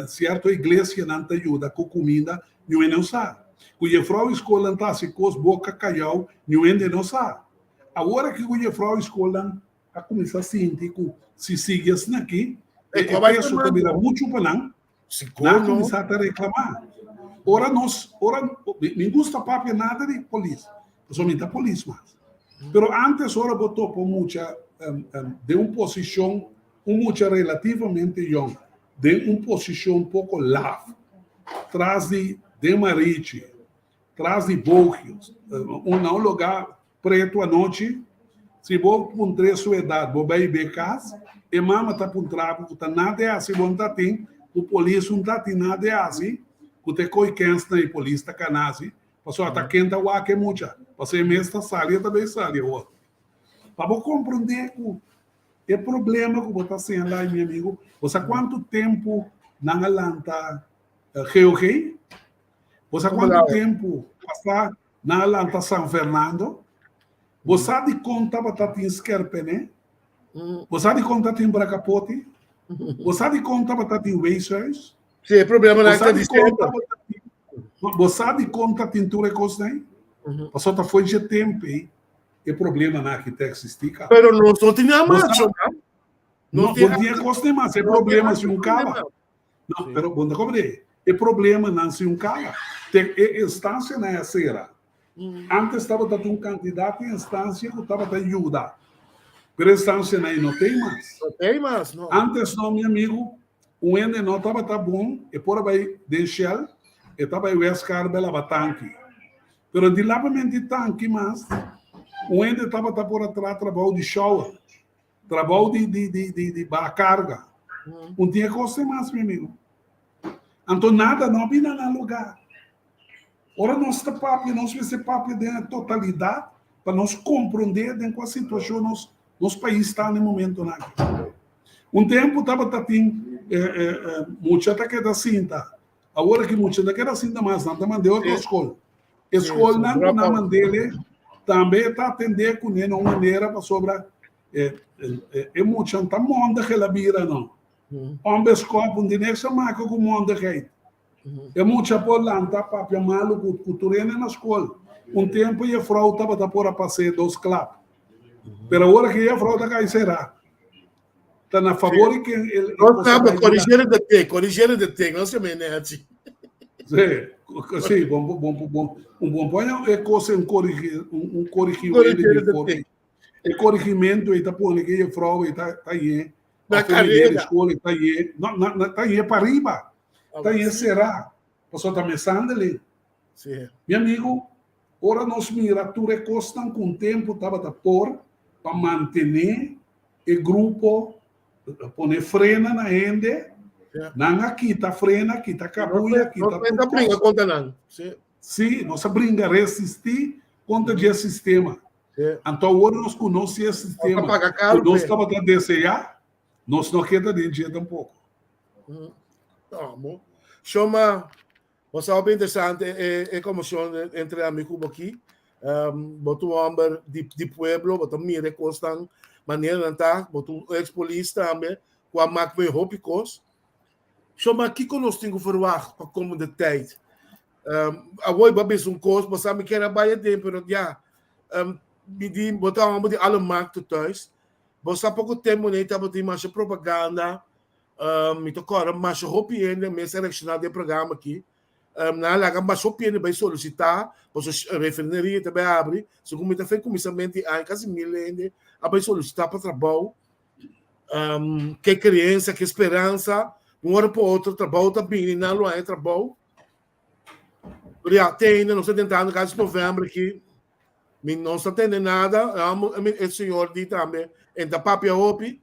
sierto iglesianan ta yuda ku kuminda, nuene no sa. Ku jefrou i skolnan ta hasi kos boka kayou, nuende no sa. Awor aki ku jefrou i skolnan a kuminsá sinti ku si sigui asina aki, e peso ta bira muchu pa nan, Nan a kuminsá ta reklamá. Ora nos, ora, mi gusta papia nada di polis, pasobra mi ta polis mas. Pero antes ora bo topa un mucha den un posishon, un mucha relativamente yòn, den un posishon poko laf, tras di, den marichi, tras di bogios, na un lugá pretu anochi, si bo puntr'é su edat, bo bai be kas, e mama ta puntra bo ku ta nada e hasi bo no ta tin, ku polis no ta tin nada e hasi, ku ta e koi kens na e polis ta kana hasi, pasobra ta ken ta wak e mucha, pasobra e mes ta sali e ta bai sali awor. Pa bo komprondé ku e problema ku bo ta señalá, mi amigu, bo sa kuantu tempu nan a lanta GOG? Bo sa kuantu tempu pasá nan a lanta San Fernando? Bo sa dikon tabata tin Skerpene? Bo sa dikon ta tin Brakapoti? Bo sa dikon tabata tin Weeshuis? Sí, e problema nan ta di semper. Bo sa dikon ta tin tur e kosnan? Pasobra ta foi dje tempu ei e problemanan aki ta eksistí kaba. Pero nos no tin nada mas, no? No tin e kosnan mas, e problema si un kaba. No, pero bo no ta comprende. E problemanan si un cala. Te e instancianan a cera. Antes tabata tin un cantidad di instancia cu tabata yuda. Pero instancianan ei no tin mas. No tin mas, no. Antes no, mi amigo, un hende no tabata bon, e por a bay den Shell, e ta bay West Carbe laba tanki. Pero di labament di tanki mas, un hende tabata por a traha trabou di shower. Trabou di di di di di baha carga. Un tin e cos te mas, mi amigo. Anto nada no a bina na lugar. Ora nos ta papia, nos mester papia den e totalidad pa nos comprende den cua situacion nos nos pais ta na e momentonan aki. Un tempo tabata tin eh, eh, eh, mucha ta keda sinta. Awor aki mucha ta keda sinta mas, nan ta mand'e otro skol. E skolnan ku nan mand'ele tambe ta atendé kuné na un manera pasobra e muchanan ta mondig el a bira no. Onbeskòp un di niks a maka ku mondigheid. E mucha por lanta papia malu ku tur hende na skol. Un tempu jefrou tabata por a pas'é dos klap. Pero awor aki jefrou ta kai será. Ta na fabor di ken el e cosa bai dura. Corrigere de te, corrigere de te, no se me nechi. Sí, sí, bon, bon, bon, un bon pone e cosa un corrigi, un, un corrigimento de forma. E corrigimento e ta pone que juffrouw e ta ta ye. Na Of e meneer carrera. school e ta ye. No, na, na, ta ye pa riba. Ta ye será. Paso ta mesandele. Sí. Mi amigo, ora nos mira tur e cosnan cu un tempo tabata por pa mantene e grupo, pone frena na hende, nan a kita frena, kita cabuya, kita Nos a bringa contra nan. Sí. Sí, nos a bringa resisti contra dje sistema. Sí. Anto awor nos conoce e sistema Nos a paga caro cu nos p'e. tabata desea, nos no keda den dje tampoco. Amo. Shoma, bo sa hopi interesante e, e conversacion entre ami cu bo aki. Um, bo ta un homber di, di pueblo, bo ta mira e cosnan manera nan ta, bo ta un ex-polis tambe, cu a mak mee hopi cos. Shoma, kiko nos tin cu verwacht pa komende tijd? Um, awor bo a bisa un cos, bo sa mi kier a bai aden, pero ya, um, mi di, bo ta un homber di alle markten thuis. Bo sa poko tempo nei tabatin masha propaganda, Mi ta kòrda masha hopi hende mes a reakshoná den e programa aki. Nan a laga masha hopi hende bai solisitá pasobra refineria ta bai habri. Segun mi ta fe kuminsamentu di aña kasi mil hende a bai solisitá pa trabou. Ke kreensia, ke speransa, un ora pa otro trabou ta bini, nan lo haña trabou. Pero ya, te ainda nos ta tentando kasi novèmber aki, mi no sa tende nada. E señor di tambe, e ta papia hopi.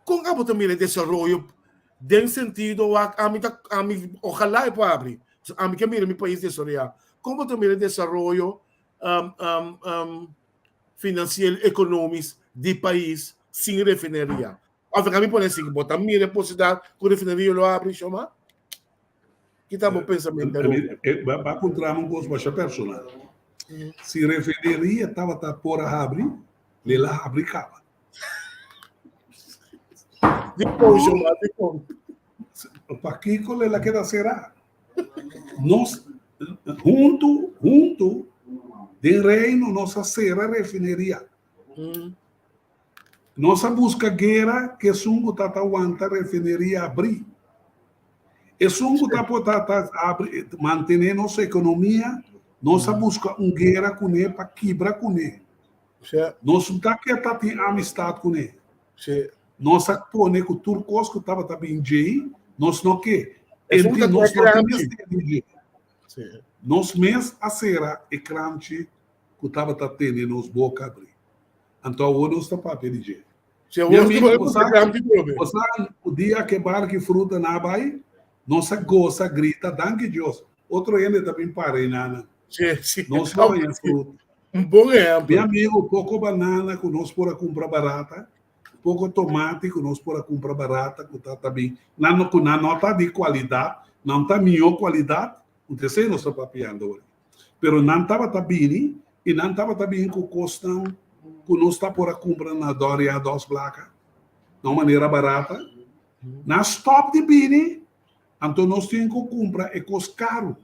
Kon abo ta mira e desaroyo den sentido wak ami ta ami ojalá e por abri. Ami ke mira mi pais desaroyá. Kon bo ta mira e desaroyo um, um, um, finansiel, ekonomis di pais sin refineria? Of ami pone así, bo ta mira e posibilidat ku refineria lo abri, Shoma? Ki ta bo pensamentu aruba? Ba puntra mi un kos masha personal. Si refineria tabata por a habri, lel a habri kaba. Dikon, Shoma? Dikon? Pakiko lel a keda será? Nos huntu, huntu, den Reino nos a sera refineria. Nos a buska guera ku esun ku ta ta wanta refineria abrí. Esun ku ta por ta ta abri, mantené nos ekonomia, nos a buska un guera kuné pa kibra kuné. Nos no ta ke ta tin amistat kuné. Nos a pone ku tur kos ku tabata bin djei, nos no ke. Enti nos no tin mester di dje. Nos mes a sera e kranchi ku tabata tene nos boka abrí. Anto awor nos ta papia di dje. Mi amigo, bo sa, bo sa o dia ke barki fruta na bai, nos a gosa, grita, danki Dios. Otro hende ta bin para einan. Nos no haña fruta. Un bon ehempel. Mi amigo, poko banana ku nos por a kumpra barata, poko tomati ku nos por a kumpra barata ku ta ta bin, nan ku nan no ta di kualidat, nan ta mihó kualidat, un esei nos ta papiando awor. Pero nan tabata bini i nan tabata bini ku kosnan ku nos ta por a kumpra na Doria dos Blaka na un manera barata. Nan stòp di bini, anto nos tin ku kumpra e kos karu.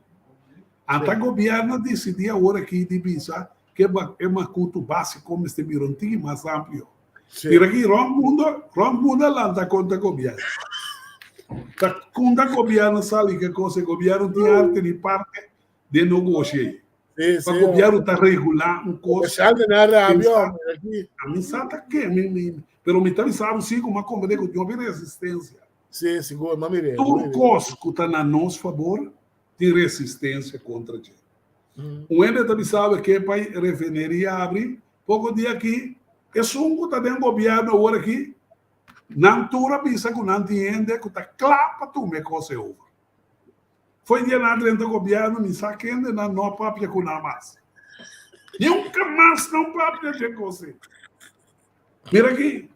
Ata gobièrnu a disidí awor aki di bisa ku e makutu básiko mester bira un tiki mas amplio. Mira aki rònt mundu, rònt mundu a lanta kontra gobièrnu. Ta kunda gobièrnu sali ku e kos ei? Gobièrnu tin arte di parte den nogoshi ei. Pa gobièrnu ta regulá un kos. Ami sa ta ke, mi, mi, pero mi ta bisa bo si ku mi a komprendé ku tin hopi resistensia. Tur kos ku ta na nos fabor tin resistensia kontra dje. Un hende ta bisa bo ke pa refineria abri, poko dia aki esun ku ta den gobièrnu awor aki, nan tur a bisa ku nan tin hende ku ta kla pa tuma e kos ei over. Foi dia nan a drenta gobièrnu mi sa kende nan no a papia ku nan mas. Nunka mas nan papia dje kos ei. Mira aki,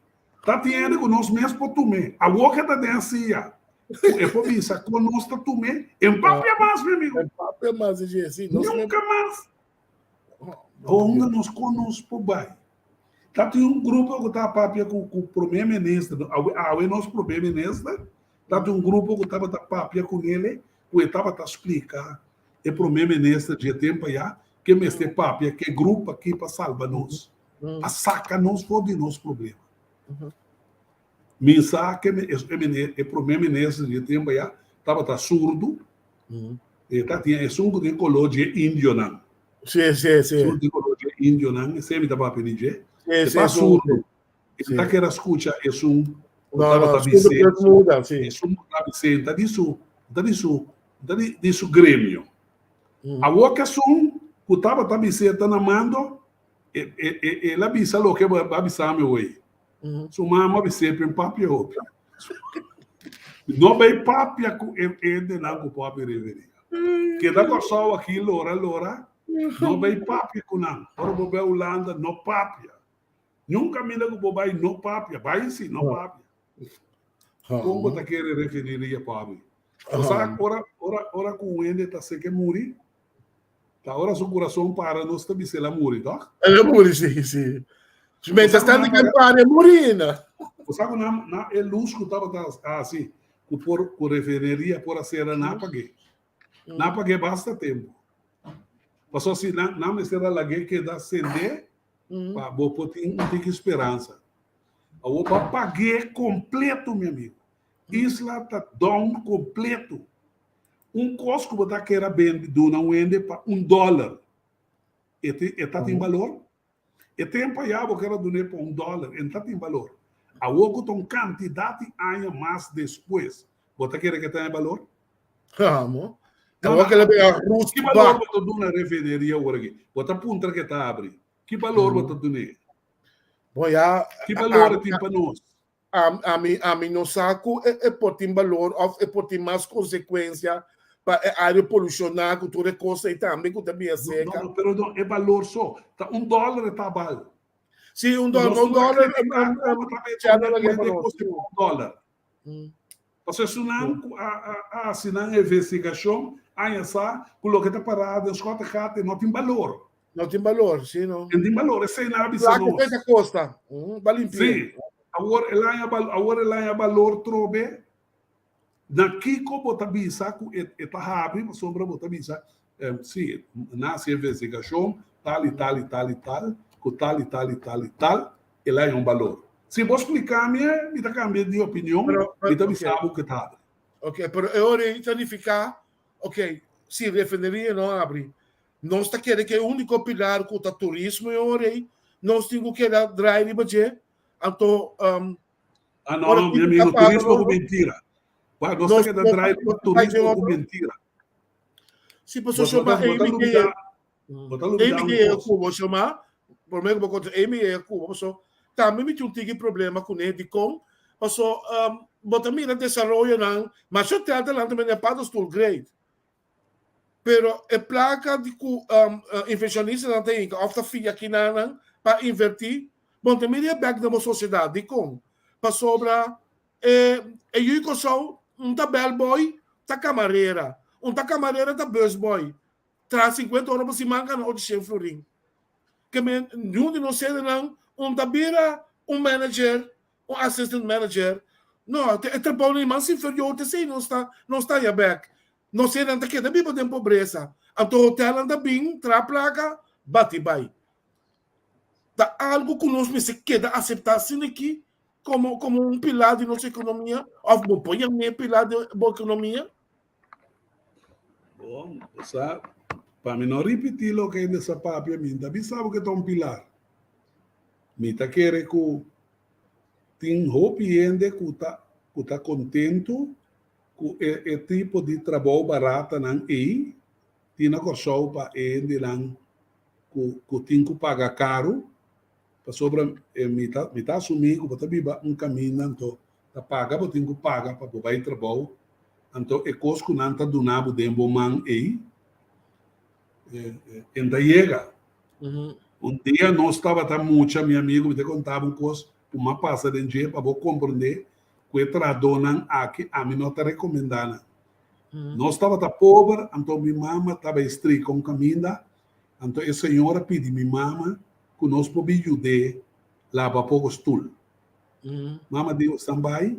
Ta tin hende ku nos mes por tum'é. Awor ke ta den asia, ku e por bisa kon nos ta tum'é, e no papia mas, mi amigu. E papia mas, dje, si. Nos Nunka mas. Unda nos kon nos por bai? Ta tin un grupo ku ta papia ku ku prome minister. Awe, awe nos prome minister, ta tin un grupo ku tabata papia ku nele, ku e tabata splika e prome minister dje tempu aya, ke mester papia ke grupo aki pa salba nos. A saca nos for di nos problema. Mi sa ke e prome minister di e tempo aya tabata surdu. E ta tin esun ku tin koló dje indionan. Sí, sí, sí. Esun tin koló dje indionan, esei mi ta papia di dje. Sí, E sí, ta esun. surdo. E Sí. ta kere skucha esun ku No, no, tabata surdo bis'é. plus muda, sí. Esun ku ta bis'é, ta di su, ta di su, ta di, di su gremio. Awor ku esun ku tabata bis'é ta na mando, e, e, e, el a bisa loke bo a bisa mi hoy. Su mama a bis'é p'e papia hopi. No bay papia ku e hendenan ku por habi reveria. Keda Kòrsou aki lora lora, no bay papia ku nan. Ora bo bay Hulanda, no papia. Niun kaminda ku bo bay, no papia. Bay si, no papia. Kon bo ta kere refineria pabi? Bo sa ora ora ora ku un hende ta seke muri, ta ora su kurason para nos ta bisa el a muri, tòg? El a muri, si, si. Mientras tanto ke para e muri ainda. Bo sa ku na na e lus ku tabata hasi ku por ku refineria por a sera nan a pag'é. Nan a pag'é basta tempu. Pasobra si nan nan mester a lag'é keda sendé pa bo por tin un tiki speransa. Awor bo a pag'é kompleto, mi amigo. Isla ta down kompleto. Un kos ku bo ta kere a bende duna un hende pa un dòler, e e ta tin balor? E tempu ayá bo kere a dun'é pa un dòler, e no ta tin balor. Awor ku ta un kantidat di aña mas despues, bo ta kere ku e ta haña balor? Amo. Awor ku el a bira rus Ki balor bo ta duna refineria awor aki? Bo ta puntra ku e ta abri. Ki balor bo ta dun'é? Bon ya. Ki balor e tin pa nos? Ami ami no sa ku e por tin balor òf e por tin mas konsekuensia pa e área polushoná ku tur e kos ei tambe ku ta bia seka. No, no, pero no e balor so. Ta un dòler e ta bal. Sí, un dòler, un dòler. Un dòler. Pasobra esunnan ku a hasi nan investigashon aña sa ku loke ta pará den Schottegat no tin balor. No tin balor, sí no. No tin balor, esei nan a bisa nos. Plaka ta kosta, pa limpi'é. Sí, awor el aña awor el aña balor trobe, na kiko bo ta bisa ku e ta habri pasobra bo ta bisa, sí, nan hasi investigashon tal i tal i tal i tal, ku tal i tal i tal i tal, El a un balor. Si bo spliká mi, mi ta kambia di opinion, mi ta bisa bo ke ta habri. Ok, pero e ora ei ta nifiká, ok, si refineria no habri, nos ta kere ku e úniko pilar ku ta turismo e ora ei, nos tin ku keda drai riba dje, anto Ah, no, no, mi amigo, turismo ku mentira. Wak, nos ta keda drai riba turismo ku mentira. Si, pasobra Bo ta Bo ta lubidá un kos. Cuba chama, promé ku bo konta Amy yega Cuba, paso tambe mi tin un tiki problema kuné dikon, paso bo ta mira desaroyonan, masha hotel ta lanta mene paddenstoel great, pero e plaka di ku invershonistanan ta hinka òf ta fia kinanan pa invertí, bo no ta mira e bèk den bo sosiedat, dikon? Pasobra e e yu Kòrsou un ta bellboy ta kamarera, un ta kamarera ta busboy, Traha 50 ora pa siman gana ocho shen florin. Ke men niun di nos hendenan un ta bira un manager, un assistant manager. No, e trabounan mas inferior te esei nos ta nos ta haña bek. Nos hendenan ta keda biba den pobresa. Anto hotelnan ta bin traha plaka, bati bai. Ta algu ku nos mester keda aseptá asina aki komo komo un pilar di nos ekonomia òf bo por yam'é pilar di bo ekonomia? Bon, bo sa, pa mi no ripití loke hende sa papia, mi ta bisa bo ke ta un pilar. Mi ta kere ku tin hopi hende ku ta ku ta kontentu ku e e tipo di trabou baratanan ei tin na Kòrsou pa e hendenan ku ku tin ku paga karu, pasobra mi ta mi ta asumí ku bo ta biba un kaminda anto ta paga bo tin ku paga pa bo bai trabou, anto e kos ku nan ta duna bo den bo man ei en ta yega. Un dia nos tabata mucha, mi amigo, mi ta konta bo un kos ku mi a pasa den dje pa bo komprende ku e trahadónan aki ami no ta rekomendá nan. Nos tabata pober, anto mi mama tabata strika un kaminda, anto e señor a pidi mi mama ku nos por bin yud'é laba poko stul. Mama di bosnan bai,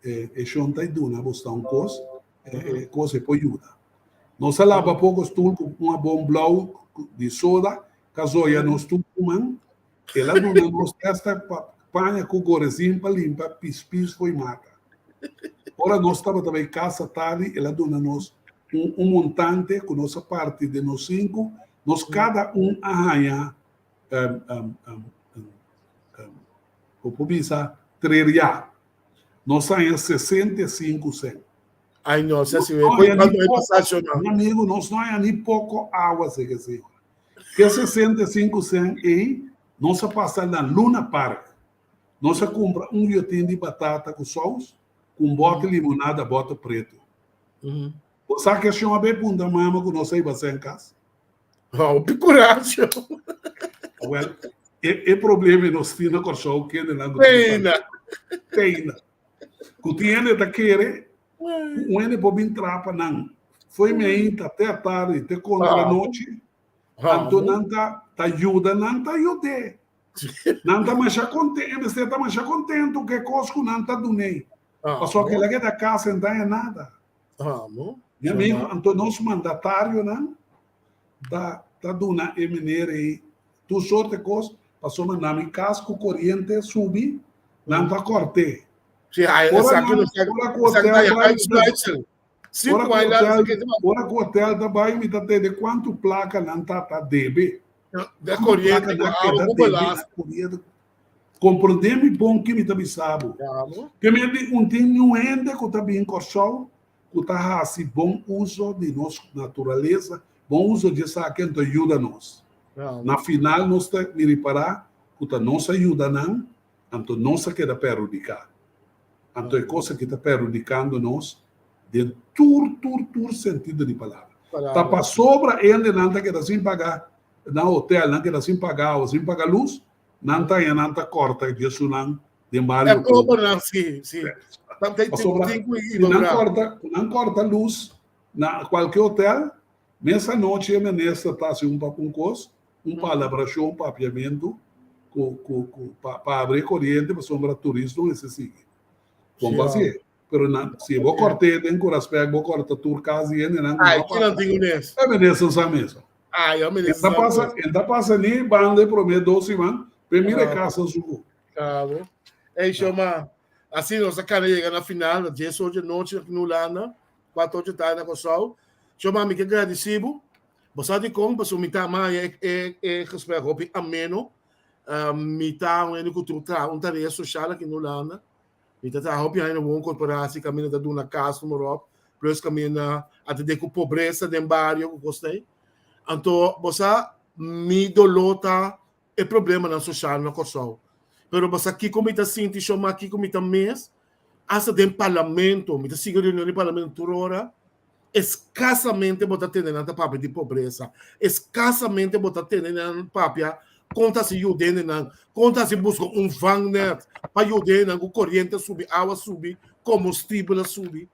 e shon ta duna bosnan un kos, e kos e por yuda. Nos a laba poko stul ku un abon blou di soda, ka zoya nos tur man. El a duna nos esta paña ku gorezin pa limpa pispis fo'i mata. Ora nos tabata bai kasa tardi, el a duna nos. un un montante ku nos a parti den nos sinku, nos kada un a haña bo por bisa treria. Nos haña 65 sèn. Ai no, si así, Nos no koe haña cuanto ni e poko, pasacho no. mi amigo, nos no haña ni poko awa, sege señora. Ke 65 sèn ei, nos a pasa na Luna Park. Nos a kumpra un yotin di batata ku sous, ku un bòte limonada bòte pretu. Bo sa ke shon a bay puntra mama ku nos a iba sen kas? Hopi kuracho. Wel, e, e problema nos tin na Kòrsou kendenan ku tin Teina. Teina. Ku tin hende ta kere ku un hende por bin trapa nan. Foi meinta te a tardi te kontra nochi. Anto nan ta ta yuda nan ta yud'é. Nan ta masha konten, e mester ta masha kontentu ku e kos ku nan ta dun'é. Pasobra kila keda kas en daña nada. Mi amigo, anto nos mandatarionan ta ta duna e meneer ei tur sort di kos, pasobra na mi kas ku koriente subi, nan ta kòrt'é. Ora nan ora ku hotel bai, Ora ku hotel, ora ku hotel ta bai mi ta tende kuantu plaka nan ta ta debe. De koriente ku awa ku belasting. Koriente. Komprendé mi bon ki mi ta bisa bo. Ke men di un tin niun hende ku ta bin Kòrsou ku ta hasi bon uso di nos naturalesa, bon uso di esaki anto yuda nos. Na final nos ta miripará ku ta nos a yuda nan, anto nos a keda perhudiká. Anto e kos aki ta perhudikando nos den tur, tur, tur sentido di palabra. Ta pasobra hendenan ta keda sin paga na hotel, nan keda sin paga awa, sin paga lus, nan ta haña nan ta kòrta djesunan den bario E pobernan, si, si. Pasobra si nan kòrta, ku nan kòrta lus na kualke hotel, mes anochi e minister ta hasi un un kos, un palabrashon, papiamentu ku ku ku pa pa abri e koriente pasobra turismo mester sigui. Bon pa hasié. Pero nan si bo kòrt'é den ku raspèk bo kòrta tur kas di hendenan ku Ai, no a kinan pasa. tin unes? E minister sa mes. Ai, e minister E ta sa pasa, mes. e ta pasa ni banda e promé dos siman p'e mira e Ah. kas a suku. Kabo. Ei, Shoma, asina nos a kana yega na final, na 10 or di anochi aki na Hulanda, 4 or di tardi na Kòrsou. Shoma, mi ke gradisí bo. Bo sa dikon? Pasobra mi ta haña e, e, e gesprek hopi ameno. Mi ta un hende ku tur traha un tarea sosial aki na Hulanda. Mi ta traha hopi aña na wooncorporatie, kaminda ta duna kas noem maar op, plus kaminda atendé ku pobresa den bario ku kos ei. Anto bo sa mi doló ta e problemanan sosial na Kòrsou. Pero bo sa kiko mi ta sinti shoma, kiko mi ta mis? Asta den parlamento, mi ta sigui reunion di parlamento tur ora, Eskasamente bo ta tende nan ta papia di pobresa. Eskasamente bo ta tende nan papia kon ta hasi yuda hendenan, kon ta hasi buska un vangnet pa yuda hendenan ku koriente a subi, awa a subi, komostibel a subi.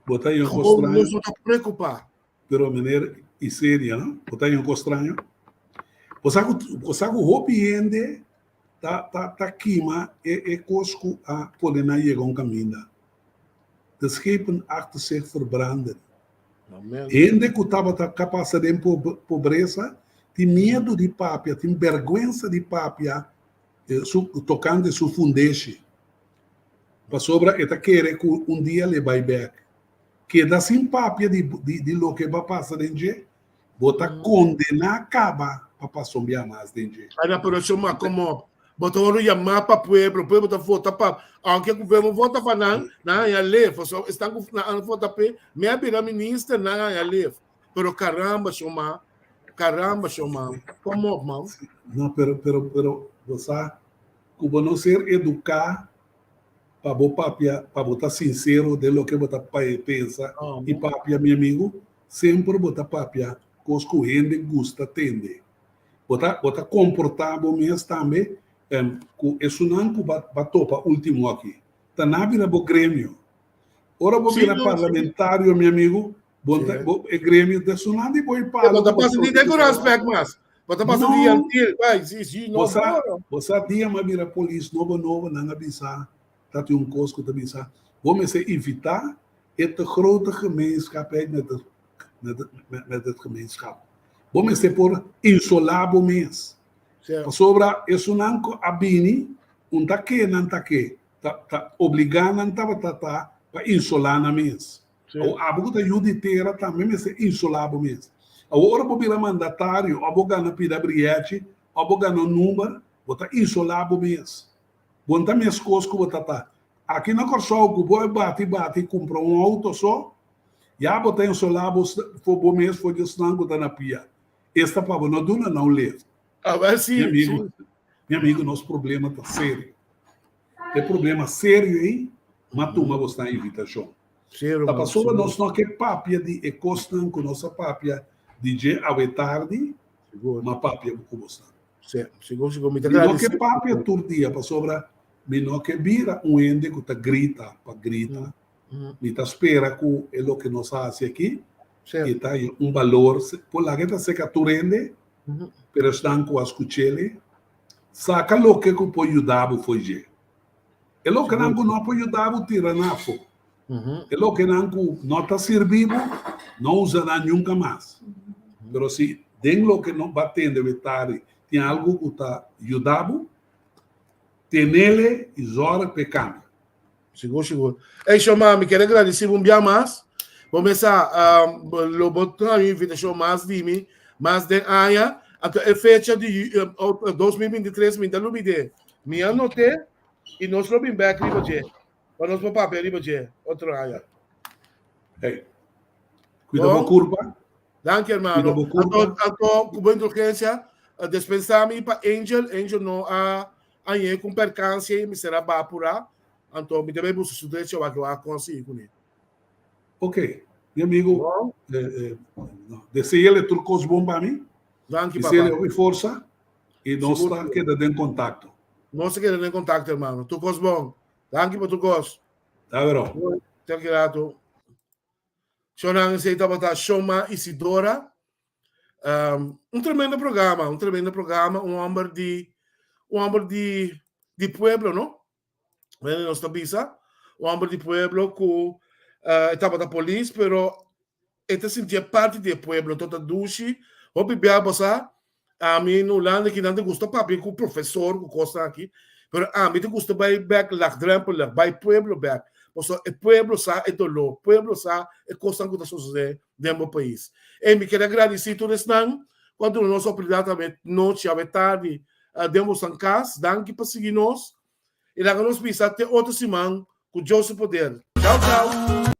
Bo ta haña un kos Gewoon straño? nos no ta preokupá. Pero meneer Isenia, no? Bo ta haña un kos straño? Bo sa ku, bo sa ku hopi hende ta, ta, ta kima e, e kos ku a pone nan yega un kaminda. De schepen achter zich verbranden. Hende ku tabata kapasa den pobresa tin miedu di papia, tin bèrgwensa di papia su tokante su fundeshi, pasobra e ta kere ku un dia lo e bai bèk. Keda sin papia di di loke bo a pasa den dje, bo ta kondená kaba pa pasa un bia mas den dje. Ana pero shoma komo bo ta wòrdu yamá pa pueblo, pueblo ta vota pa, aunke ku pueblo vota pa nan, nan haña lef, pasobra esnan ku nan a vota p'e, mi a bira minister, nan haña lef. Pero caramba shoma, caramba shoma, kom op man. No, pero, pero, pero bo sa ku bo no ser eduká pa bo papia, pa bo ta sinsero den loke bo ta pensa i papia, mi amigu, Semper bo ta papia kos ku hende gusta tende. Bo ta bo ta komportá bo mes tambe ku esunnan ku ba ba topa último aki. Ta na bira bo gremio. Ora bo bira parlamentario, mi amigu, bo ta bo e gremio ta esunnan di bo i Bo palo ta ku bo pasa di troke den ku ku bo. respect mas. Bo ta pasa di No. Yantil, bai, si, si, Bo no sa por. bo sa dia m'a bira polis nobo nobo nan a bisa ta tin un kos ku ta bisa bo mester invitá E te grote gemeenschap ei met het, met het, met, met het gemeenschap. Bo mester por insolá bo mes. Pasobra esunnan ku a bini, un ta ke nan ta ke, ta, ta obligá nan tabata ta pa insolá nan mes. Awor abo ku ta yu di tera tambe mester insolá bo mes. Awor ora bo bira mandatario òf bo gana pida brièchi òf bo gana un number, bo ta insolá bo mes. Bo no ta meskos ku bo ta ta. Aki na Kòrsou ku bo e bati bati kumpra un outo so, ya bo ta insolá bo bo mes for di esnan ku ta na pia. Esta pa bo no duna nan un lift. Awel si, Mi amigu, si. mi amigu nos problema ta serio. E problema serio ei, m'a tuma bosnan invitashon. Sí, Ta ruman, pasobra sigur. nos no ke papia di e kosnan ku nos a papia di dje awe tardi, Sigur. m'a papia ku bosnan. Sí, sigur, sigur. Mi ta Mi no ke gradisí. papia tur dia pasobra mi no ke bira un hende ku ta grita pa grita. Mi ta spera ku e loke nos a hasi aki Sí. e ta un balor, por laga e ta seka tur hende, pero esnan ku a skuch'el, saka loke ku por yuda bo for dje. E lokenan ku no por yuda bo, tira nan afó. E lokenan ku no ta sirbi bo, no usa nan nunka mas. Pero si den loke no bo a tende bo e tardi tin algu ku ta yuda bo, tenele i zòrg pa e kambia. Sigur, sigur. Ey, Shoma, mi quiere agradeci un bia mas. Bo me sa, lo bo trae un invitacion mas di mi, mas den aña. Anto e fecha di 2023 mi ta lubide. Mi a noté y nos lo bin back riba dje. Pa nos por papia riba dje otro aña. Hey. Cuida bo curpa. Danki, hermano. Cuida bo curpa. Anto, anto, cu bo indulgencia, dispensa mi pa Angel. Angel no a Añe ku un perkansia i mester a ba purá, anto mi ta bai buska su drechi awor ku a konsiguí kuné. Ok, mi amigu, Bon. deseale tur kos bon pa mi. Danki, papa. Deseale hopi forsa i nos Sigur ta ku. keda den kontakto. Nos ta keda den kontakto, hermano. Tur kos bon. Danki pa tur kos. Ta bero. Te aki rato. Shonnan esei tabata Shoma Isidora. Um, un tremendo programa, un tremendo programa, un homber di, un homber di, di pueblo, no? Bueno, nos ta bisa, un homber di pueblo ku uh, tabata polis, pero e ta sintié parti di e pueblo, to ta dushi, hopi bia bosa, ami na Hulanda ki nan ta gusta papia ku profesor ku kosnan aki, pero ami ta gusta bai bek laagdrempelig, bai pueblo bek, pasobra e pueblo sa e doló, pueblo sa e kosnan ku ta sosodé den bo pais. Ey, mi kere agradisí tur esnan ku a duna nos oportunidat awe nochi, awe tardi den bosan kas. Danki pa sigui nos i laga nos bisa te otro siman ku Dios su poder. Chao, chao!